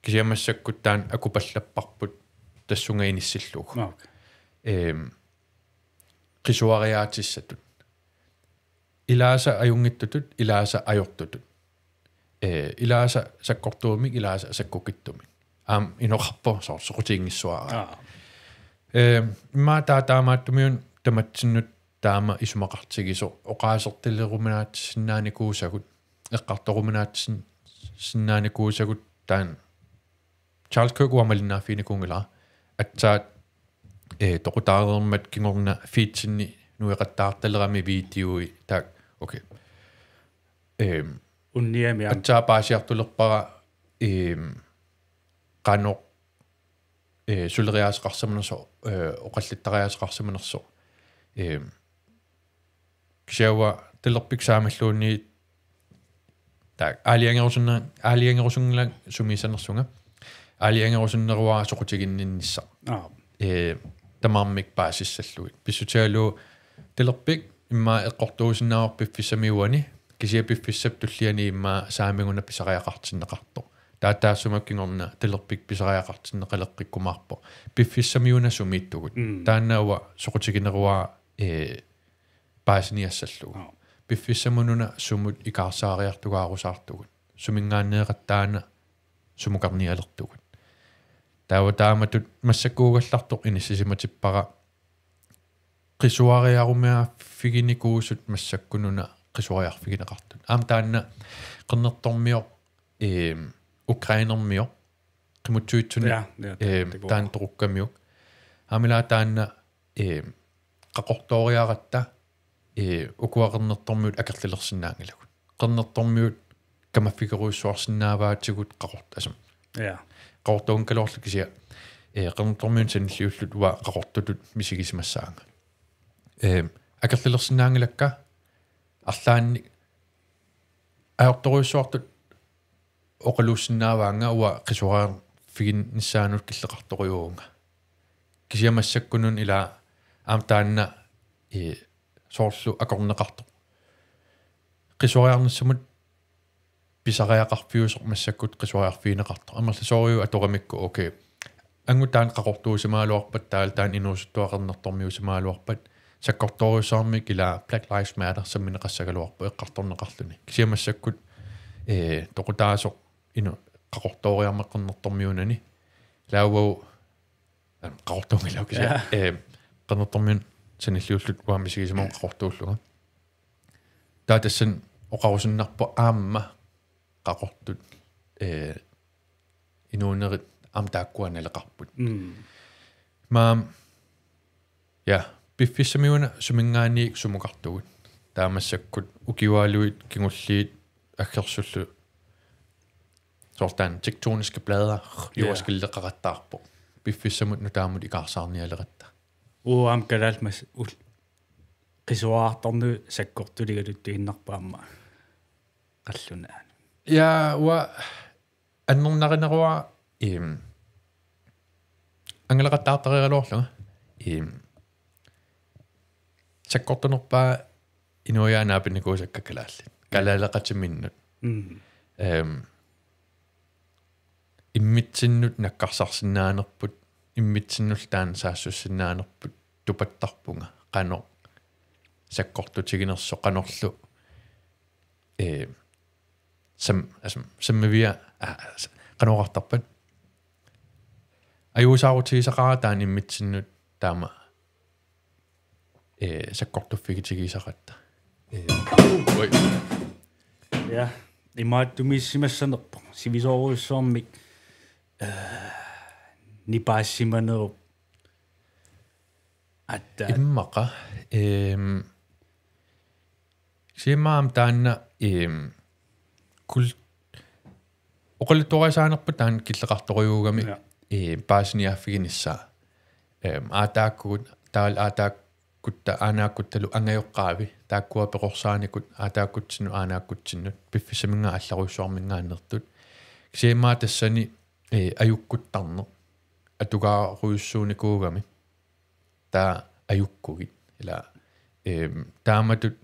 Kisianni massakkut taanna akupallapparput tassunga inissillugu. Nå, okay. Eem, qisuariaatissatut. Ilaasa ajunngitsutut, ilaasa ajortutut. Ee, ilaasa sakkortuumik, ilaasa sakkukitsumik. Aamma inoqarpoq soorlu soqutiginngissuara. Aa. Ee, immaqa taava taamaattumiuna tamatsinnut taama isumaqartigisoq oqaasertaleruminaatsisinnaanikuusagut, eqqartoruminaatsisin-, sinnaanikuusagut taanna Charles Kirk uanga malinnaaffiginikuunngilara. Aatsaat, ee, toqutaareermat kingorna feedsinni nueqattaartalerami videoi taakku. Okay. Eem, unniami aamma. Aatsaat paasiartulerpara, eem, qanoq, ee, suleriaaseqarsimanersoq, ee, oqallittariaaseqarsimanersoq. Eem, kisianni uanga talerpik saamilluunniit taakku aalajangerusunner-, aalajangerusunngilanga sumiissanersunga. Aalajangerusunneruara soqutiginninnissaq. Aa. Ee, tamarmik paasissallugit. Pissutigalugu talerpik immaqa eqqortuusinnaavarput piffissami uani, kisianni piffissap tulliani immaqa saamiuna pisariaqartinneqartoq. Taava taassuma kingorna talerpik pisariaqartinneqaleqqikkumaarpoq. Piffissamiuna sumiittugut. Mm. Taanna uanga soqutigineruara, ee, paasiniassallugu. Aa. Piffissaminuna sumut ikaarsaariartugaarusaartugut. Suminngaanneeqattaana sumukarnialertugut. Taava taamatut massakkuugallartoq inissisimatippara qisuariarumiaaffiginikuusut massakkununa qisuariarfigineqartut. Aamma taanna qernertormioq, eem, ukrainermioq, qimuttuitsuni, ja, ja, ta-, eem, takuuk. Taanna toqukkamiuk. Aamma ila taanna, eem, qaqortooriaratta, ee, ukua qernertormiut akerlilersinnaanngilagut. Qernertormiut kamaffigerujussuarsinnaavaatigut qaqort-, asum. Ja. Qaqortuunngikkaluarlutik kisianni, ee, qernertormiunut sanilliullutik uanga qaqortutut misigisimassaanga. Ee, akerlilersinnaanngilakka arlaannik ajortorujussuartut oqaluussinnaavaannga uanga qisuariarfiginnissaanut killeqartorujuuvunga. Kisianni massakkununa ila aamma taanna, ee, soorlu akorneqartoq. Qisuariarnissamut pisariaqarfiusoq massakkut qisuariarfigineqartoq. Amerlasoorujussuaq atoramikku, okay. Angut taanna qaqortuusimagaluarpat, taavalu taanna inuusuttuaq qernertormiuusimagaluarpat, sakkortoorujussuarmik ila Black Lives Matter sammineqassagaluarpoq eqqartorneqarluni. Kisianni massakkut, ee, toqutaasoq inu-, qaqortooriarmat qernertormiunani. Ila uagut, aa, qaqortuunngilaq kisianni. Ja. Ee, qernertormiunut sanilliullutik uanga misigisimavunga qaqortuullunga. Taava tassani oqarusunnarpoq aamma qaqortut, ee, inuunerit aamma taakkua naleqarput. Mm. Maam, ja, piffissamiuna suminngaanniit sumukartugut. Taava massakkut ukiualuit kingulliit aggersullu soorlu taanna tektoniske plader, ja, jordskælveqaqattaarpoq. Piffissamut nutaamut ikaarsaarnialeratta. Uagut aamma kalaallit mas-, ul-, qisuariartorneq sakkortuligaluttuinnarpoq aamma qallunaanut. Ja, uanga annernarineruara, eem, angalaqattaartarigaluarlunga. Eem, sakkortunerpaat inuiaat naapinnikuusakka kalaallit. Kalaaleqatiminnut. Mm. Eem, immitsinnut nakkarsarsinnaanerput immitsinnullu taanna saassussinnaanerput tupattarpunga, qanoq sakkortutiginersoq, qanorlu, ee, sam-, altså, sammivia, aa, s-, qanoq oqartarpat? Ajuusaarutigisaqaara taanna immitsinnut taama, ee, sakkortuffigitigisaqatta. Ee, oj. Ja, imaattumiissimassanerpoq. Sivisoorujussuarmik, ee, nipaassimanerup. Atta. Immaqa, ehm, kisianni aamma taanna, ehm, kul-, oqaluttuarisaanerput taanna killeqartorujuugami, ja, ehm, paasiniaaffiginissaa. Ehm, aataakkut, taavalu aataakkutta, aanaakkutalu angajoqqaavi, taakkua peqorsaanikut, aataakkutsinnut, aanaakkutsinnu, piffissaminngaanniit allarujussuarminngaanneersut. Kisianni tassani, eh, ajukkuttarneq atugaarujussuunikuugami. Taava ajukkugit. Ila, ehm, taamatut,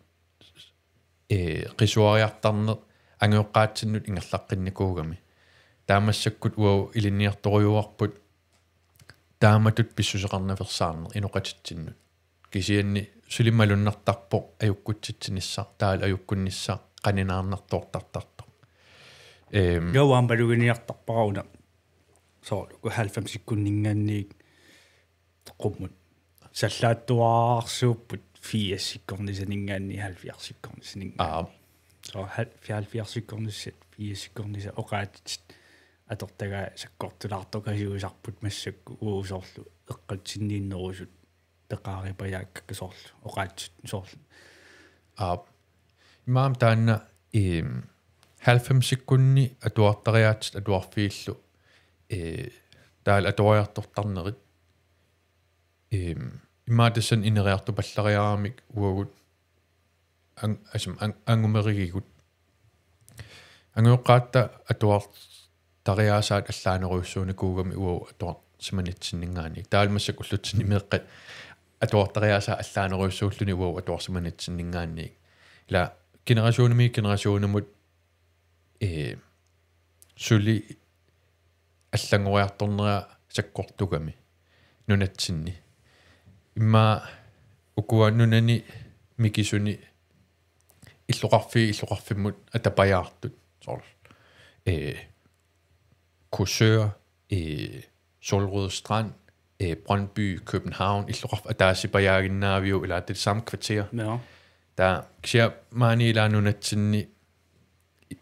eh, qisuariartarneq angajoqqaatsinnut ingerlaqqinnikuugami. Taava massakkut uagut ilinniartorujuarput taamatut pissuseqarnaveersaarneq inoqatitsinnut. Kisianni suli malunnartarpoq ajukkutsitsinissaq, taavalu ajukkunnissaq qaninaarnartoortartartoq. Ehm. Ja, uanga maluginiartarpara una. Soorlu uku halvfemsikkunninngaanniit qummut sallaattuararsuupput firsikkornisaninngaanniit halvfjerdsikkornisaninngaanniit. Aap. Så hal-, halvfjerdsikkornissat, firsikkornissat oqaatsit atortagaat sakkortulaartoqarsiuisarput massakkut, uagut soorlu eqqatsinniinnerusut peqaaripajaakkakka soorlu oqaatsit soorlu. Aap. Immaqa taanna, ehm, halvfemsikkunni atuartariaatsit atuarfiillu, eh, taavalu atuariartortarnerit. Ehm, immaqa tassani ineriartupallariaramik uagut ang-, asum, ang-, angumerigigut. Angajoqqaatta atuartariaasaat allaanerujussuunikuugami uagut atuarsimanitsinninngaanniit. Taavalu massakkut ullutsinni meeqqat atuartariaasaat allaanerujussuulluni uagut atuarsimanitsinninngaanniit. Ila generationimiit generationimut, eh, suli allanngoriartornera sakkortugami nunatsinni. Immaqa ukua nunani mikisuni illoqarfiit illoqarfimmut atapajaartut. Soorlu, eh, Korsør, eh, Solrød Strand, eh, Brøndby, København, illoqarfik ataasipajaaginnaaviuk, ila det samme kvarter. Ja. Taava kisianni maani ila nunatsinni i-,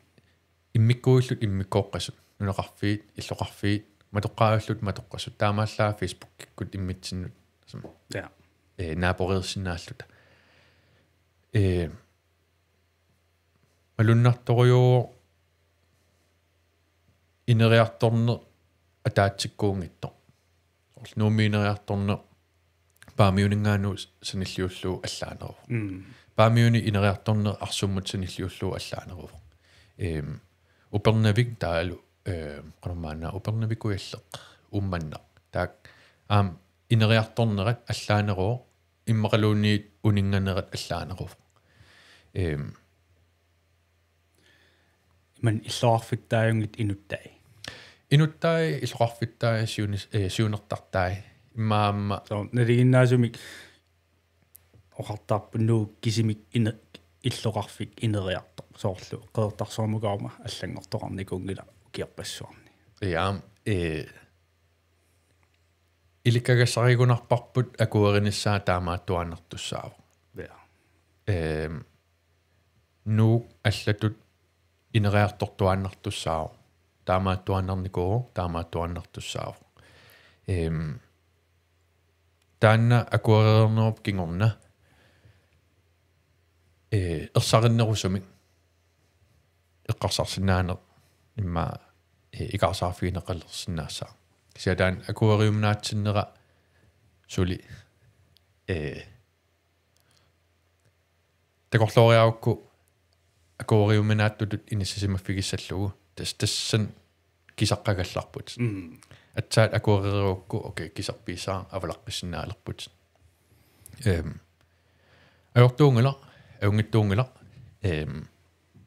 immikkuullutik immikkoorpasut, nunaqarfiit, illoqarfiit, matoqqaallutik matoqqasut, taamaallaat Facebookikkut immitsinnut, som, ja, eh, naaporeersinnaalluta. Eh, malunnartorujuuvoq ineriartorneq ataatsikkuunngitsoq. Soorlu Nuummi ineriartorneq Paamiuninngaanniit sanilliullugu allaaneruvoq. Mm. Paamiuni ineriartorneq Arsummut sanilliullugu allaaneruvoq. Ehm, Upernavik taavalu, ehm, qanormaanna Upernavik, Kujalleq, Uummannaq. Taakku aamma ineriartornerat allaaneruvoq, immaqaluunniit uninnganerat allaaneruvoq. Ehm. Imanna illoqarfittaajunngitsoq inuttai. Inuttai, illoqarfittai, siunis-, eh, siunertartai. Immaqa aamma. So, nalinginnaasumik oqartarput Nuuk kisimik ine-, illoqarfik ineriartoq. Soorlu Qeqertarsuarmut ukua allanngortoqarnikuunngilaq ukiorpassuarni. Ja, eh, ilikkagassarigunarparput akuerinissaa taamaattuaannartussaavoq. Ja. Ehm, Nuuk allatut ineriartortuaannartussaavoq. Taamaattuaannarnikuuvoq, taamaattuaannartussaavoq. Ehm, taanna akuereernerup kingorna, eh, ersarinnerusumik eqqarsarsinnaaneq immaqa, eh, ikaarsaarfigineqalersinnaassaaq. Kisianni taanna akueriuminaatsinnera suli, eh, takorlooriarukku akueriuminaatsutut inissisimaffigissallugu tas-, tassani kisaqqagallarput. Mm. Aatsaat akuereerukku, okay, kisarpiissaaq avalaqqissinnaagaluarput. Ehm, ajortuunngilaq, ajunngitsuunngilaq, ehm,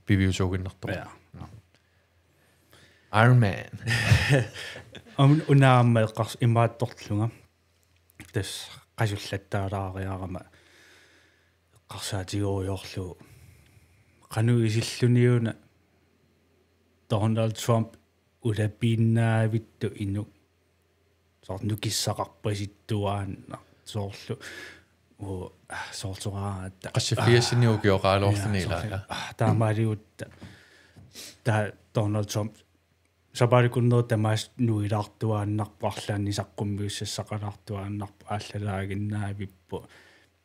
piviusuuginnartoq. Ja. Nå. Iron Man. Am-, una aamma eqqars-, imaattorlunga. Tassa qasullattaalaariarama eqqarsaatigoorujoorlugu. Qanoq isilluniuna Donald Trump ulapiinnaavittoq inuk. Soorlu nukissaqarpasittuaannaq. Soorlu, uu, soorlu soraaratta. Qassiffigissiniuk ukioqaraluarluni. Jaa, ilaa, soorlu, jaa. Aa, taamaaliutta. Taava Donald Trump sapaatip akunneri tamaasa nuilaartuaannarpoq, arlaannik saqqummiussassaqalaartuaannarpoq, aallalaaginnaavippoq,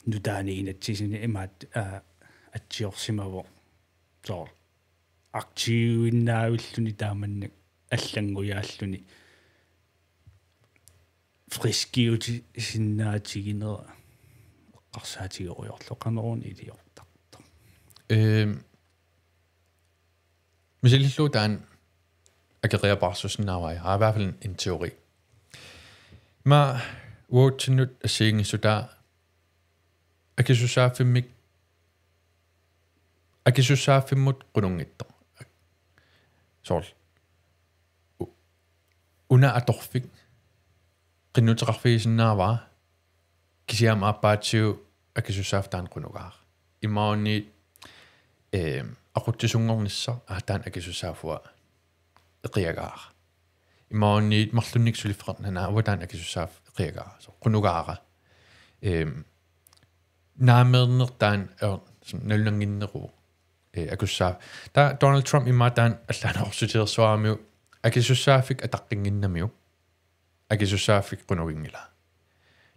nutaanik inatsisini imaattoq, aa, atsiorsimavoq. Soorlu aktiivinnaavilluni taamannak allanngujaalluni friskiutisinnaatiginera eqqarsaatigerujoorlu qanoruna iliortartoq. Ehm, misilillugu taanna akeriapaarsusinnaavaa, i hvert fald en teori. Ima uatsinnut assigiinngissutaat akisussaaffimmik, akisussaaffimmut qununngitsoq. Soorlu. U-, una atorfik qinnuteqarfigisinnaavaa, kisianni aamma aappaatsigut akisussaaffik taanna qunugaara. Imaluunniit, ehm, aqutsisunngornissaq, aa, taanna akisussaaffua eqiagaara. Imaluunniit marlunnik suliffeqartoq, naa, uanga taanna akisussaaffik eqiagaara. Soorlu qunugaara. Ehm, naameerneq taanna, eh, soorlu nalunannginneruvoq. Eh, akisussaa-, taava Donald Trump immaqa taanna allaanerussutigersuaramiuk akisussaaffik ataqqinnginnamiuk. Akisussaaffik qunuginngilaa.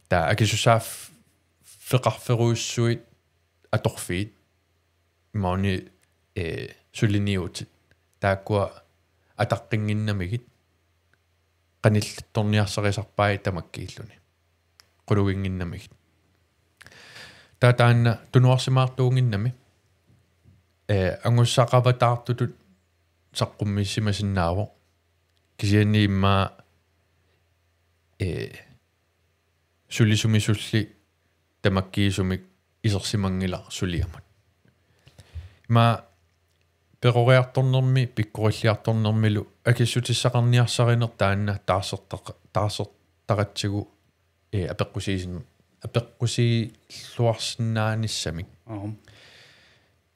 Taava akisussaaffeqarferujussuit atorfiit imaluunniit, eh, suliniutit. Taakkua ataqqinnginnamigit qanillattorniarsarisarpai tamakkiilluni. Qunuginnginnamigit. Taava taanna tunuarsimaartuunnginnami, eh, angussaqavataartutut saqqummiussimasinnaavoq. Kisianni immaqa, eh, sulisumisulli tamakkiisumik isersimanngilaq suliamut. Ima peroriartornermi, pikkorilliartornermilu akissutissaqarniarsarineq taanna taarsertaq-, taarsertaratsigu, eh, apeqqusiisin-, apeqqusiilluarsinnaanissamik. Aam.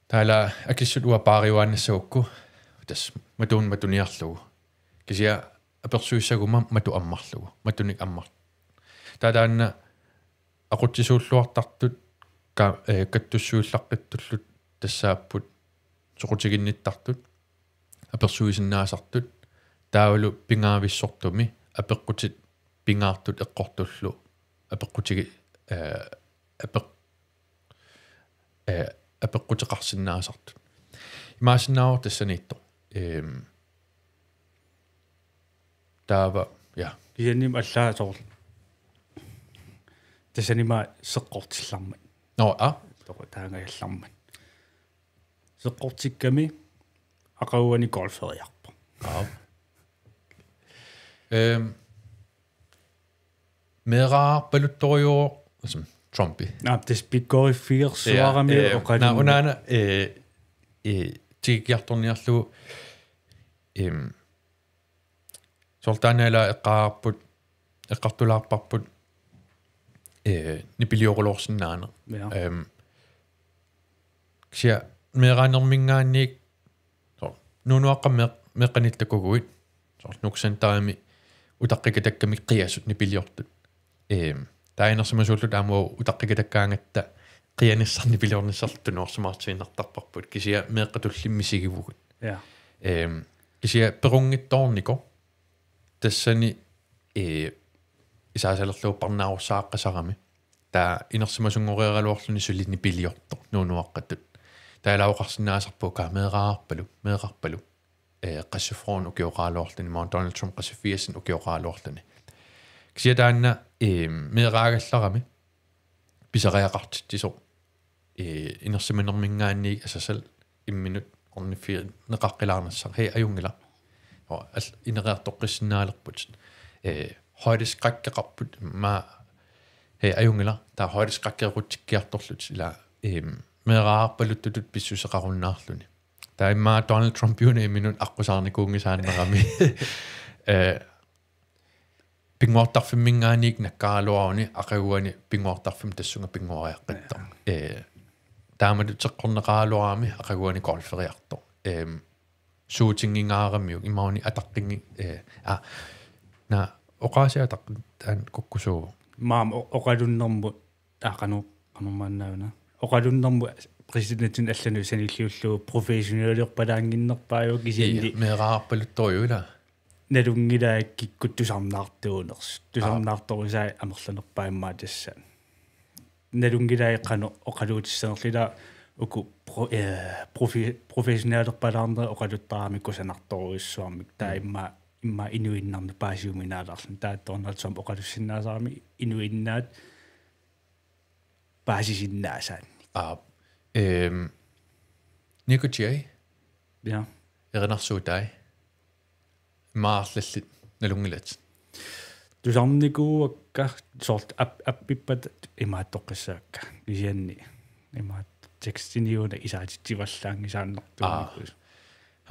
Taava akissut uanga paariuaannassagukku, tassa matunik matuniarlugu. Kisianni apersuissaguma matu ammarlugu, matunik ammar-. Taava taanna aqutsisuulluartartut ka-, eh, kattussuullaqqittuullutik tassaapput soqutiginnittartut, apersuisinnaasartut, taavalu pingaavissortumi apeqqutit pingaartut eqqortullu apeqqutigi-, eh, apeq-, eh, apeqquteqarsinnaasartut. Imaassinnaavoq tassaniittoq. Ehm, taava, ja. Kisianni allaat soorlu. Tassani ima seqqortillarmat. Nå, aa. Toqutaangajallarmat. Seqqortikkami aqaguani golferiarpoq. Aa. Ehm, meeraarpaluttorujuuvoq, altså, Trumpi. Naa, tassa pikkoriffigersuarami. Ja, eh, oqalunni. Naa, unaana, eh, eh, tikikkiartorniarlugu, ehm, soorlu taanna ila eqqaarput, eqqartulaarparput, eh, nipilioruloorsinnaaneq. Ja. Ehm, kisianni meeraanerminngaanniit, soorlu, nuunuaqqat meeq-, meeqqanillu takuguit, soorlu Nuuk Centerimi utaqqikatakkamik qiasut nipiliortut. Ehm, taava inersimasuulluta aamma utaqqikatakkaangatta qianissaq nipiliornissarlu tunuarsimaartiinnartarparput. Kisianni meeqqat tulliit misigivugut. Ja. Ehm, kisianni perunngitsoornikoq tassani, eh, isaasalerlugu parnaarussaaqqasarami. Taava inersimasunngoriaraluarluni suli nipiliortoq nuunuaqqatut. Taava ila oqarsinnaasarpugut kaa meeraarpalu, meerarpalu. Eh, qassit fyrre ukioqaraluarluni, imaluunniit Donald Trump qassit firsit ukioqaraluarluni. Kisianni taanna, eh, meeraagallarami pisariaqartitsisoq, eh, inersimanerminngaanniit asasal imminut orniffigineqaqqilaarnissaq. Hej, ajunngilaq. Og al-, ineriartoqqissinnaalerput. Eh, højdeskrækkeqarput, ma-, hej, ajunngilaq. Taava højdeskrækkeerutsikkiartorlutik ila, eh, meeraarpaluttutut pissuseqarunnaarluni. Taava immaqa Donald Trumpiuna imminut aqqusaarnikuunngisaannarami. Eh, pinnguartarfimminngaanniit nakkaraluaruni aqaguani pinnguartarfimmi tassunga pinnguariaqqittoq. Eh, taamatut teqqorneqaraluarami aqaguani golferiartoq. Ehm, shootingingaaramiuk imaluunniit ataqqingi-, eh, ah, na oqaasii ataqqi-, taanna kukkusuuvoq. Maama o-, oqalunnermut, aa, qanoq, qanormaannaavunga. Oqalunnermut præsidentinik allanut sanilliullugu professionelerpalaannginnerpaajuvoq kisianni. Ii, meerarpaluttorujuuvoq ila. Nalunngilai kikkut tusarnaartuunersut. Aa. Tusarnaartorusai amerlanerpaat immaqa tassa. Nalunngilai qanoq oqaluutissanerluta uku pro-, eh, profi-, professionelerpalaarnerit oqaluttarami kusanartorujussuarmik. Taava Mm. immaqa, immaqa inuinnarnik paasiuminaalaarluni. Taava Donald Trump oqalussinnaasarami inuinnaat paasisinnaasaannik. Aap. Ehm, Niku J. Ja. Erinarsuutai. Immaqa arlallit nalunngilatit. Tusarnikuuakka soorlu app-, appippata imaattoqqissaakka. Kisianni imaattoq tekstiniuna isaatitsivallaanngisaannartuunikuus. Aa.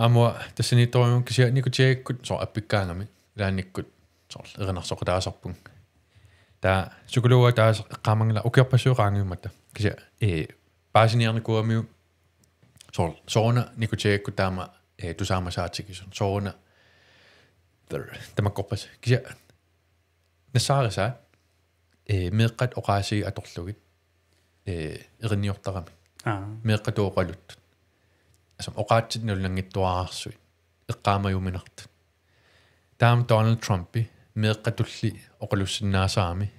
Aamma tassaniittorujuuvoq kisianni Niku J-kkut soorlu appikkaangamik. Ilaannikkut soorlu erinarsoqataasarpunga. Taava psykologi taava eqqaamanngilaq ukiorpassuit qaangiummata. Kisianni, eh, paasiniarnikuugamiuk soorlu sooruna Niku J-kkut taama, eh, tusaamasaatigisut. Sooruna ther-, tamakkorpassuit. Kisianni nassaarisaat, eh, meeqqat oqaasii atorlugit, eh, erinniortaramik. Aa. Meeqqat oqaluttut. Assut oqaatsit nalunanngitsuararsuit. Eqqaamajuminartut. Taama Donald Trumpi meeqqatulli oqalussinnaasarami,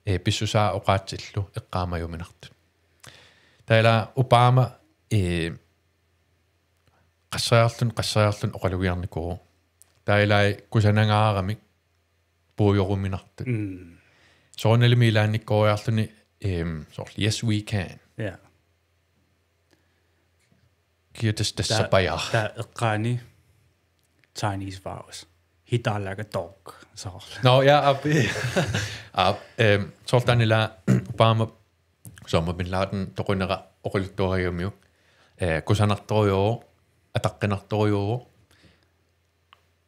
eh, pissusaa oqaatsillu eqqaamajuminartut. Taava ila Obama, eh, qasseriarluni, qasseriarluni oqalugiarnikuuvoq. Taava ilai kusanangaaramik puigoruminartut. Mm. Soorunalimi ilaannikkooriarluni, ehm, soorlu, "Yes, we can." Ja. Kia tas-, tassapajaa. Taava eqqaani Chinese virus. He died like a dog. Soorlu. Nå, ja, aap. Aap, ehm, soorlu taanna ila Obama, Osama bin Laden toqunera oqaluttuarigamiuk. Eh, kusanartorujuuvoq, ataqqinartorujuuvoq.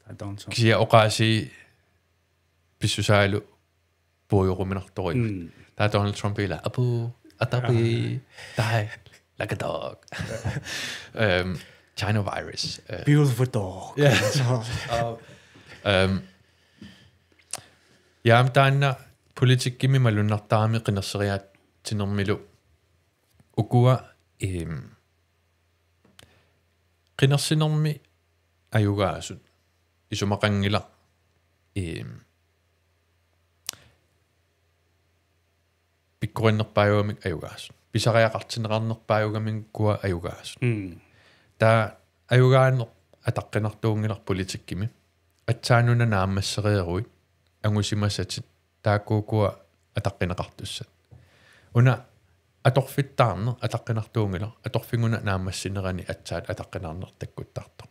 Taava Donald Trump. Kisianni oqaasii pissusaalu puigoruminartorujuuvoq. Mm. Taava Donald Trump ila, "Apu, atapi, Aa. Die like a dog." Ehm, China virus. Eh. Beautiful dog. Ja. Så. Aap. Ehm, ja, aamma taanna politikkimi malunnartarami qinerseriaatsinermilu ukua, ehm, qinersinermi ajugaasut isumaqanngilaq, ehm, pikkorinnerpaajugamik ajugaasut. Pisariaqartinneqarnerpaajugamik ukua ajugaasut. Mm. Taava ajugaaneq ataqqinartuunngilaq politikkimi. Aatsaannguaq naammassereeruit angusimasatit taakku ukua ataqqineqartussat. Una atorfittaarneq ataqqinartuunngilaq, atorfik una naammassinerani aatsaat ataqqinarneq takkuttartoq.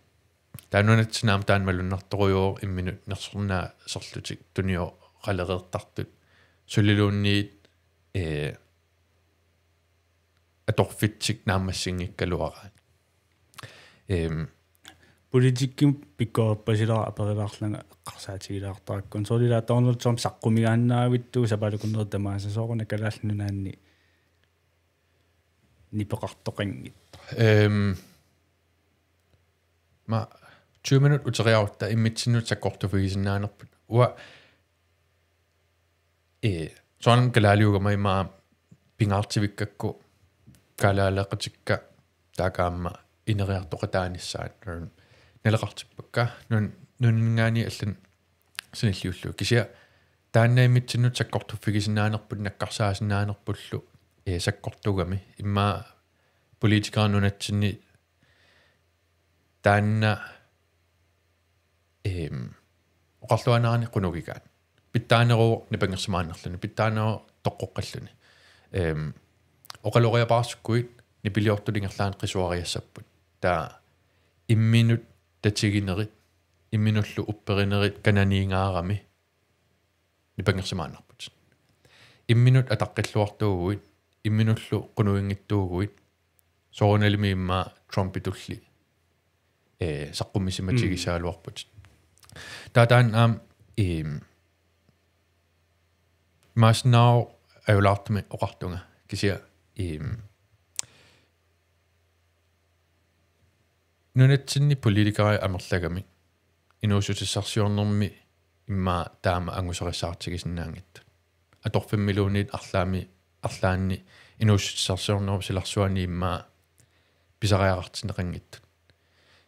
Taava nunatsinni aamma taanna malunnartorujuuvoq imminut nersornaaserlutik tunioqalereertartut suliluunniit, eh, atorfitsik naammassinngikkaluaraat. Ehm. Politikkimut pikkoripasilara aperilaarlanga eqqarsaatigilaartarakku. Soorlu ila Donald Trump saqqumigaannaavittugut sapaatip akunneri tamaasa sooruna Kalaallit Nunaanni nipeqartoqanngitsoq. Ehm. Aamma tyve minut uteriarutta immitsinnut sakkortuffigisinnaanerput. Uanga, eh, soorunami kalaaliugama immaqa pingaartivikkakku kalaaleqatikka taakku aamma ineriartoqataanissaat naleqartippakka nun-, nunaninngaanniit allanut sanilliullugu. Kisianni taanna immitsinnut sakkortuffigisinnaanerput nakkarsaasinnaanerpullu, eh, sakkortugami. Immaqa politikerit nunatsinni taanna, ehm, oqarluaannarani qunugigaat. Pitsaaneruvoq nipangersimaannarluni, pitsaaneruvoq toqqoqqalluni. Ehm, oqaloriapaarsukkuit nipiliortut ingerlaannaq qisuariassapput. Taava imminut tatiginerit, imminullu upperinerit kananiingaarami nipangersimaannarput. Imminut ataqqilluartuuguit, imminullu qunuginngittuuguit, soorunalimi immaqa Trumpitulli eh, saqqummisimatigisagaluarputit. Taava taanna aamma, ehm, imaassinnaavoq ajulaartumik oqartunga kisianni, ehm, nunatsinni politikerit amerlagamik inuussutissarsiornermi immaqa taama angusarissaartigisinnaanngitsut. Atorfimmiluunniit arlaammi, arlaanni inuussutissarsiornerup silarsuani immaqa pisariaqartinneqanngitsut.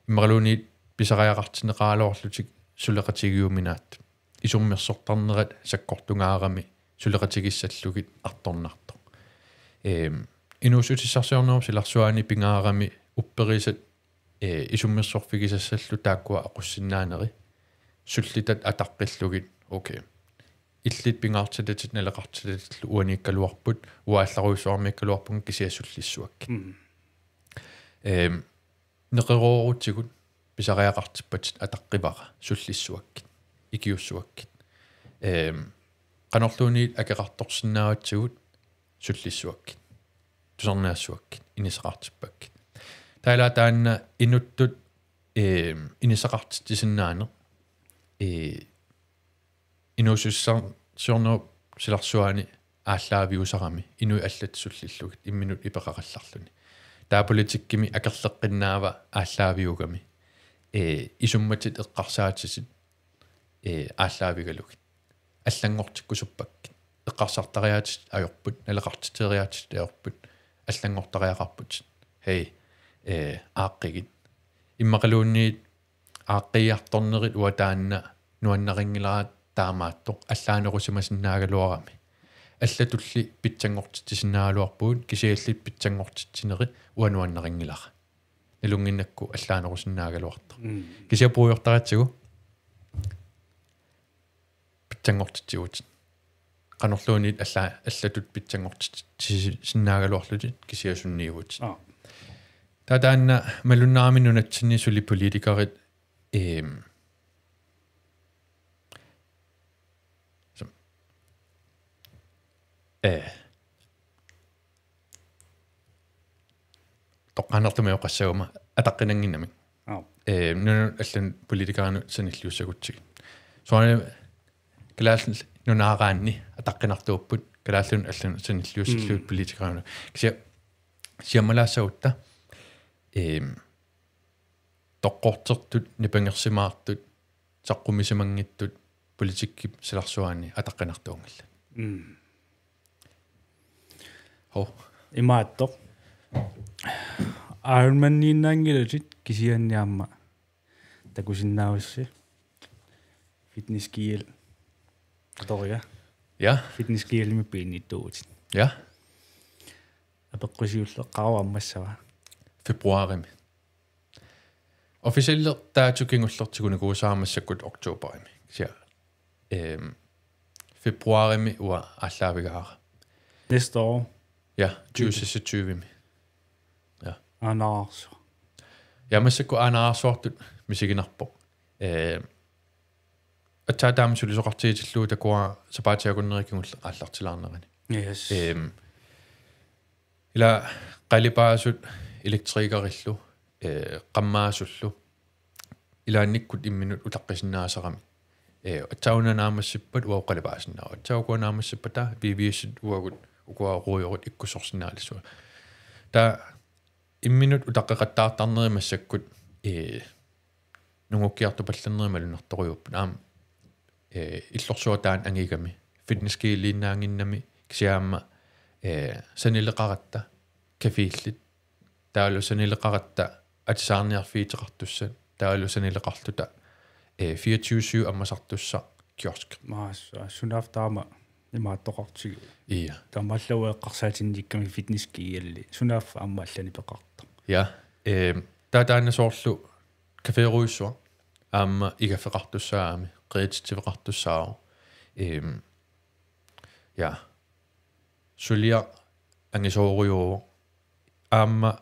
Immaqaluunniit pisariaqartinneqaraluarlutik suleqatigiuminaatsut. Isummersortarnerat sakkortungaarami suleqatigissallugit artornartoq. Ehm, inuussutissarsiornerup silarsuani pingaarami upperisat, eh, isummersorfigisassallu taakkua aqussinnaaneri sullitat ataqqillugit, okay. Illit pingaartitat naleqartitat uaniikkaluarput, uagut allarujussuarmiikkaluarpunga kisianni sullissuakkit. Mm. Ehm, neqeroorutigut pisariaqartippatit ataqqivara sullissuakkit, ikiussuakkit. Ehm, qanorluunniit akeqartorsinnaavatsigut sullissuakkit. Tusarnaassuakkit, inissaqartippakkit. Taava taanna inuttut, ehm, inissaqartitsisinnaaneq, eh, inuussutissarsiornerup silarsuani aallaaviusarami inuit allat sullillugit imminut ipeqaqallarluni. Taava politikkimi akerleqqinnaava aallaaviugami, ee, isummatit eqqarsaatitit, ee, aallaavigalugit. Allanngortikkusuppakkit. Eqqarsartariaatitit ajorput, naleqartitseriaatitit ajorput, allanngortariaqarputit. Hej, ee, aaqqigit. Immaqaluunniit aaqqiiartornerit uanga taanna nuannarinngilara taamaattoq allaanerusimasinnaagaluarami. Allatulli pitsanngortitsisinnaagaluarpugut kisiannili pitsanngortitsinerit uanga nuannarinngilara. Nalunnginnakku allaanerusinnaagaluartoq. Mm. Kisianni puigortaratsigu pitsanngortitsivutit. Qanorluunniit alla-, allatut pitsanngortitsisinnaagaluarlutit kisianni sunniivutit. Aa. Taava taanna malunnarami nunatsinni suli politikerit, ehm, som-, eh, toqqaannartumik oqassaguma ataqqinannginnamik. Aap. Ee, nunanut allanut politikerinut sanilliussagutsigit. Soorunami Kalaallit Nunaaraanni ataqqinartuupput, Kalaallit Nunaat allanut sanilliussallugit, mm, politikerinut. Kisianni siammalaassagutta, eem, toqqortertut, nipangersimaartut, saqqummisimanngitsut, politikkip silarsuaani ataqqinartuunngillat. Mm. Hov. Imaattoq. Ironmaniinnaanngilatit kisianni aamma takusinnaavusi. Fitness G L. Atoriga. Ja. Fitness G L-imi piinnittuuvutit. Ja. Apeqqusiulleq qanoq ammassava? Februarimi. Officiel dato kingulleq tigunikuusara massakkut oktoberimi. Kisianni, ehm, februarimi uanga aallaavigaara. Næste år? Ja, tyve seksogtyve-mi. Ja. Aanaarsuaq. Ja, massakkut aanaarsuartut misiginarpoq. Ehm, aatsaat taama sulisoqartigitillugu takuara sapaatip akunneri kingulleq aallartilaarnerani. Yes. Ehm, ila qalipaasut elektrikerillu, eh, qammaasullu, ilaannikkut imminut utaqqisinnaasarami. Eh, aatsaat una naammassippata uagut qalipaasinnaavoq. Aatsaat ukua naammassippata V V S-it uagut ukua ruujorit ikkussorsinnaalissuat. Taava imminut utaqqeqattaartarneri massakkut, eh, nungukkiartupallannerit malunnartorujuupput. Aamma, eh, illorsuaq taanna angigami. Fitness G L-iinnaannginnami kisianni aamma, eh, sanileqaratta, cafélit, taavalu sanileqaratta atisaarniarfiuteqartussat, taavalu sanileqarluta, eh, fireogtyve syv ammasartussaq kiosk. Maassa, sunaaffa taama imaattoqartigu. Ia. Taamaallaat eqqarsaatinnikkami Fitness G L-i. Sunaaffa aamma allani peqartoq. Ja. Ehm, taava taanna soorlu caférujussuaq. Aamma igaffeqartussaagami, qerititsiveqartussaavoq. Ehm, ja. Suliaq angisoorujuuvoq. Aamma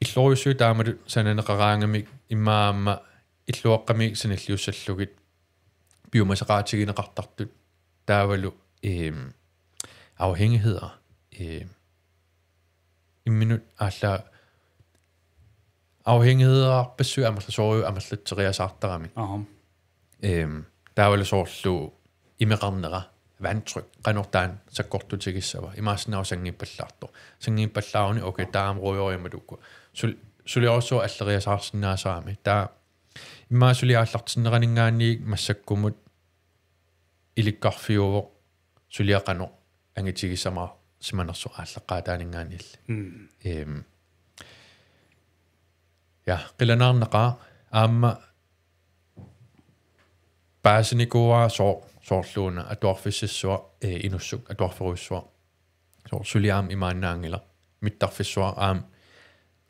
illorujussuit taamatut sananeqaraangamik immaqa aamma illuaqqamik sanilliussallugit piumasaqaatigineqartartut taavalu, ehm, afhængigheder, ehm, imminut aalla-, afhængighedarpassuit amerlasoorujussuit amerlatseriasaartaramik. Aha. Ehm, taavalu soorlu imeqarnera, vandtryk, qanoq taanna sakkortutigissava. Imaassinnaavoq sanngiippallaartoq. Sanngiippallaaruni, okay, taama ruujoriumatukku. Sul-, suliorsuaq alleriasaarsinnaasarami. Taava immaqa suli aallartinneraninngaanniit massakkumut ilikkarfiuvoq suliaq qanoq angitigissamaarsimanersoq aallaqqaataaninngaanniilli. Mm. Ehm, ja, qilanaarnaqaaq aamma paasinikuuara soo-, soorluuna atuarfissassuaq, eh, inussuk atuarferujussuaq. Soo-, suli aamma imaannaanngilaq. Mittarfissuaq aamma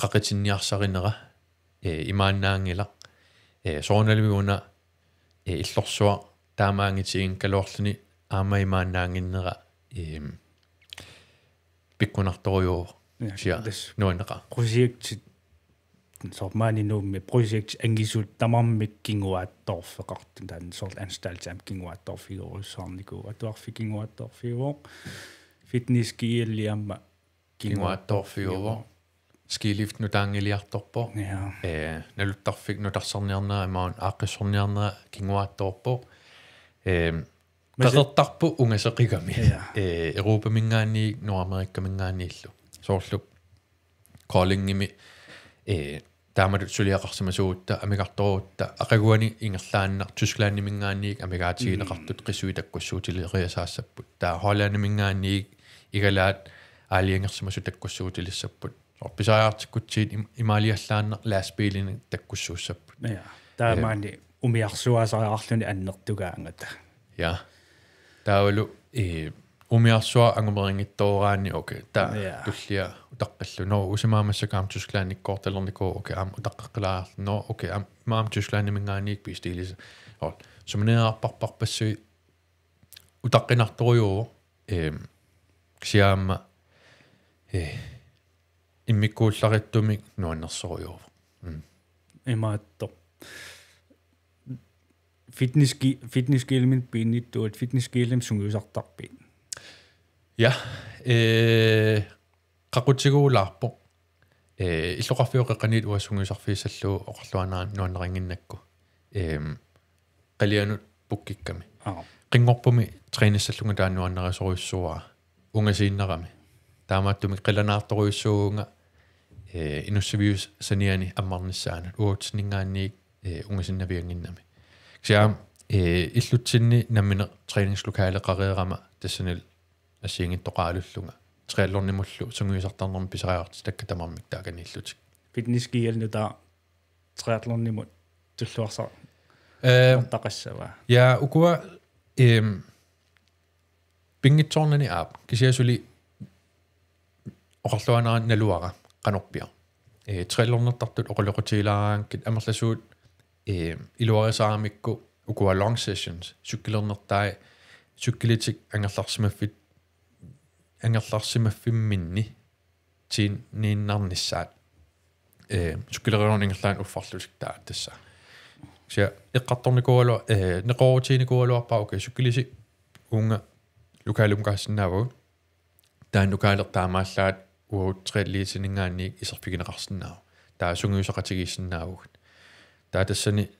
qaqitinniarsarinera, eh, imaannaanngilaq. Eh, soorunalimi una, eh, illorsuaq taama angitiginngikkaluarluni aamma imaannaannginnera, ehm, pikkunartorujuuvoq. Ja, Kisianni tassa nuanneqaaq. Projektit soorlu maani Nuummi projektit angisuut tamarmik kinguaattoorfeqartut, taanna soorlu anstalti aamma kinguaattoorfigerujussuarnikuuvoq, atuarfik kinguaattoorfiuvoq, Fitness G L aamma Kinguaattoorfiuvoq. Ski lift nutaanngiliartorpoq. Ja. Eh, naluttarfik nutarsarniarnera imaluunniit aaqqissorniarnera kinguaattoorpoq. Ehm, Masi- qeqertarput ungaseqigami. Ja. Eh, Europaminngaanniit, Nordamerikaminngaanniillu. Soorlu Koldingimi, eh, taamatut suliaqarsimasuugutta, amigartoorutta, aqaguani ingerlaannaq Tysklandiminngaanniit amigaatigineqartut qisuit takkussuutileriasaassapput. Taava Hollandiminngaanniit igalaat aalajangersimasut takkussuutilissapput. Soorlu pisariaqartikkutsigit im-, imaaliallaannaq lastbiilinik takkussuussapput. Ja. Taamaani umiarsuaasariaqarluni annertugaangata. Ja. Taavalu, eh, umiarsuaq angumerinngitsooraanni, okay. Taava Ja. tullia utaqqillugu. Nå, usimaamassakaam Tysklandikkoortalernikuuvoq, okay, aamma utaqqeqqilaarlugu. Nå, okay, aamma, aamma Tysklandiminngaanniit bestiilisa. Og sumineerarparparpassuit utaqqinartorujuuvoq, ehm, kisianni aamma, eh, immikkuullarissumik nuannersorujuuvoq. Mm. Imaattoq. Fitness G-, Fitness G L-imit piinnittuat, Fitness G L-imut sungiusartarpit? Ja, eh, qaqutigulaarpoq. Eh, illoqarfiup qeqqaniit uanga sungiusarfigissallugu oqarluaannarama nuannarinnginnakku. Ehm, qalianut bookikkami. Aa. Qinngorpumi træningssallunga taanna nuannarisorujussuuara. Ungasiinnarami. Taamaattumik qilanaartorujussuuvunga, eh, inussiviup saniani ammarnissaanut. Uatsinninngaanniit, eh, ungasinnaviannginnami. Kisianni, eh, illutsinni nammineq træningslokaleqareerama tassanilu assigiinngitsoqarullunga. Triathlonimullu sungiusartarnermut pisariaqartitakka tamarmik taakaniillutik. Fitness G L-inut taava triathlonimut tulluarsaq Ehm, taqassavaa. Ja, ukua, ehm, pinngitsoornani aap. Kisianni suli oqarluaannarama naluara qanorpiaq. Eh, triathlonertartut oqaloqatigilaaraangakkit amerlasuut, eh, iluarisaramikku ukua long sessions, cyklernertai, cykelitik angerlarsimaffit, angerlarsimaffimminni tiinniinnarnissaat. Eh, cykeleriarneq ingerlaannaq uffarlutik taava tassa. Kisianni eqqartornikuugalu-, eh, neqeroorutiginikuugaluarpara, okay, cykelisi uunga lokalimukaasinnaavagut. Taanna lokaleq taamaallaat uagut triathletininngaanniit iserfigineqarsinnaavoq. Taava sungiusaqatigiissinnaavugut. Taava tassani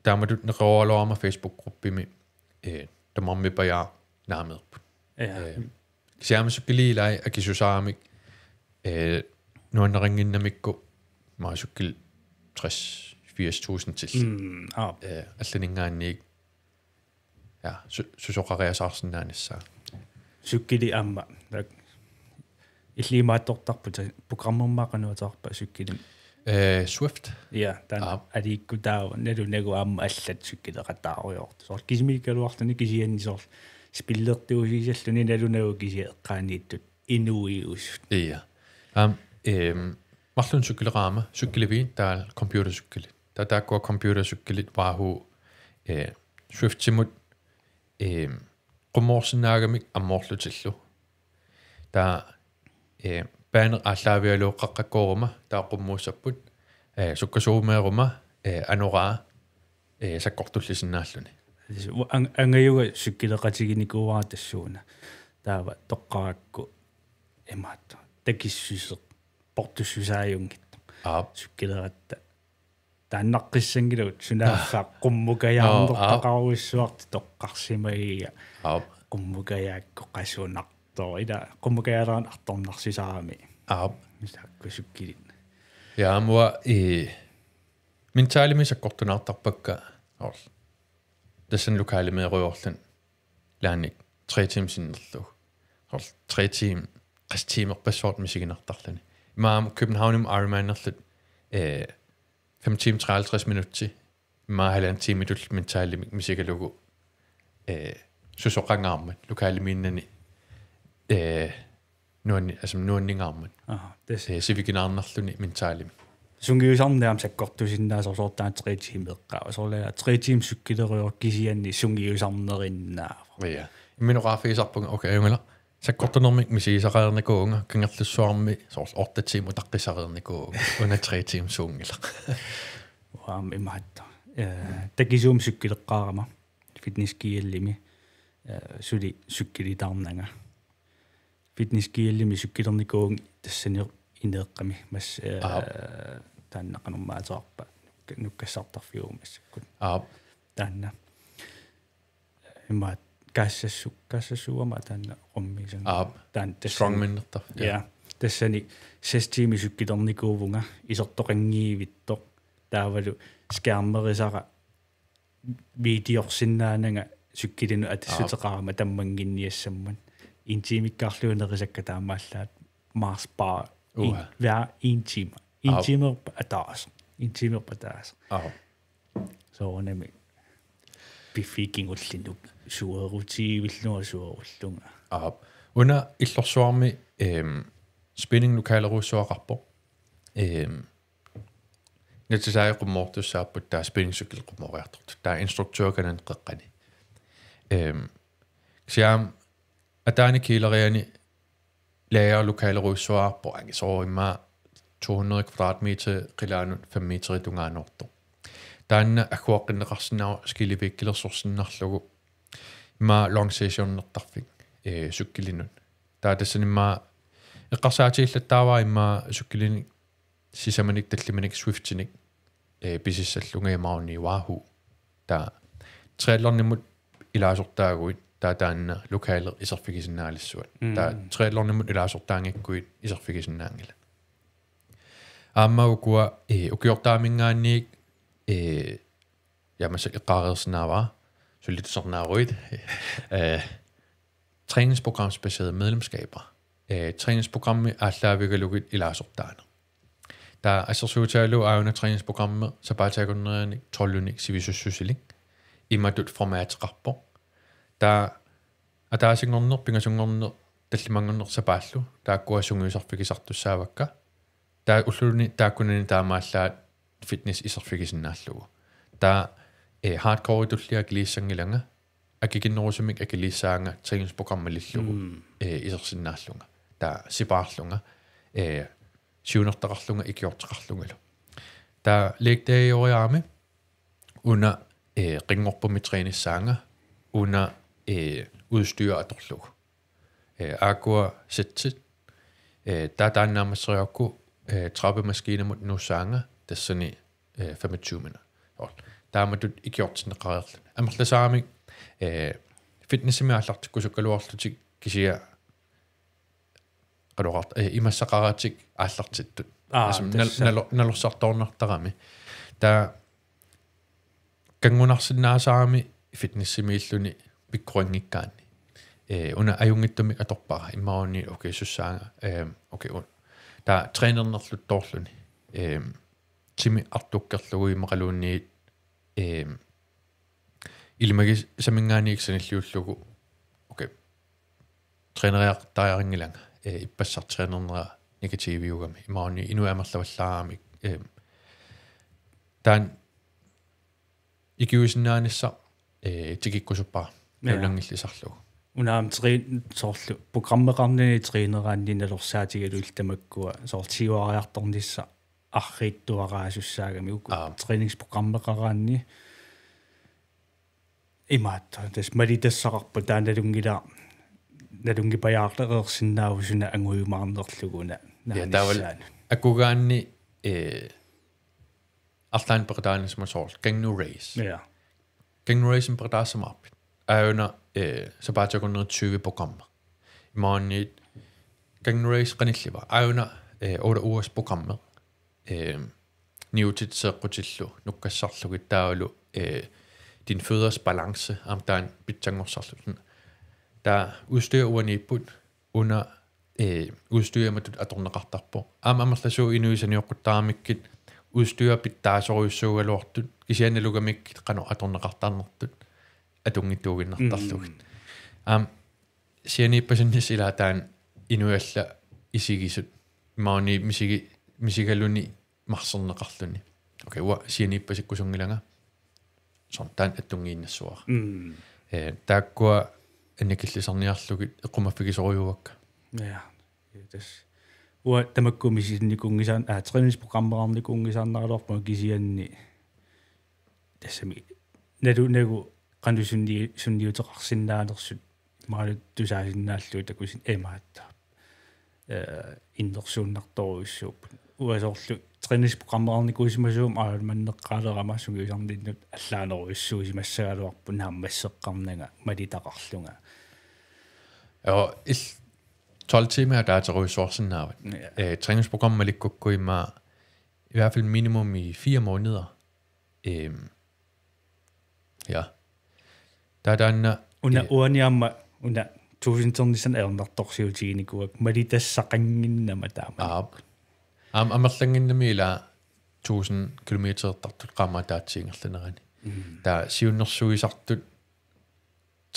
taamatut neqerooraluarama Facebook-gruppimi, eh, tamarmik pajaat naameerput. Ja. Eh, kisianni cykelit ilaat akisussaaramik, eh, nuannarinnginnamikku, maani cykelit tres, firs tusind til. Mm, aap. Eh, allaninngaanniit, ja, su-, susoqariasaarsinnaanissaa. Cykelit aamma. Tak. Illit imaattortarpit, programmermik qanoq ateqarpa cykelimik? Eh, Zwift. Ja, taanna Aap. Aliikkut taava nalunagu aamma allat cykeleqataarujoortut. Soorlu kisimiikkaluarluni kisianni soorlu spillertuusiisalluni nalunagu kisianni eqqaaniittut inuiusut. Ja. Aamma, ehm, marlunnik cykeleqarama, cykeliviit taava computercykeli. Taava taakkua computercykelit Wahoo, eh, Zwiftimut, ehm, qummoorsinnaagamik ammoorlutillu. Taava, eh, baneq aallaavigalugu qaqqakkooruma, taava qummuussapput, eh, sukkasuumeeruma, eh, anoraa, eh, sakkortulisinnaalluni. Tassa u-, ang-, angajuga cykeleqatiginikuuara tassuuna. Taava toqqarakku imaattoq. Takissuseq. Portussusaajunngitsoq. Aap. Cykeleratta. Taannaqqissanngilaq sunaaffa Aa. Qummukajaarnertaqarujussuartut toqqarsimagiga. Aap. Qummukajaakku qasunartoq. Ila qummukajaalaarneq artornarsisarami. Aap. Taakku cykelit. Ja, aamma i Mentalimik sakkortunaartarpakka. Aap. Tassani lokalemeerujoorluni ilaanni tre timer sinnerlugu. Soorlu tre timer, qassit timerpassuartut misiginartarluni. Immaqa Københavnimi Ironmanerluta, eh, fem timer treoghalvtreds minutsit. Immaqa halvanden timitut Mentalimik misigalugu, eh, susoqangaarmat, lokalemiinnani, eh, nuanni-, altså nuanningaarmat. Aha, tassa. Eh, sivikinaarnarluni Mentalimi. Sungiusarneq aamma sakkortusinnaasoq soorlu taanna tre timeeqqaava. Soorlu tre timer cykelerujor kisianni sungiusarnerinnaavoq. Ja. Imminut oqarfigisarpunga, okay, ajunngilaq. Sakkortunermik misigisaqareernikuuvunga, Kangerlussuarmi soorlu otte timer utaqqisaqareernikuuvunga. Una tre timer suunngilaq. Uanga imaattoq. Eh, takisuumik cykelerneqarama. Fitness G L-imi. Eh, suli cykelitaarnanga. Fitness G L-imi cykelernikuuvunga tassani ineeqqami massa, eh, Aap. Taanna qanormaateqarpa nukka-, nukkassartarfiuvoq massakkut. Aap. Taanna. Imaattoq kaassassu-, kaassassuugama taanna rummiisanga. Aap. Taanna tassani. Strongmanertarfik. Ja. Ja. Tassani seks timer cykelernikuuvunga isertoqanngivittoq. Taavalu skærmerisara videorsinnaananga cykelinut atassuteqarama Aap. Tammannginniassammat. En timekkaarluinnaq nerisakka taamaallaat Mars bar en, Uha. Hver en time. En Aap. Timerput ataaseq. En timerput ataaseq. Aap. Soorunami piffiit kingulliit suerutivillunga suerullunga. Aap. Una Illorsuarmi, ehm, spinning lokalerujussuaqarpoq. Ehm, Natisai qummoortussaapput taava spinning cykel qummooriartortut. Taava instruktør kanani qeqqani. Ehm, kisianni ataani kæleriani lager lokalerujussuaqarpoq angisoorimmaa to hundrede kvadratmeter qilaanut fem meter tungaanoortoq. Taanna agguaqqinneqarsinnaavoq skilivikkilersorsinnarlugu. Immaqa long sessionertarfik, eh, cykelinut. Taava tassani immaqa eqqarsaatigillattaavara immaqa cykelinik sisamanik tallimanik Swiftinik, eh, pisissallunga imaluunniit Wahoo. Taava triathlonimut ilaasortaaguit taava taanna lokaler iserfigisinnaalissuat. Mm. Taava triathlonimut ilaasortaanngikkuit iserfigisinnaanngilat. Aamma ukua, eh, ukiortaaminngaanniit, eh, ja massakkut eqqaareersinnaavara, suli tusarnaaruit, eh, træningsprogramsbaserede medlemskaber. Eh, træningsprogrammi aallaavigalugit ilaasortaaneq. Taava assersuutigalugu aajuna træningsprogrammi sapaatip akunneranit tolvinik sivisussusilik. Imatut formateqarpoq. Taava ataasinngorneq, pingasunngorneq, tallimanngorneq sapaallu. Taakkua sungiusarfigisartussaavakka. Taava ulluni taakkunani taamaallaat fitness iserfigisinnaallugu. Taava, eh, hardcore tullia akiliissanngilanga, akikinnerusumik akiliissaanga træningsprogram malillugu, Mm. eh, isersinnaallunga. Taava sipaarlunga, eh, siunertaqarlunga ikiorteqarlungalu. Taava leg day-oriarami una, eh, qinngorpummi trænissaanga, una, eh, udstyr atorlugu. Eh, aakkua sætsit, eh, taava taanna naammassereerukku, eh, trappemaskiinamut nuussaanga tassani, eh, femogtyve minutter. Soorlu. Taamatut ikiortinneqareerluni. Amerlasaaramik, eh, fitnessimi aallartikkusukkaluarlutik kisianni qanoq oqarta, eh, imassaqaratik aallartittut. Aa, altså, nal-, tassa. Nalo-, nalorsartoornartarami. Taava kanngunarsinnaasarami fitnessimiilluni pikkorinngikkaanni. Eh, una ajunngitsumik atorpara, imaluunniit, okay, sussaanga, eh, okay, un-, taava trænernerluttoorluni. Eh, timi artukkerlugu imaluunniit, eh, ilimagisaminngaanniit sanilliullugu, okay, træneriaqartariaqanngilanga, eh, ippassaq trænernera negativiugami, imaluunniit inuit amerlavallaaramik, eh, taanna ikiuisinnaanissaq, eh, tikikkusuppara. Ja. Nalunanngillisarlugu. Una aamma træ-, soorlu programmeqarnini træneraanni nalorsaatigalugu tamakkua soorlu siuariartornissaq arriitsuaraasussaagami uku. Aap. Træningsprogrammeqaraanni imaattoq, tassa malitassaqarpoq taanna nalunngilara, nalunngipajaarlereersinnaavoq suna angujumaarnerlugu una. Ja, taavalu naanissaanut. Akugaanni eh, arlaannik peqataanissama soorlu Gangnew Race. Ja. Gangnew Race-imik peqataassamaarpit. Aajuna, eh, sapaatip-akunnerit tyve programmi. Imaluunniit Gangnew Race qanilliva. Aajuna, eh, otte ugers programmi. Eh, niutit seeqqutillu nukkassarlugit taavalu, eh, din fødders balance, aamma taanna pitsanngorsarlugu. Taava udstyr uaniipput, una, eh, udstyr imatut atorneqartarpoq. Aamma amerlasuut inuit sanioqquttaramikkit udstyr pitsaasorujussuugaluartut, kisianni nalugamikkit qanoq atorneqartarnertut atunngitsuuginnartarlugit. Mm. Aamma sianiippasinnissaa ilaa taanna inuit allat isigisut. Imaluunniit misigi-, misigaluni marserneqarluni. Okay, uanga sianiippasikkusunngilanga. Soorlu taanna attunngiinnassavara. Mm. Eh, taakkua annikillisarniarlugit eqqumaffigisorujuuakka. Ja. Ja, tassa. Uanga tamakku misilinnikuunngisaan-, aa, træningsprogrammeqarnikuunngisaannaraluarpunga kisianni tassami nalunagu qanoq sunni-, sunniuteqarsinnaanersut imaluunniit tusaasinnaallugu takusin imaattoq. Eh, innersuunnartorujussuupput. Uanga soorlu træningsprogrammeqarnikuusimasuuguma Ironmaneqaalerama sungiusarninnut allaanerujussuusimassagaluarpoq naammasseqqarnanga malitaqarlunga. Ja, il-, tolv timer ataaserujussuarsinnaavat. Ja. Eh, træningsprogram malikkukku immaqa i hvert fald minimum i fire måneder. Ehm, ja. Taava taanna, Una eh, uani aamma una tuusinternissanik ajornartorsiutiginikuuakka malitassaqannginnama taama. Aap. Aamma amerlannginnami ilaa tusind kilometerertartut qaammat ataatsip ingerlanerani. Mm. Taava siunnersuisartut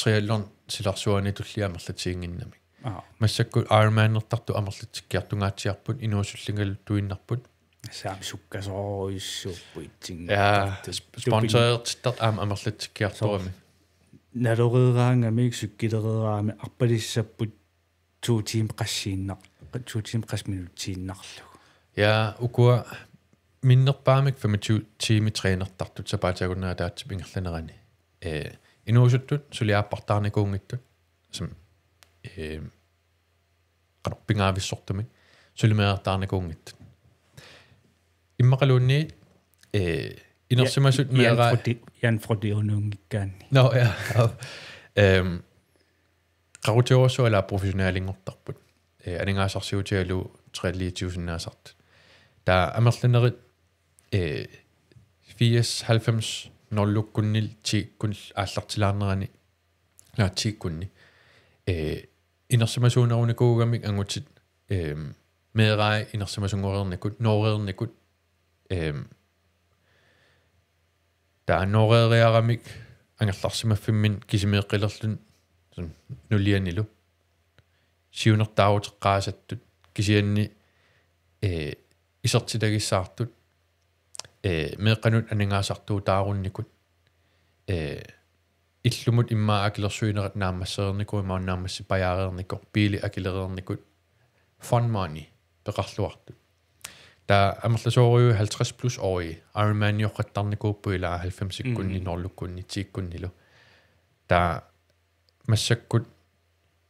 triathlon silarsuani tullia amerlatiginnginnamik. Aa. Massakkut Ironmanertartut amerlatsikkiartungaatsiarput, inuusullingaluttuinnarput. Saam sukkasoorujussuupput itsingi. Ja, sp-, sponsorertittartut aamma amerlatsikkiartorami. Naloreeraangamik, cykelereraangamik, arpalissapput to timer qassiinnaq-, to timer qassit minutsiinnarlugu. Ja, ukua minnerpaamik femogtyve timer trænertartut sapaatip-akunnerit ataatsip ingerlanerani. Eh, inuusuttut suli aappartaarnikuunngitsut. Som, eh, qanoq pingaavissortumik suli meerartaarnikuunngitsut. Immaqaluunniit, eh, inersimasut Jan meeraa-, Frode-, Jan Frodeununngikkaanni. Nå, ja. Ehm, qaqutiorujussuaq ilaa professionelinngortarput. Eh, aningaasarsiutigalugu triathletersinnaasartut. Taava amerlanerit, eh, firs halvfems nulukkunni tiikkut aallartilaarnerani, naa tiikkunni. Eh, inersimasuunerunikuugamik angutit, ehm, meerai inersimasummereernikut, nooreernikut, ehm, taava nooreeriaramik angerlarsimaffimminni kisimiikkilerluni soorlu nulianilu. Siunertaaruteqqaasattut kisianni, eh, isertitagissaartut, eh, meeqqanut aningaasartuutaarunnikut, eh, illumut immaqa akilersuinerat naammassereernikoq imaluunniit naammassipajaareernikoq, biili akilereernikut, fun money peqarluartut. Taava amerlasoorujuit halvtreds plus-årige Ironmanioqqattarnikuupput ilaa halvfemsikkunni, Mm. nulukkunni, tiikkunnilu. Taava massakkut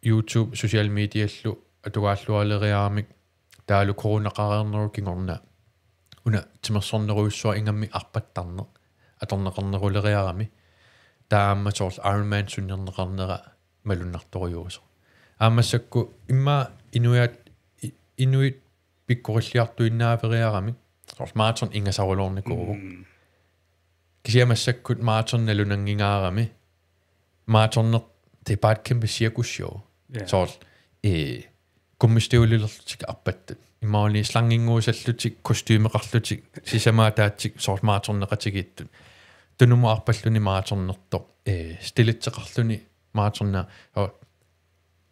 YouTube, social mediallu atugaallualeriaramik taavalu coronaqareernerup kingorna una timersornerujussuaq ingammik arpattarneq atorneqarneruleriarami. Taava aamma soorlu Ironman sunnerneqarnera malunnartorujuusoq. Aamma massakkut immaqa inuiaat-, i-, inuit pikkorilliartuinnaavigigaangamik, soorlu maraton ingasarulornikuuvoq. Mm. Kisianni massakkut maraton nalunanngingaarami. Maratonneq, det er bare et kæmpe cirkusshow. Ja. Soorlu, eh, gummistøvlilerlutik arpattut. Imaluunniit slanginnguusallutik, kostumeqarlutik, sisamaataatik, soorlu maratonneqatigiittut. Tunumut arpalluni maratonnertoq, eh, stilitseqarluni maratonna-, og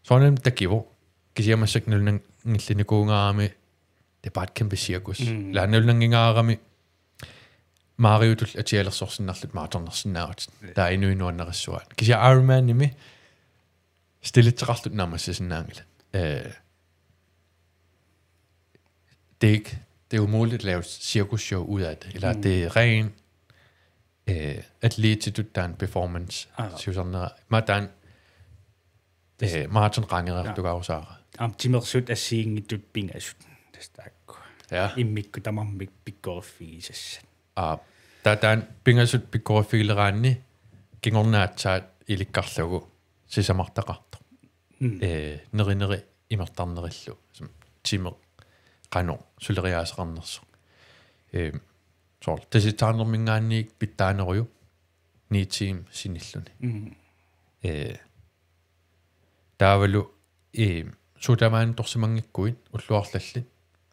soorunami takuvoq. Kisianni massakkut nalunanngillinikuugaangami, det er bare et kæmpe cirkus. Mm. Ilaa nalunanngingaarami Mariutut atialersorsinnarlutik maratonnersinnaavutit. Ja. Taava inuit nuannarissuaat. Kisianni Ironmanimi stilitseqarlutik naammassisinnaanngilatit. Eh, det er ikke, det er umuligt at lave et cirkusshow ud af det. Ilaa, mm, det er ren, eh, atletitut taanna performance. Aa. Siusarnera. Aamma taanna, eh, maraton qaangereertugaarusaara. Aamma timersut assigiinngitsut pingasut. Tassa taakku. Ja. Immikkut tamarmik pikkoriffigisassat. Aa, taava taanna pingasut pikkoriffigilereerluni kingorna aatsaat ilikkarlugu sisamartaqartoq. Mm. Ee, nerineri imertarnerillu. Som timeq qanoq suleriaaseqarnersoq. Ee, soorlu tasitsaarnerminngaanniit pitsaanerujuk ni timer sinilluni. Mm. Ee, taavalu, ee, sodavand torsimanngikkuit ulluarlallit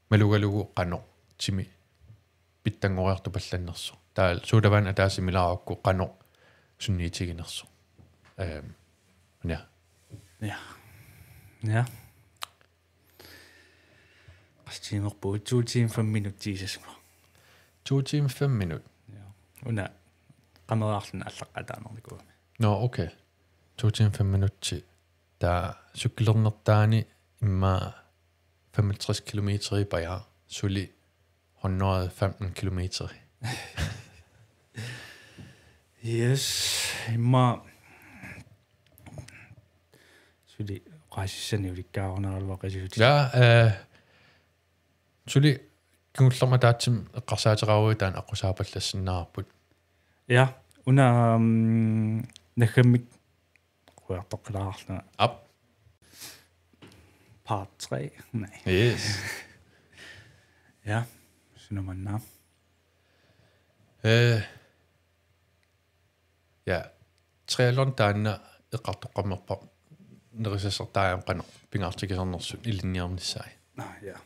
malugalugu qanoq timi pitsanngoriartupallannersoq. Taava sodavand ataatsimiilaarukku qanoq sunniitiginersoq. Ehm, ja. Ja. Ja. Qassit timerput, to timer fem minutsit isasku. To timer fem minut. Ja. Una qameriarluni allaqqataanernikuugami. Nå, okay. To timer fem minutsit. Taava cykelernertaani immaqa femoghalvtreds kilometer i paja, suli hundrede femten kilometer. Yes, immaqa suli oqaasissani ulikkaarunaraluaqisigut. Ja, eh, suli kingullermik ataatsimik eqqarsaateqaruit taanna aqqusaapallassinnaarput. Ja, una, mm, naggammik qujartoqqilaarlunga. Aap. Part tre. Nej. Yes. Ja, suna manna. Eh, ja, triathlon taanna eqqartoqqammerpoq nerisassartariaqarpoq qanoq pingaartikisarnersut ilinniarnissaat. Ah, ja.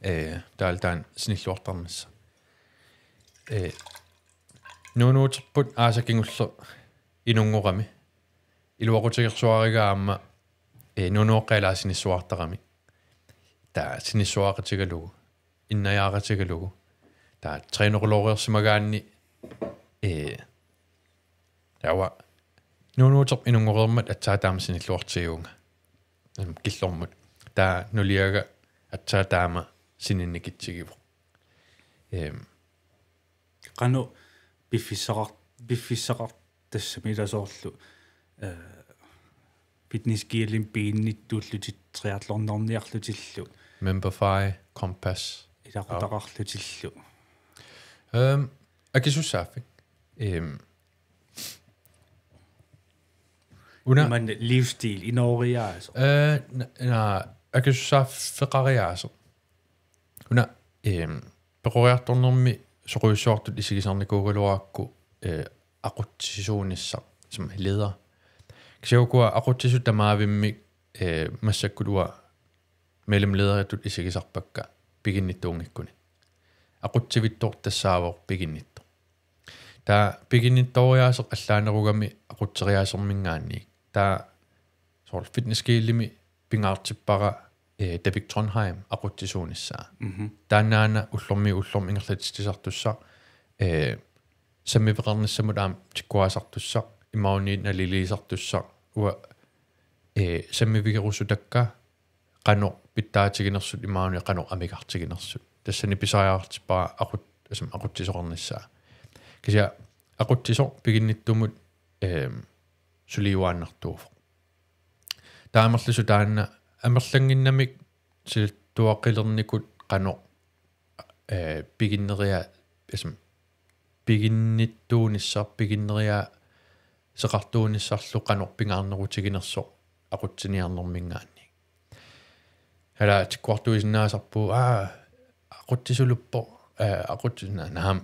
Eh, taavalu taanna sinilluartarnissaq. Eh, nuunuuterput aasaq kingulleq inunngorami. Iluaqutigersuariga aamma, eh, nuunuuqqajallaaq sinissuartarami. Taava sinissuaqatigalugu, innajaaqatigalugu. Taava trænerulooriarsimagaanni, eh, taava nuunuuterput inunngoreermat aatsaat taama sinilluartigivunga. Em, killormut. Taava nuliaga aatsaat taama sininnikitsigivoq. Em. Qanoq piffissaqar-, piffissaqar-, tassami ila soorlu, eh, Fitness GL-imi piginnittuullutit triathlonnerniarlutillu. Memberfy, Compass. Ilaqutaqarlutillu. Ehm, akisussaaffik. Ehm, una. Imanna livsstil inooriaasoq. Eh, na-, na-, akisussaaffeqariaasoq. Una, ehm, peroriartornermi soqujussuartut isigisarnikuugaluarakku, eh, aqutsisuunissaq, som leder. Kisianni ukua aqutsisut tamaavimmik, eh, massakkut uanga mellemlederitut isigisarpakka piginnittuunngikkuni. Aqutsivittoq tassaavoq piginnittoq. Taava piginnittooriaaseq allaanerugami aqutseriaaserminngaanniit. Taava soorlu Fitness GL-imi pingaartippara, eh, David Trondheim aqutsisuunissaa. Mhm. Taannaana ullormiit ullormut ingerlatitsisartussaq, eh, sammiveqarnissamut aamma tikkuaasartussaq, imaluunniit naliliisartussaq, uanga, eh, sammivigerusutakka qanoq pitsaatiginersut imaluunniit qanoq amigartiginersut. Tassani pisariaqartippara aqut-, assut aqutsisoqarnissaa. Kisianni aqutsisoq piginnittumut, ehm, suliuaannartuuvoq. Taava amerlasuut taanna amerlannginnamik silattuaqqilernikut qanoq, eh, piginneria-, assut piginnittuunissaq, piginneriaaseqartuunissarlu qanoq pingaarnerutiginersoq aqutsiniarnerminngaanniit. Ala tikkuartuisinnaasarpugut, aa, aqutsisuluppoq, eh, aqutsi-, na-, naamik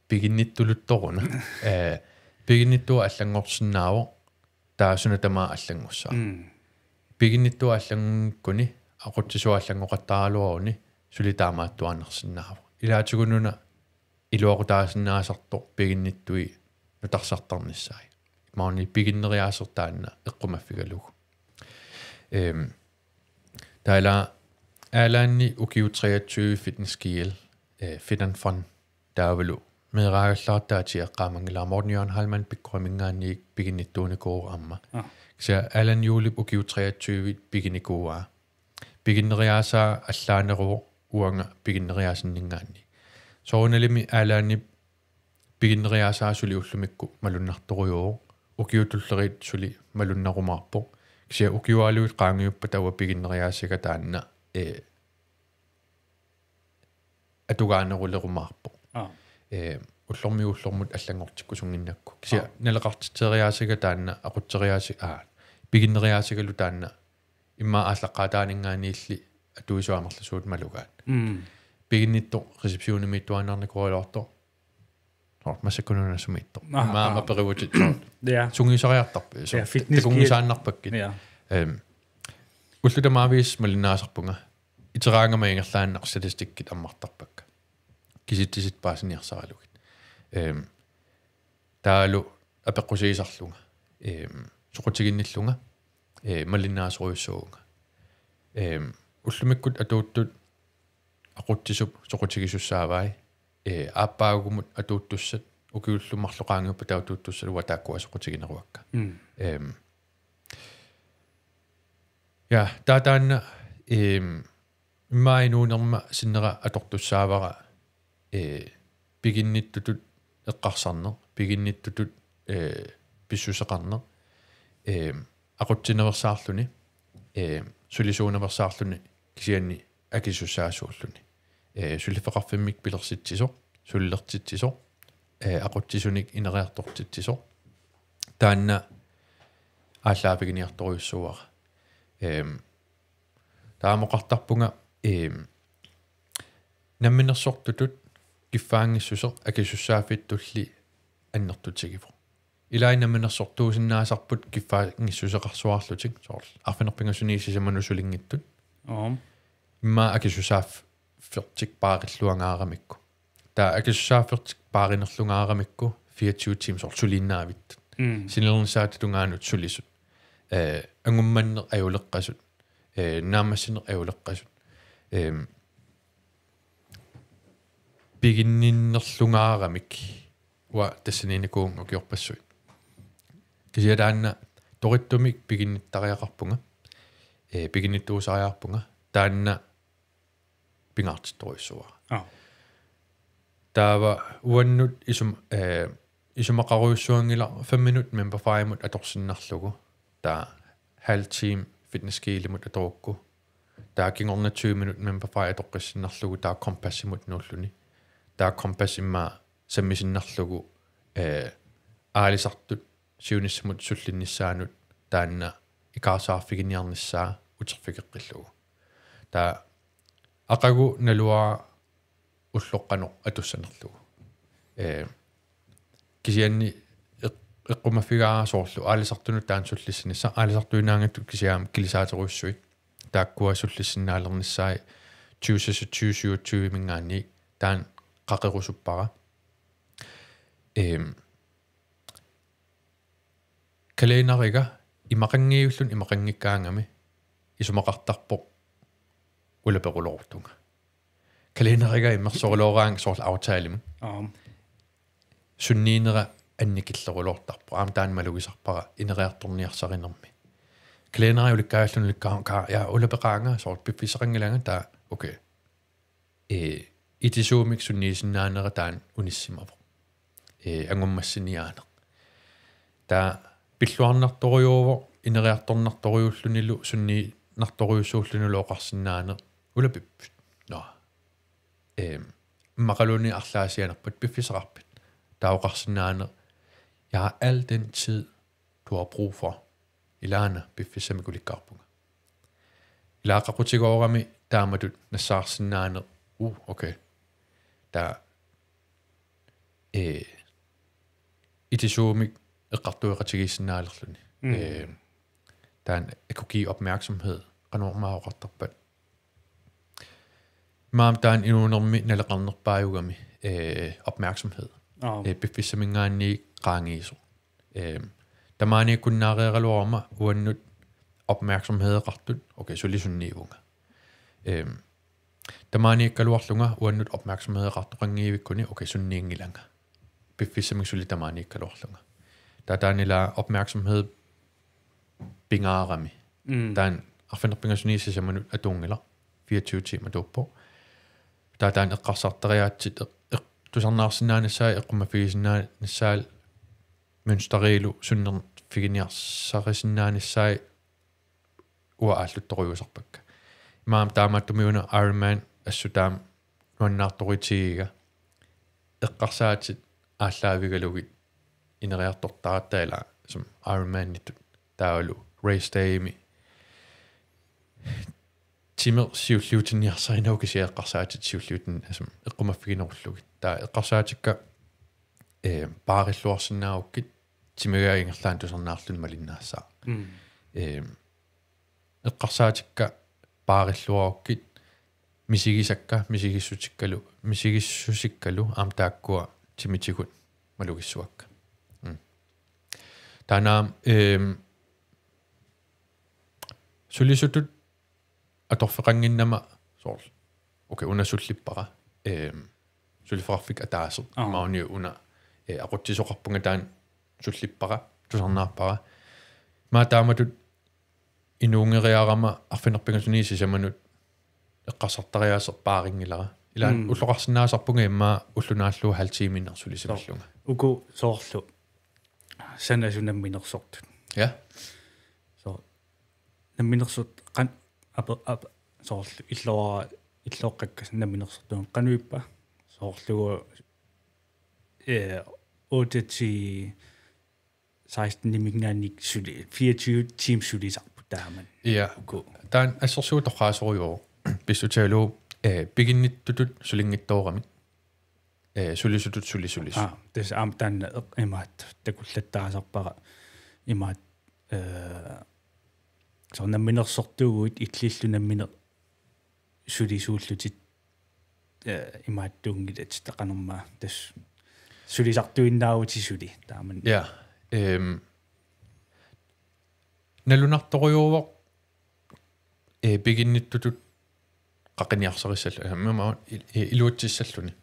piginnittuluttoruna. Eh, piginnittuaq allanngorsinnaavoq, taava suna tamaat allanngussaaq. Mm. Piginnittuaq allanngunngikkunik aqutsisuaq allanngoqattaaraluaruni suli taamaattuaannarsinnaavoq. Ilaatigut una iluaqutaasinnaasartoq piginnittui nutarsartarnissaat. Imaluunniit piginneriaaseq taanna eqqumaffigalugu. Ehm, taava Alani ukiut treogtyve Fitness GL, eh, Fit and Fun, taavalu meeraagallaartaa eqqaamanngilara, Morten Jørgen Heilmann Pikkoriminngaanniit piginnittuunikuuvoq aamma. Ah. Kisianni Alan Juulip ukiut treogtyve piginikuuaa. Piginneriaasaa allaaneruvoq uanga piginneriaasinninngaanniit. Soorunalimi Alanip piginneriaasaa suli ullumikkut malunnartorujuuvoq. Ukiut tulleriit suli malunnarumaarpoq. Kisianni ukiualuit qaangiuppata uanga piginneriaasiga taanna, eh, atugaanerulerumaarpoq. Aa. Ee, ullormiit ullormut allanngortikkusunnginnakku. Kisianni aa, naleqartitseriaaseq taanna aqutseriaaseq, aa, piginneriaaseq taanna immaqa aallaqqaataaninngaanniilli atuisut amerlasuut malugaat. Mm. Piginnittoq receptionimiittuaannarnikuugaluartoq. Nå, massakkut nunasumiittoq. Aha, immaqa aha, aamma perivutit. Ja. Sungiusariartarput. Ja, fitness takunngisaannarpakkit. Ja. Ehm, ullut tamaaviisa malinnaasarpunga. Iteraangama ingerlaannaq statistikkit ammartarpakka. Kisitsisit paasiniarsaralugit. Ehm, taavalu apeqqusiisarlunga. Ehm, soqutiginnillunga. Ee, malinnaasorujussuuvunga. Ehm, ullumikkut atuuttut aqutsisup soqutigisussaavai. Ee, aappaagumut atuuttussat, ukiullu marluk qaangiuppata atuuttussat uanga taakkua soqutigineruakka. Mm. Ehm, ja, taava taanna, ehm, immaqa inuunerma sinnera atortussaavara, ee, piginnittutut eqqarsarneq, piginnittutut, ee, pissuseqarneq, ee, aqutsinerusaarluni, ee, sulisuunerusaarluni kisianni akisussaasuulluni. Ee, suliffeqarfimmik pilersitsisoq, sulilertitsisoq, ee, aqutsisunik ineriartortitsisoq. Taanna aallaaffiginiartorujussuuara. Ehm, taama oqartarpunga, ehm, namminersortutut kiffaanngissuseq akisussaaffittulli annertutigivoq. Ilai namminersortuusinnaasarput kiffaanngissuseqarsuarlutik, soorlu arfineq-pingasuniit sisamanut sulinngitsut. Aam. Immaqa akisussaaffertik paarilluangaaramikku. Taava akisussaaffertik paarinerlungaaramikku fireogtyve timer soorlu suliinnaavit. Mm. Sinilernissaatit tungaanut sulisut. Ee, angummanneq ajuleqqasut. Ee, naammassineq ajuleqqasut. Ehm, piginninnerlungaaramik uanga tassaniinnikuuvunga ukiorpassuit. Kisianni taanna torittumik piginnittariaqarpunga. Ee, piginnittuusariaqarpunga. Taanna pingaartittorujussuuara. Aa. Taava uannut isum-, ee, isumaqarujussuanngilaq fem minut Memberfy-mut atorsinnarlugu. Taava halv time Fitness Kilimut atorukku. Taava kingorna tyve minut Memberfy atoqqissinnarlugu taava Compassimut nuulluni. Taava Compass immaqa sammisinnarlugu, ee, aalisartut siunissamut sullinnissaanut taanna ikaarsaarfiginiarnissaa uterfigeqqillugu. Taava aqagu naluara ulloq qanoq atussanerlugu. Ee, kisianni eq-, eqqumaffigaara soorlu aalisartunut taanna sullissinissaq, aalisartuinnaanngitsut kisianni kilisaaterujussuit. Taakkua sullissinnaalernissai tyve seksogtyve syvogtyve-minngaanniit taanna qaqerusuppara. Ehm, kalenderiga imaqanngiivilluni imaqanngikkaangami isumaqartarpoq ulaperuloortunga. Kalenderiga immersorulooraangat soorlu aftaleimik. Aam. Sunniinera annikilleruloortarpoq. Aamma taanna malugisarpara ineriartorniarsarinermi. Kalenderi ulikkaavilluni ulikkaa-, ka-, ja, ulapeqaanga soorlu piffissaqanngilanga taava, okay. Ee, itisuumik sunniisinnaanera taanna unissimavoq. Ee, angummassiniaaneq. Taava pilluarnartorujuuvoq, ineriartornartorujuullunilu sunniinartorujussuullunilu oqarsinnaaneq ulapipput. Nå. Ehm, immaqaluunniit arlaasianerput piffissaqarpit. Taava oqarsinnaaneq: Jeg har al den tid, du har brug for. Ilaana piffissamik ulikkaarpunga. Ilaa qaqutigoorami taamatut nassaarsinnaaneq. Uh, okay. Taava, ee, itisuumik eqqartueqatigiissinnaalerluni. Mm. Ee, taanna at kunne give opmærksomhed. Qanormaa oqartarpat. Maam taanna inuunermi naleqarnerpaajugami, ee, opmærksomhed. Aap. Ee, piffissaminngaanniit qaangiisoq. Ehm, tamaaniikkunnaareeraluarama uannut opmærksomhedeqartut, okay, suli sunniivunga. Ehm, tamaaniikkaluarlunga uannut opmærksomhedeqartoqanngivikkuni, okay, sunniinngilanga. Piffissamik suli tamaaniikkaluarlunga. Taava taanna ila opmærksomhed pingaarami. Mm. Taanna arfineq-pingasuniit sisamanut atuunngilaq, fireogtyve timer atuuppoq. Taava taanna eqqarsartariaatsit eq-, eq-, tusarnaarsinnaanissai, eqqumaffigisinnaanissaat, mønsterilu sunnerfiginiarsarisinnaanissaat uanga aalluttorujuusarpakka. Imaammat taamaattumik una Ironman assut taama nuannaartoritigiga eqqarsaatit aallaavigalugit ineriartortaratta ilaa som Ironmanitut taavalu race daymi timer siulliutinniarsarinagu kisianni eqqarsaatit siulliutin-, som eqqumaffiginerullugit. Taava eqqarsaatikka, eh, paarilluarsinnaagukkit timiga ingerlaannaq tusarnaarluni malinnaassaaq. Mm. Eh, eqqarsaatikka paarilluarukkit misigisakka, misigissutikkalu, misigissusikkalu aamma taakkua timitigut malugissavakka. Mm. Taanna, ehm, sulisutut atorfeqannginnama soorlu. Okay, una sullippara. Ehm, suliffeqarfik ataaseq. Aa. Maani una, eh, aqutsisoqarpunga taanna sullippara, tusarnaarpara. Maa taamatut inuunngeriarama arfineq-pingasunit sisamanut eqqarsartariaaseq paarinngilara. Ilaa Mm. ulloqarsinnaasarpunga immaqa ulloq naallugu halv tiimiinneq sulisimallunga. Uku soorlu sanasut namminersortut. Ja. So namminersut qan-, ape-, ape-, soorlu illoa-, illoqqakka namminersortugut qanoq ippa? Soorlu, eh, otte til seksten-iminngaanniit suli-, fireogtyve timer sulisarput taamani. Ja. Uku. Taanna assersuut torraasorujuuvoq. Pissutigalugu, eh, piginnittutut sulinngitsooramik. Eh, sulisutut suli sulisut. Aa, tassa aamma taanna eq-, imaattoq takullattaasarpara imaattoq, eh, soorlu namminersortuuguit illillu nammineq sulisuullutit, eh, imaattuunngilatit, qanormaa tassa sulisartuinnaavutit suli taamani. Ja, ehm, nalunartorujuuvoq, eh, piginnittutut qaqiniarsarissalluni, aamma il-, eh, iluatsissalluni.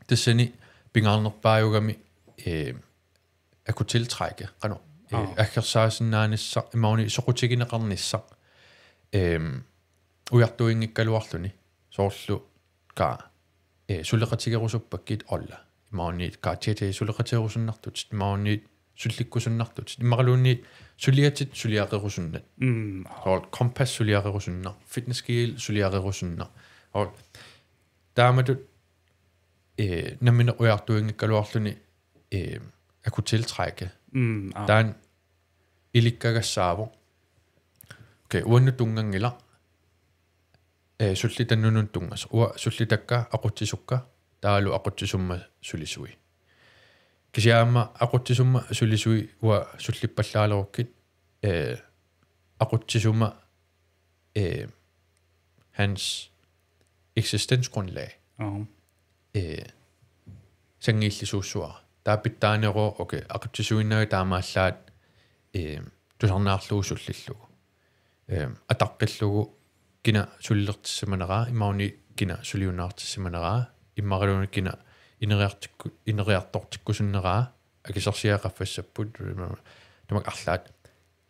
Tassani pingaarnerpaajugami, eh, akuttiltrække, qanoq, eh, Aa. aggersaasinnaanissaq, imaluunniit soqutigineqarnissaq, ehm, ujartuinngikkaluarluni, soorlu kaa, eh, suleqatigerusuppakkit olla. Imaluunniit kaa T T suleqaterusunnartutit, imaluunniit sullikkusunnartutit, immaqaluunniit suliatit suliarerusunnat. Mm. Soorlu Compass suliarerusunnaq, Fitness G L suliarerusunnaq. Soorlu taamatut, eh, nammineq ujartuinngikkaluarluni, eh, akuttiltrække. Mm, aa. Taanna ilikkagassaavoq. Okay, uannut tunnganngilaq. Eh, sullitat nunut tunngasoq. Uanga sullitakka aqutsisukka, taavalu aqutsisumma sulisui. Kisianni aamma aqutsisumma sulisui uanga sullippallaalerukkit, eh, aqutsisumma, eh, hans eksistensgrundlag. Aha. Eh, sanngiillisuussavara. Taava pitsaaneruvoq, okay, aqutsisuinnavik taamaallaat, eh, tusarnaarlugu sullillugu. Ehm, ataqqillugu kina sulilertissimaneraa, imaluunniit kina suliunnaartissimaneraa, immaqaluunniit kina ineriartikku-, ineriartortikkusunneraa, akisarsiat qaffassapput, tamakku arlaat.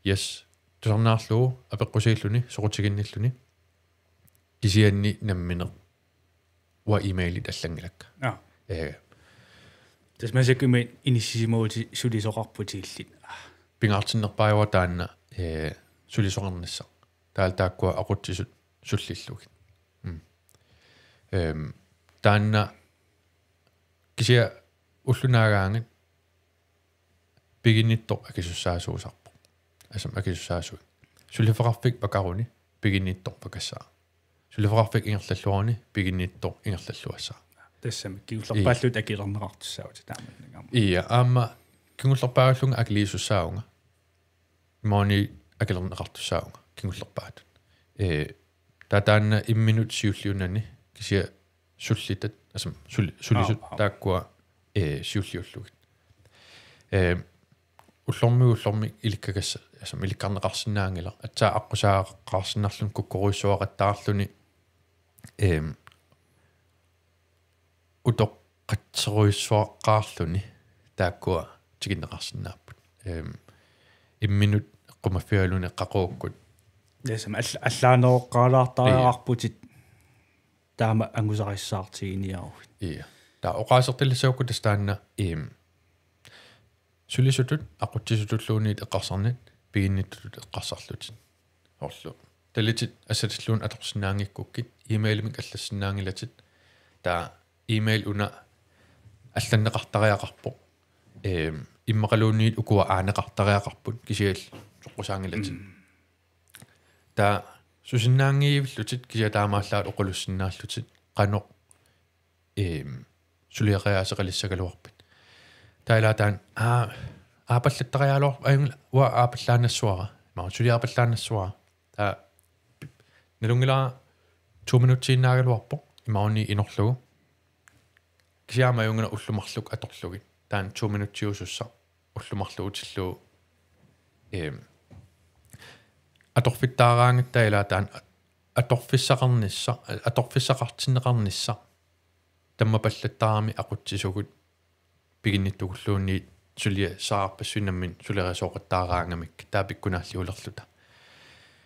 Yes, tusarnaarlugu, apeqqusiilluni, soqutiginnilluni, kisianni nammineq uanga e-mailit allanngilakka. Aa. Eh. Tassa massakkut ima inissisimavutit sulisoqarputit illit. Pingaartinnerpaajuvoq taanna, eh, sulisoqarnissaq. Taavalu taakkua aqutsisut sullillugit. Mm. Ehm, taanna kisianni ulloq naagaangat piginnittoq akisussaasuusarpoq. Assam akisussaasuut. Suliffeqarfik pakaruni piginnittoq pakassaaq. Suliffeqarfik ingerlalluaruni piginnittoq ingerlalluassaaq. Tassami kingullerpaallutit akilerneqartussaavutit taamannagama. Ia, aamma kingullerpaalullunga akiliisussaavunga. Imaluunniit akilerneqartussaavunga kingullerpaatut. Eh, taava taanna imminut siulliunnani kisianni sullitat, assam, sul-, sulisut Aap, aap. Taakkua, eh, siulliullugit. Eh, ullormiit ullormut ilikkagassat, assam, ilikkarneqarsinnaanngilaq. Aatsaat aqqusaagaqarsinnarluni kukkorujussuaqattaarluni, ehm, utoqqatserujussuaqqaarluni taakkua tikinneqarsinnaapput. Ehm, imminut eqqumaffigaluni qaqugukkut. Tassami all-, allaaneroqqaalaartariaqarputit. Ia. Taama angusarissaartiginiaruit. Ia. Taava oqaasertalissagukkut tassa taanna, ehm, sulisutut, aqutsisutulluunniit eqqarsarnit, piginnittutut eqqarsarlutit. Soorlu. Tallitit assatilluunniit atorsinnaanngikkukkit, e-mailimik allassinnaanngilatit, Taava e-mail una allanneqartariaqarpoq. Ehm, immaqaluunniit ukua aaneqartariaqarput kisianni soqqusaanngilatit. Mm. Taava susinnaanngivillutit kisianni taamaallaat oqalussinnaallutit qanoq, ehm, suliaqariaaseqalissagaluarpit. Taava ilaat taanna, aa, aapallattariaqaraluar-, ajunngilaq, uanga aapallaannassavara. Imaluunniit suliaappallaannassavara. Taava nalunngilara to minutsiinnaagaluarpoq, imaluunniit inorlugu. Kisianni aamma ajunngilaq ullut marluk atorlugit. Taanna to minutsiusussaq ullut marluutillugu, ehm, atorfittaaraangatta ilaat taanna atorfissaqarnissaq, atorfissaqartinneqarnissaq tammapallattaarami aqutsisugut piginnittukulluunniit suliassaqarpassuit nammineq suleriasooqattaaraangamik taava pikkunaalliulerluta.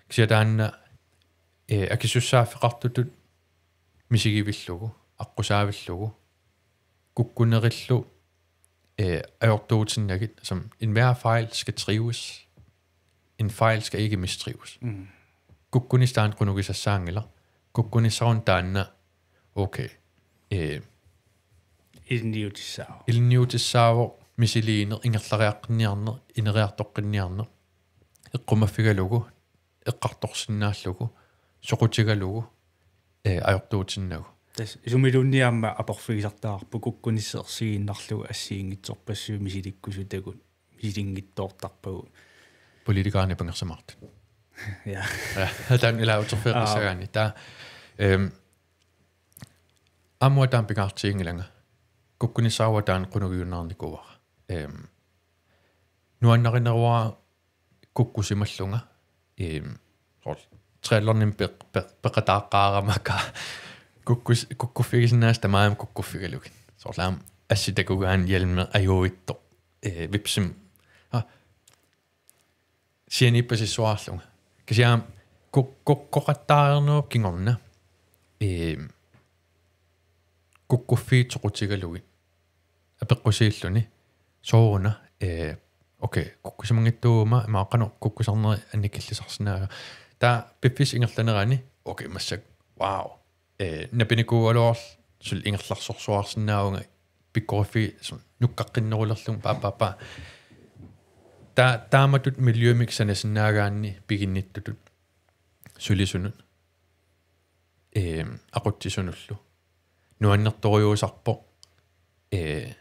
Kisianni taanna, eh, akisussaaffeqartutut misigivillugu, aqqusaavillugu, kukkunerillu, eh, ajortuutinnagit, som enhver fejl skal trives, en fejl skal ikke mistrives. Mm. Kukkunissaq taanna qunugisassaanngilaq, kukkunissaq una taanna, okay, eh, ilinniutissaavoq. Ilinniutissaavoq, misiliineq, ingerlariaqqinniarneq, ineriartoqqinniarneq, eqqumaffigalugu, eqqartorsinnaallugu, soqutigalugu, eh, ajortuutinnagu. Tassa sumiluunniit aamma aporfigisartagarput kukkunissaq ersigiinnarlugu assigiinngitsorpassuit misilikkusutagut, misilinngitsoortarpagut. Politikerini pingersimaartut. Ja. Ja, taanna ilaa uterfigeqqissagaanni. Aap. Taava, ehm, aamma taanna pingaartiginngilanga. Kukkunissaavoq taanna qunugiunnaarnikuuara. Ehm, nuannarineruara kukkusimallunga, ehm, soorlu triathlonimi peq-, peq-, peqataaqqaaramaka kukkus-, kukkuffigisinnaasat tamarmik kukkuffigalugit. Soorlu aamma assit takugaanni hjelmi ajuittoq, eh, vipsim-, ah, sianiippasissuarlunga. Kisianni kuk-, kukkoqattaareernerup kingorna, ehm, kukkuffiit soqutigalugit apeqqusiilluni sooruna, eh, okay, kukkusimanngitsuuguma, imaluunniit qanoq kukkusarneri annikillisarsinnaavunga. Taava piffissap ingerlanerani, okay, massakkut, wow. Eh, napinikuugaluarlunga suli ingerlarsorsuarsinnaavunga pikkoriffigisumik nukkaqqinnerulerlunga pa, pa, pa. Taa-, taamatut miljømik sanasinnaagaanni piginnittutut sulisunut, ehm, aqutsisunullu. Nuannertorujuusarpoq, eh,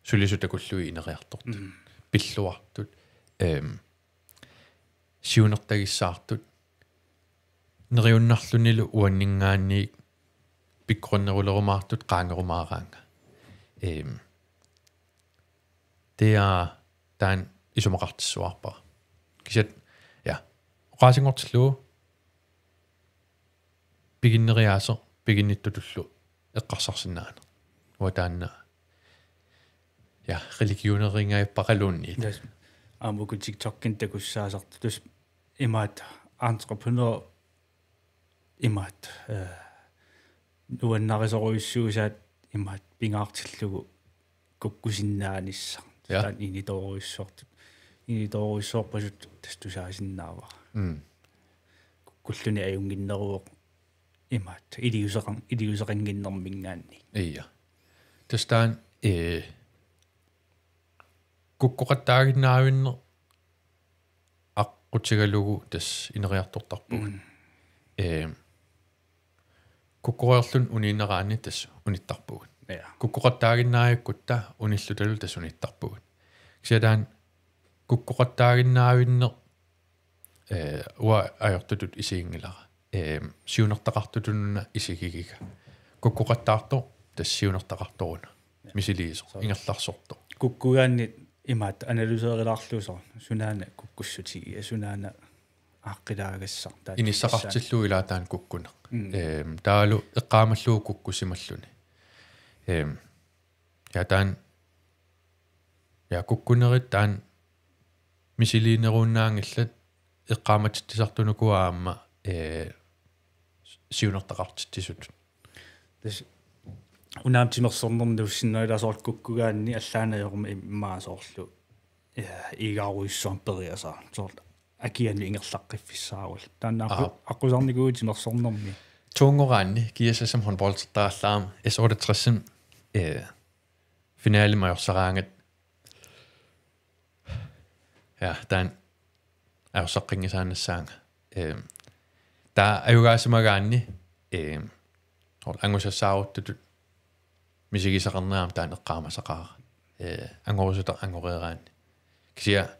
sulisut takullugit ineriartortut. Mm. Pilluartut, ehm, siunertagissaartut. Neriunnarlunilu uanninngaanniit pikkorinnerulerumaartut qaangerumaaraannga. Ehm, taava taanna isumaqartissuarpara. Kisianni, ja, oqaasinngortillugu piginneriaaseq piginnittutullu eqqarsarsinnaaneq. Uanga taanna, ja, religioneeringajapparaluunniit. Yes. Aamma uku TikTokkini takussaasartut tassa imaattoq entreprenør imaattoq, eh, nuannarisorujussuusaat imaattoq pingaartillugu kukkusinnaanissaq. Ja. Taanna initoorujussuartut. Initoorujussuarpasut tassa tusaasinnaavara. Mm. Kukkulluni ajunnginneruvoq imaattoq iliuuseqan-, iliuuseqannginnerminngaanniit. Ja. Tassa taanna, eh, kukkoqattaaginnaavinneq aqqutigalugu tassa ineriartortarpugut. Mm. Ehm, kukkoreerluni uniinnaraanni tassa unittarpugut. Ja. Kukkoqattaaginnaavikkutta unillutalu tassa unittarpugut. Kisianni taanna kukkoqattaaginnaavinneq, eh, uanga ajortutut isiginngilara. Ehm, siunertaqartutut una isigigiga. Kukkoqattaartoq tassa siunertaqartoruna. Ja. Misiliisoq, so, ingerlarsortoq. Kukkugaanni imaattoq analysererilaarlugu soorlu. Sunaana kukkussutigiga, sunaana aaqqilaagassaq, taanna inissaqartillugu ilaa taanna kukkuneq. Mm. Ehm, taavalu eqqaamallugu kukkusimalluni. Ehm, ja taanna, ja kukkunerit taanna misiliineruinnaanngillat eqqaamatitsisartut ukua aamma, eh, siunertaqartitsisut. Tassa una aamma timersornermi nuussinnaanngilaq soorlu kukkugaanni allaanngormat immaqa soorlu, eh, iigaarujussuarmik periasaarnata. Soorlu akianut ingerlaqqiffissaarullugu. Taanna aqqu-, aap, aqqusarnikuuvugut timersornermi. Tunngoraanni G S S M håndboldertarallarama S otteogtres-imi, eh, finalemi ajorsaraangat. Ja, taanna ajorsaqqinngitsaannassaanga. Eh, taava ajugaasimagaanni, eh, soorlu angusassaaruttutut misigisaqarnerama taanna eqqaamasaqaara. Eh, angorusutaq angoreeraanni. Kisianni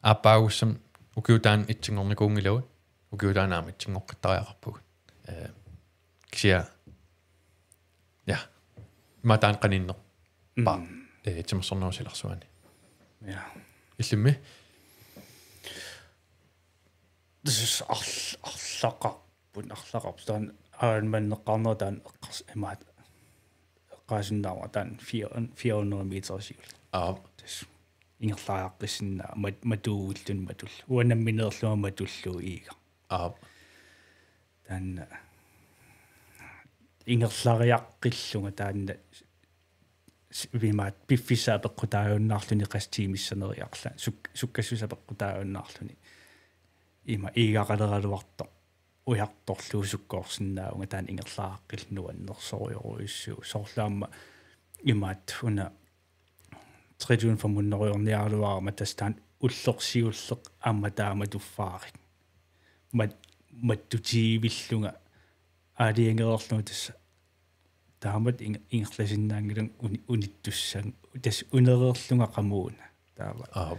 aappaagussami ukiut taanna itsinngornikuunngilagut, ukiut taanna aamma itsinggoqqittariaqarpugut. Eh, kisianni, ja, ima taanna qaninnerpaaq, mm, eh, timersornerup silarsuani. Ja. Illimmi? Tassa arl-, arlaqarput, arlaqarput. Taanna Ironman-eqqaarnera taanna eqqars-, imaat eqqaasinnaavara taanna fire, fire hundrede meter siulleq. Aap. Tassa ingerlariaqqissinnaa-, mat-, matuuilluni matullu. Uanga nammineerlunga matullugu iiga. Aap. Taanna ingerlariaqqillunga taanna s-, imaat piffissaq apeqqutaajunnaarluni qassit tiimissaneriarluni, suk-, sukkassuseq apeqqutaajunnaarluni. Ima iigaqaleraluartoq ujartorlugu sukkoorsinnaavunga, taanna ingerlariaqqillugu nuannersorujorujussuuvoq. Soorlu aamma imaat una tre tusind fem hundrede-iorniaraluarama tassa taanna ulloq siulleq aamma taama tuffaarik. Mat-, mattutiivillunga aalajangereerlunga tassa taamatut ing-, ingerlasinnaanngilanga uni-, unittussan-, tassa unereerlunga qamuuna. Taava. Aap.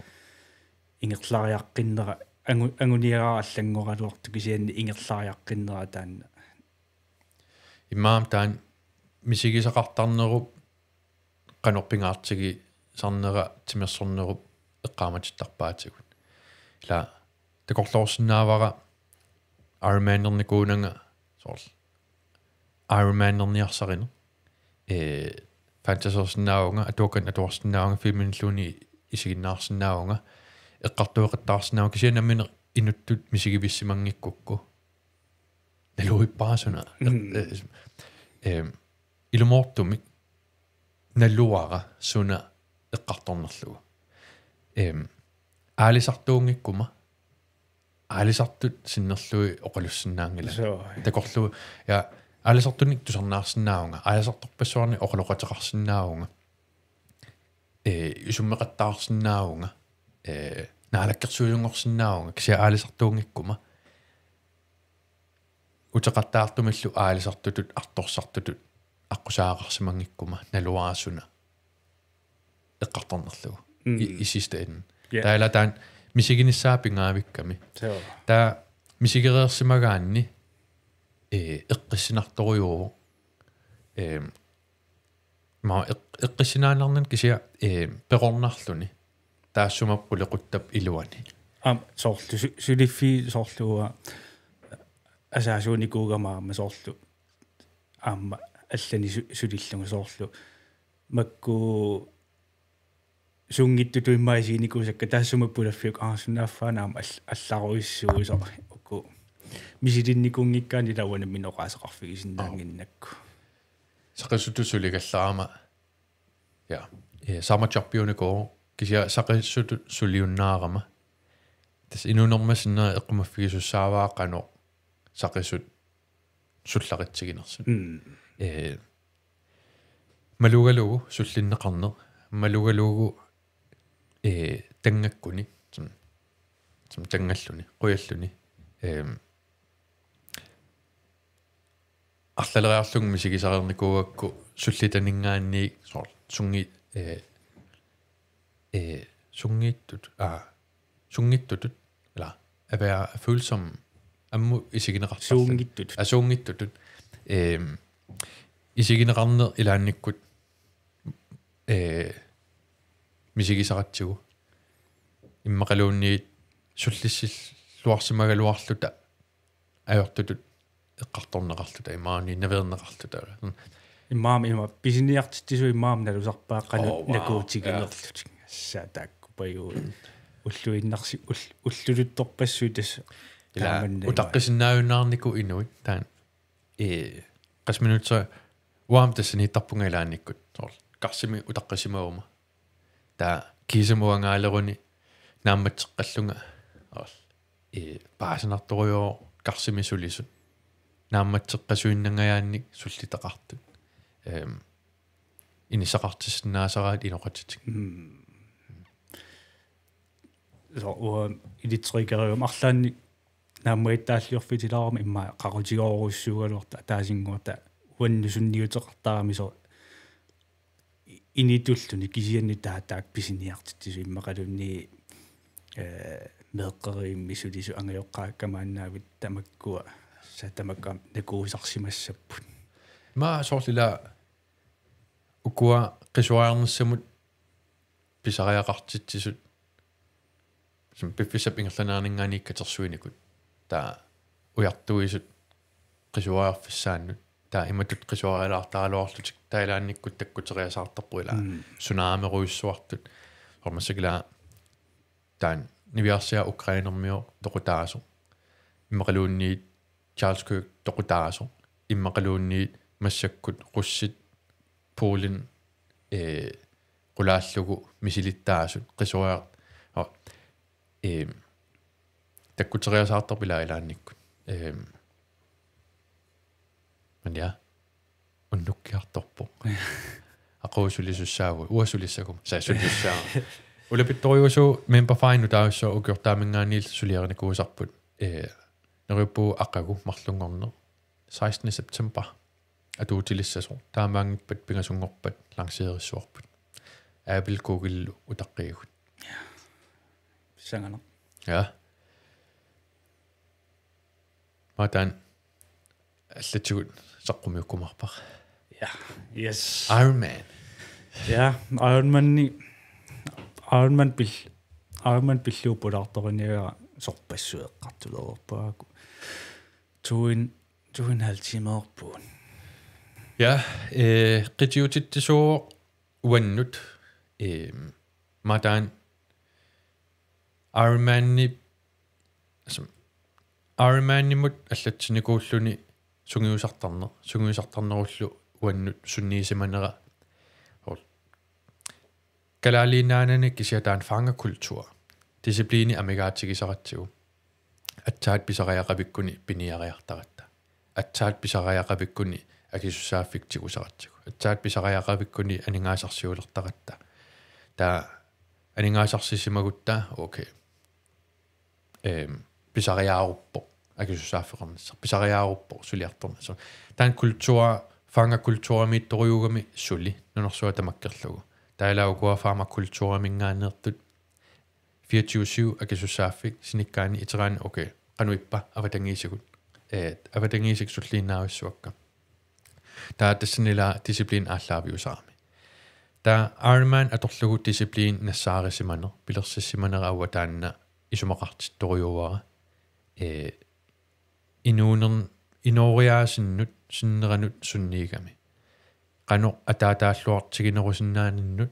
Ingerlariaqqinnera, angu-, anguniagara allanngoraluartoq kisianni ingerlariaqqinnera taanna. Imaammat taanna misigisaqartarnerup qanoq pingaartigisarnera timersornerup eqqaamatittarpaatigut. Ila takorloorsinnaavara Ironmanernikuunanga soorlu Ironmanerniarsarineq. Eh, fantaseersinnaavunga, atuakkanik atuarsinnaavunga, filminilluunniit isiginnaarsinnaavunga, eqqartueqattaarsinnaavunga, kisianni nammineq inuttut misigivissimanngikkukku. Naluippara suna. Mm. Eh, eh, ilumoortumik naluara suna eqqartornerlugu. Em, aalisartuunngikkuma, aalisartut sinnerlugit oqalussinnaanngilanga. Soo. Takorluukkut, ja, aalisartunik tusarnaarsinnaavunga, aalisartorpassuarnik oqaloqateqarsinnaavunga. Eh, isummeqattaarsinnaavunga, eh, naalakkersuisunngorsinnaavunga, kisianni aalisartuunngikkuma. Uteqattaartumillu aalisartutut, artorsartutut, aqqusaagaqarsimanngikkuma, naluara suna eqqartornerlugu. Mm. I, i sidste ende. Ja. Taava ila taanna misiginissaa pingaavikkami. Soo. Taava misigereersimagaanni, eh, eqqissinartorujuuvoq. Eh, ma eq-, eqqissinaannarnani kisianni, eh, perornarluni. Taassuma qulequttap iluani. Aamma soorlu su-, suliffiit soorlu uanga asaasuunikuugama aamma soorlu aamma allani su-, sulillunga soorlu makku sunngittutut immaqa isiginikuusakka taassuma pulaffiup aarsunnaaffaana aamma all-, allarujussuusoq uku misilinnikuunngikkaanni ila uanga nammineq oqaaseqarfigisinnaannginnakku. Saqisutut suligallarama. Ja. Eh, summerjobbiunikuuvoq kisianni saqisutut suliunnaarama. Tassa inuunerma sinnera eqqumaffigisussaavara qanoq saqisut sullaritsiginersut. Mm. Eh, malugalugu sullinneqarneq, malugalugu, eh, tanngakkuni, som, som tanngalluni, qujalluni. Ehm, arlaleriarlunga misigisareernikuugakku sullitaninngaanniit soorlu sunngi-, eh, eh, sunngiittut, aa, sunngittutut, ila, at være følsom, ammut isigineqartarluni. Sunngittutut. Aa, sunngittutut. Ehm, isigineqarneq ilaannikkut, eh, misigisaratsigu. Immaqaluunniit sullissilluarsimagaluarluta ajortutut eqqartorneqarluta, imaluunniit naveerneqarluta. Imaammat ima pisiniartitsisut imaammat nalusarpaat qanoq, oo, wow, nakuutiginerlutik. Ja. Tassa taakku pajuut. Ulluinnarsi-, ul-, ulluluttorpassuit tassa. Ila taamanna ima. Utaqqisinnaajunnaarnikut inuit, taanna, eh, qassit minutsit, uanga tassaniittarpunga ilaannikkut. Soorlu, karsimi utaqqisimaguma. Taava kiisami uangaaleruni naammatseqqallunga. Soorlu, eh, paasinartorujuuvoq karsimi sulisut. naammatseqqasuinnangajaannik sullitaqartut. Ehm, inissaqartissinnaasaraat inoqatitik. So, uanga ilitserikerium arlaannik naammagittaalliorfitilaarama immaqa qaqutigoorujussuugaluartoq ataasinnguaq uannut sunniuteqartarami so initulluni kisianni taataak pisiniartitsisut immaqaluunniit, eh, meeqqerivimmik sulisut angajoqqaakka maannaavit tamakkua sa tamakkua nakuusarsimassapput. Maa soorlu ila ukua qisuariarnissamut pisariaqartitsisut som piffissap ingerlaneraninngaanniit katersuinikut. Taava ujartuisut qisuariarfissaannut. Taava imatut qisuarialaartaraluarlutik taava ilaannikkut takkuteriasaartarput ila. Mm. Tsunamierujussuartut. Ormassakila taanna niviarsiaq Ukrainermioq toqutaasoq. Immaqaluunniit Charles Kirk toqutaasoq. Immaqaluunniit massakkut russit Polen, eh, qulaallugu misilittaasut qisuariar-, og, eh, takkuteriasaartarput ila ilaannikkut. Eh, men ja, unnukkiartorpoq. Aqu sulisussaavugut, uanga sulissaguma. Sa sulissaa. Ulapittorujuusu memberfai nutaassuaq ukiortaaminngaanniit suliarinikuusarput. Eh, neriuppugut aqagu marlunngorneq sekstende september atuutilissasoq. Taamaanngippat pingasunngorpat lanceerissuarput. Apple Google utaqqiigut. Pissanganaq. Ja. Mataan allatigut saqqumiukkumaarpara. Ja. Yes. Iron Man. Ja, Iron Mani, Iron Man pil-, Iron Man pillugu pulaartoriniagara sorpassueqqartulerpaaku. Tuin, tuin halv timeerpuun. Ja, eh, qitiutitsisuuvoq uannut, eh, mataan Iron Manip, altså, Iron Manimut allatsinikuulluni sungiusartarneq, sungiusartarnerullu uannut sunniisimanera. Hol. Kalaaliinnaanani kisiat taanna fangerkultur. Disciplini amigaatigisaratsigu. Aatsaat pisariaqavikkuni piniariartaratta. Aatsaat pisariaqavikkuni akisussaaffik tigusaratsigu. Aatsaat pisariaqavikkuni aningaasarsiulertaratta. Taava aningaasarsissimagutta, okay. Ehm, pisariaaruppoq akisussaaffeqarnissaq. Pisariaaruppoq suliartornissaq. Taanna kultur, fangerkulturimiittorujuugami suli nunarsuaq tamakkerlugu. Taava ila ukua fangerkulturiminngaanneersut fireogtyve syv akisussaaffik sinikkaanni iteraanni, okay, qanoq ippa avatangiisigut. Eh, avatangiisik sulliinnaavissuakka. Taava tassani ila disciplin aallaaviusarami. Taava Iron Man atorlugu disciplin nassaarisimaneq, pilersissimanera uanga taanna isumaqartittorujuuara. Eh, inuunern-, inooriaasinnut sinneranut sunniigami. Qanoq ataataalluartiginerusinnaaninnut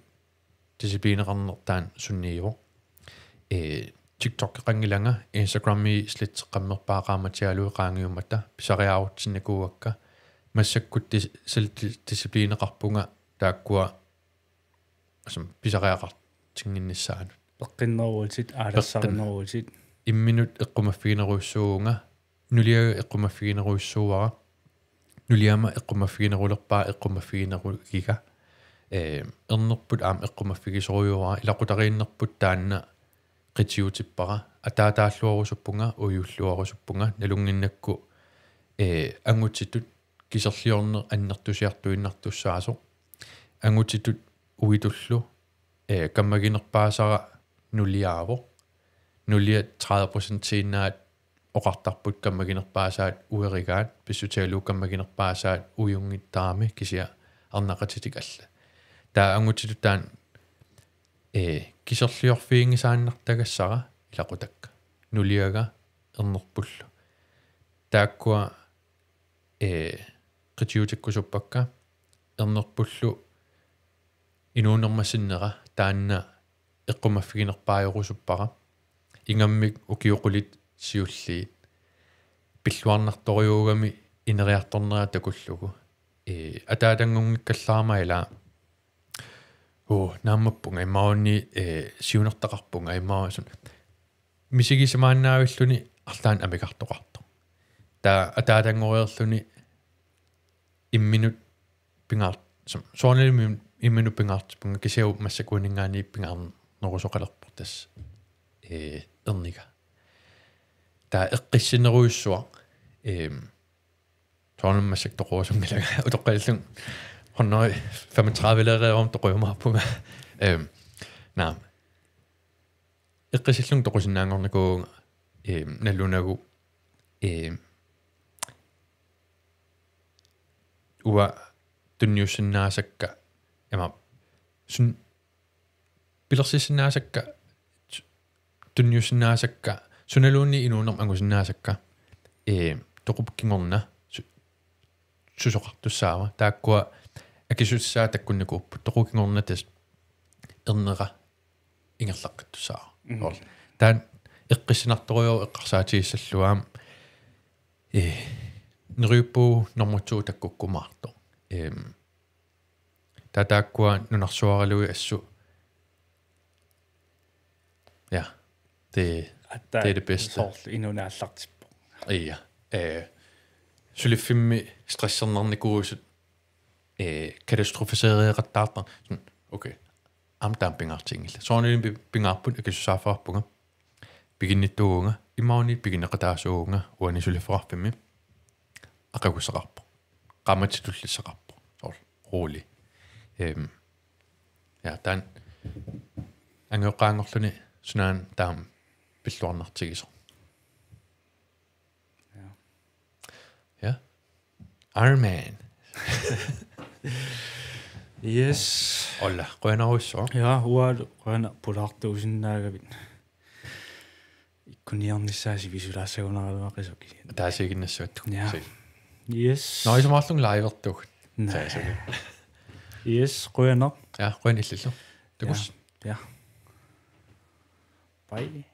disciplineqarneq taanna sunniivoq. Eh, TikTokeqanngilanga, Instagrami sletteqqammerpara qaammatialuit qaangiummata, pisariaarutsinnikuuakka, massakkut dis-, selvdis-, disciplineqarpunga taakkua, som pisariaqartinnginnissaanut. Peqqinneruutit, aalassarineruutit. Imminut eqqumaffiginerujussuuvunga, nuliaga eqqumaffiginerujussuuara, nuliama eqqumaffiginerulerpaa, eqqumaffiginerugiga. Eh, ernerput aamma eqqumaffigisorujuuara, ilaqutariinnerput taanna qitiutippara, ataataalluarusuppunga, uiulluarusuppunga, nalunnginnakku, eh, angutitut kiserliorneq annertusiartuinnartussaasoq. Angutitut uitullu, eh, kammaginerpaasara nuliaavoq. Nuliat tredive procentiinnaat oqartarput kammaginerpaasaat uerigaat, pissutigalugu kammaginerpaasaat uiunngittarami kisianni arnaqatitik allat. Taava angutitut taanna, eh, kiserliorfiginngisaannartagassara ilaqutakka. Nuliaga ernerpullu. Taakkua, eh, qitiutikkusuppakka, ernerpullu inuunerma sinnera taanna eqqumaffiginerpaajorusuppara, ingammik ukiut qulit siulliit pilluarnartorujuugami ineriartornera takullugu. Eh, ataatanngunngikkallarama ila, uu, naammappunga, imaluunniit, eh, siunertaqarpunga, imaluunniit sun. Misigisimaannaavilluni arlaannik amigartoqartoq. Taava ataatanngoriarluni imminut pingaar-, som-, soorunalimi imminut pingaartippunga, kisianni massakkuninngaanniit pingaarnerusoqalerpoq tassa, ee, erniga. Taava eqqissinerujussuaq, eem, soorunami massakkut toquusunngilanga, utoqqalillunga hundrede femogtredive-leereeruma toqujumaarpunga. Eem, naa. Eqqissillunga toqusinnaanngornikuuvunga, eem, nalunagu, eem, uanga tunniussinnaasakka, ima, sun-, pilersissinnaasakka, su-, tunniussinnaasakka, sunaluunniit inuunerma angusinnaasakka, eem, toqup kingorna su-, susoqartussaavoq. Taakkua akisussat takkunnikuupput. Toqu kingorna tassa ernera ingerlaqqittussaavoq. Mhm. Soorlu. Taanna eqqissinartorujuuvoq eqqarsaatigissallugu aamma, ee, neriuppugut normu to takkukkumaartoq. Eem, taava taakkua nunarsuaralugit assut. Ja, det, atta, det er det bedste. Soorlu inuuneq aallartippoq. Ja. Ee, suliffimmi stressernikuusut, ee, katastrofiseereqattaartarput. Sådan, okay. Aamma taama pingaartiginngillat. Soorunalimi pi-, pingaarput, akisussaaffeqarpunga. Piginnittuuvunga, imaluunniit piginneqataasuuvunga uani suliffeqarfimmi. Aqagussaqarpoq. Qaammatit tullissaqarpoq. Soorlu, rolig. Eem, ja, taanna angajoqqaanngorluni sunaana taama pilluarnartigisoq. Ja. Ja. Iron Man. Yes. Olla, qujanarujussuaq. Ja, uanga qujanaq pulaartuusinnaagavit. Ikkuniarnissaa sivisulaassagunaraluaqisuk. Taasiiginnassavat. Ja. Yes. Nå, isumaqarlunga livertuugut. Naa. Taasigi. Yes, qujanaq. Ja, qujanaq illillu. Takuss. Ja. Ja. Bye.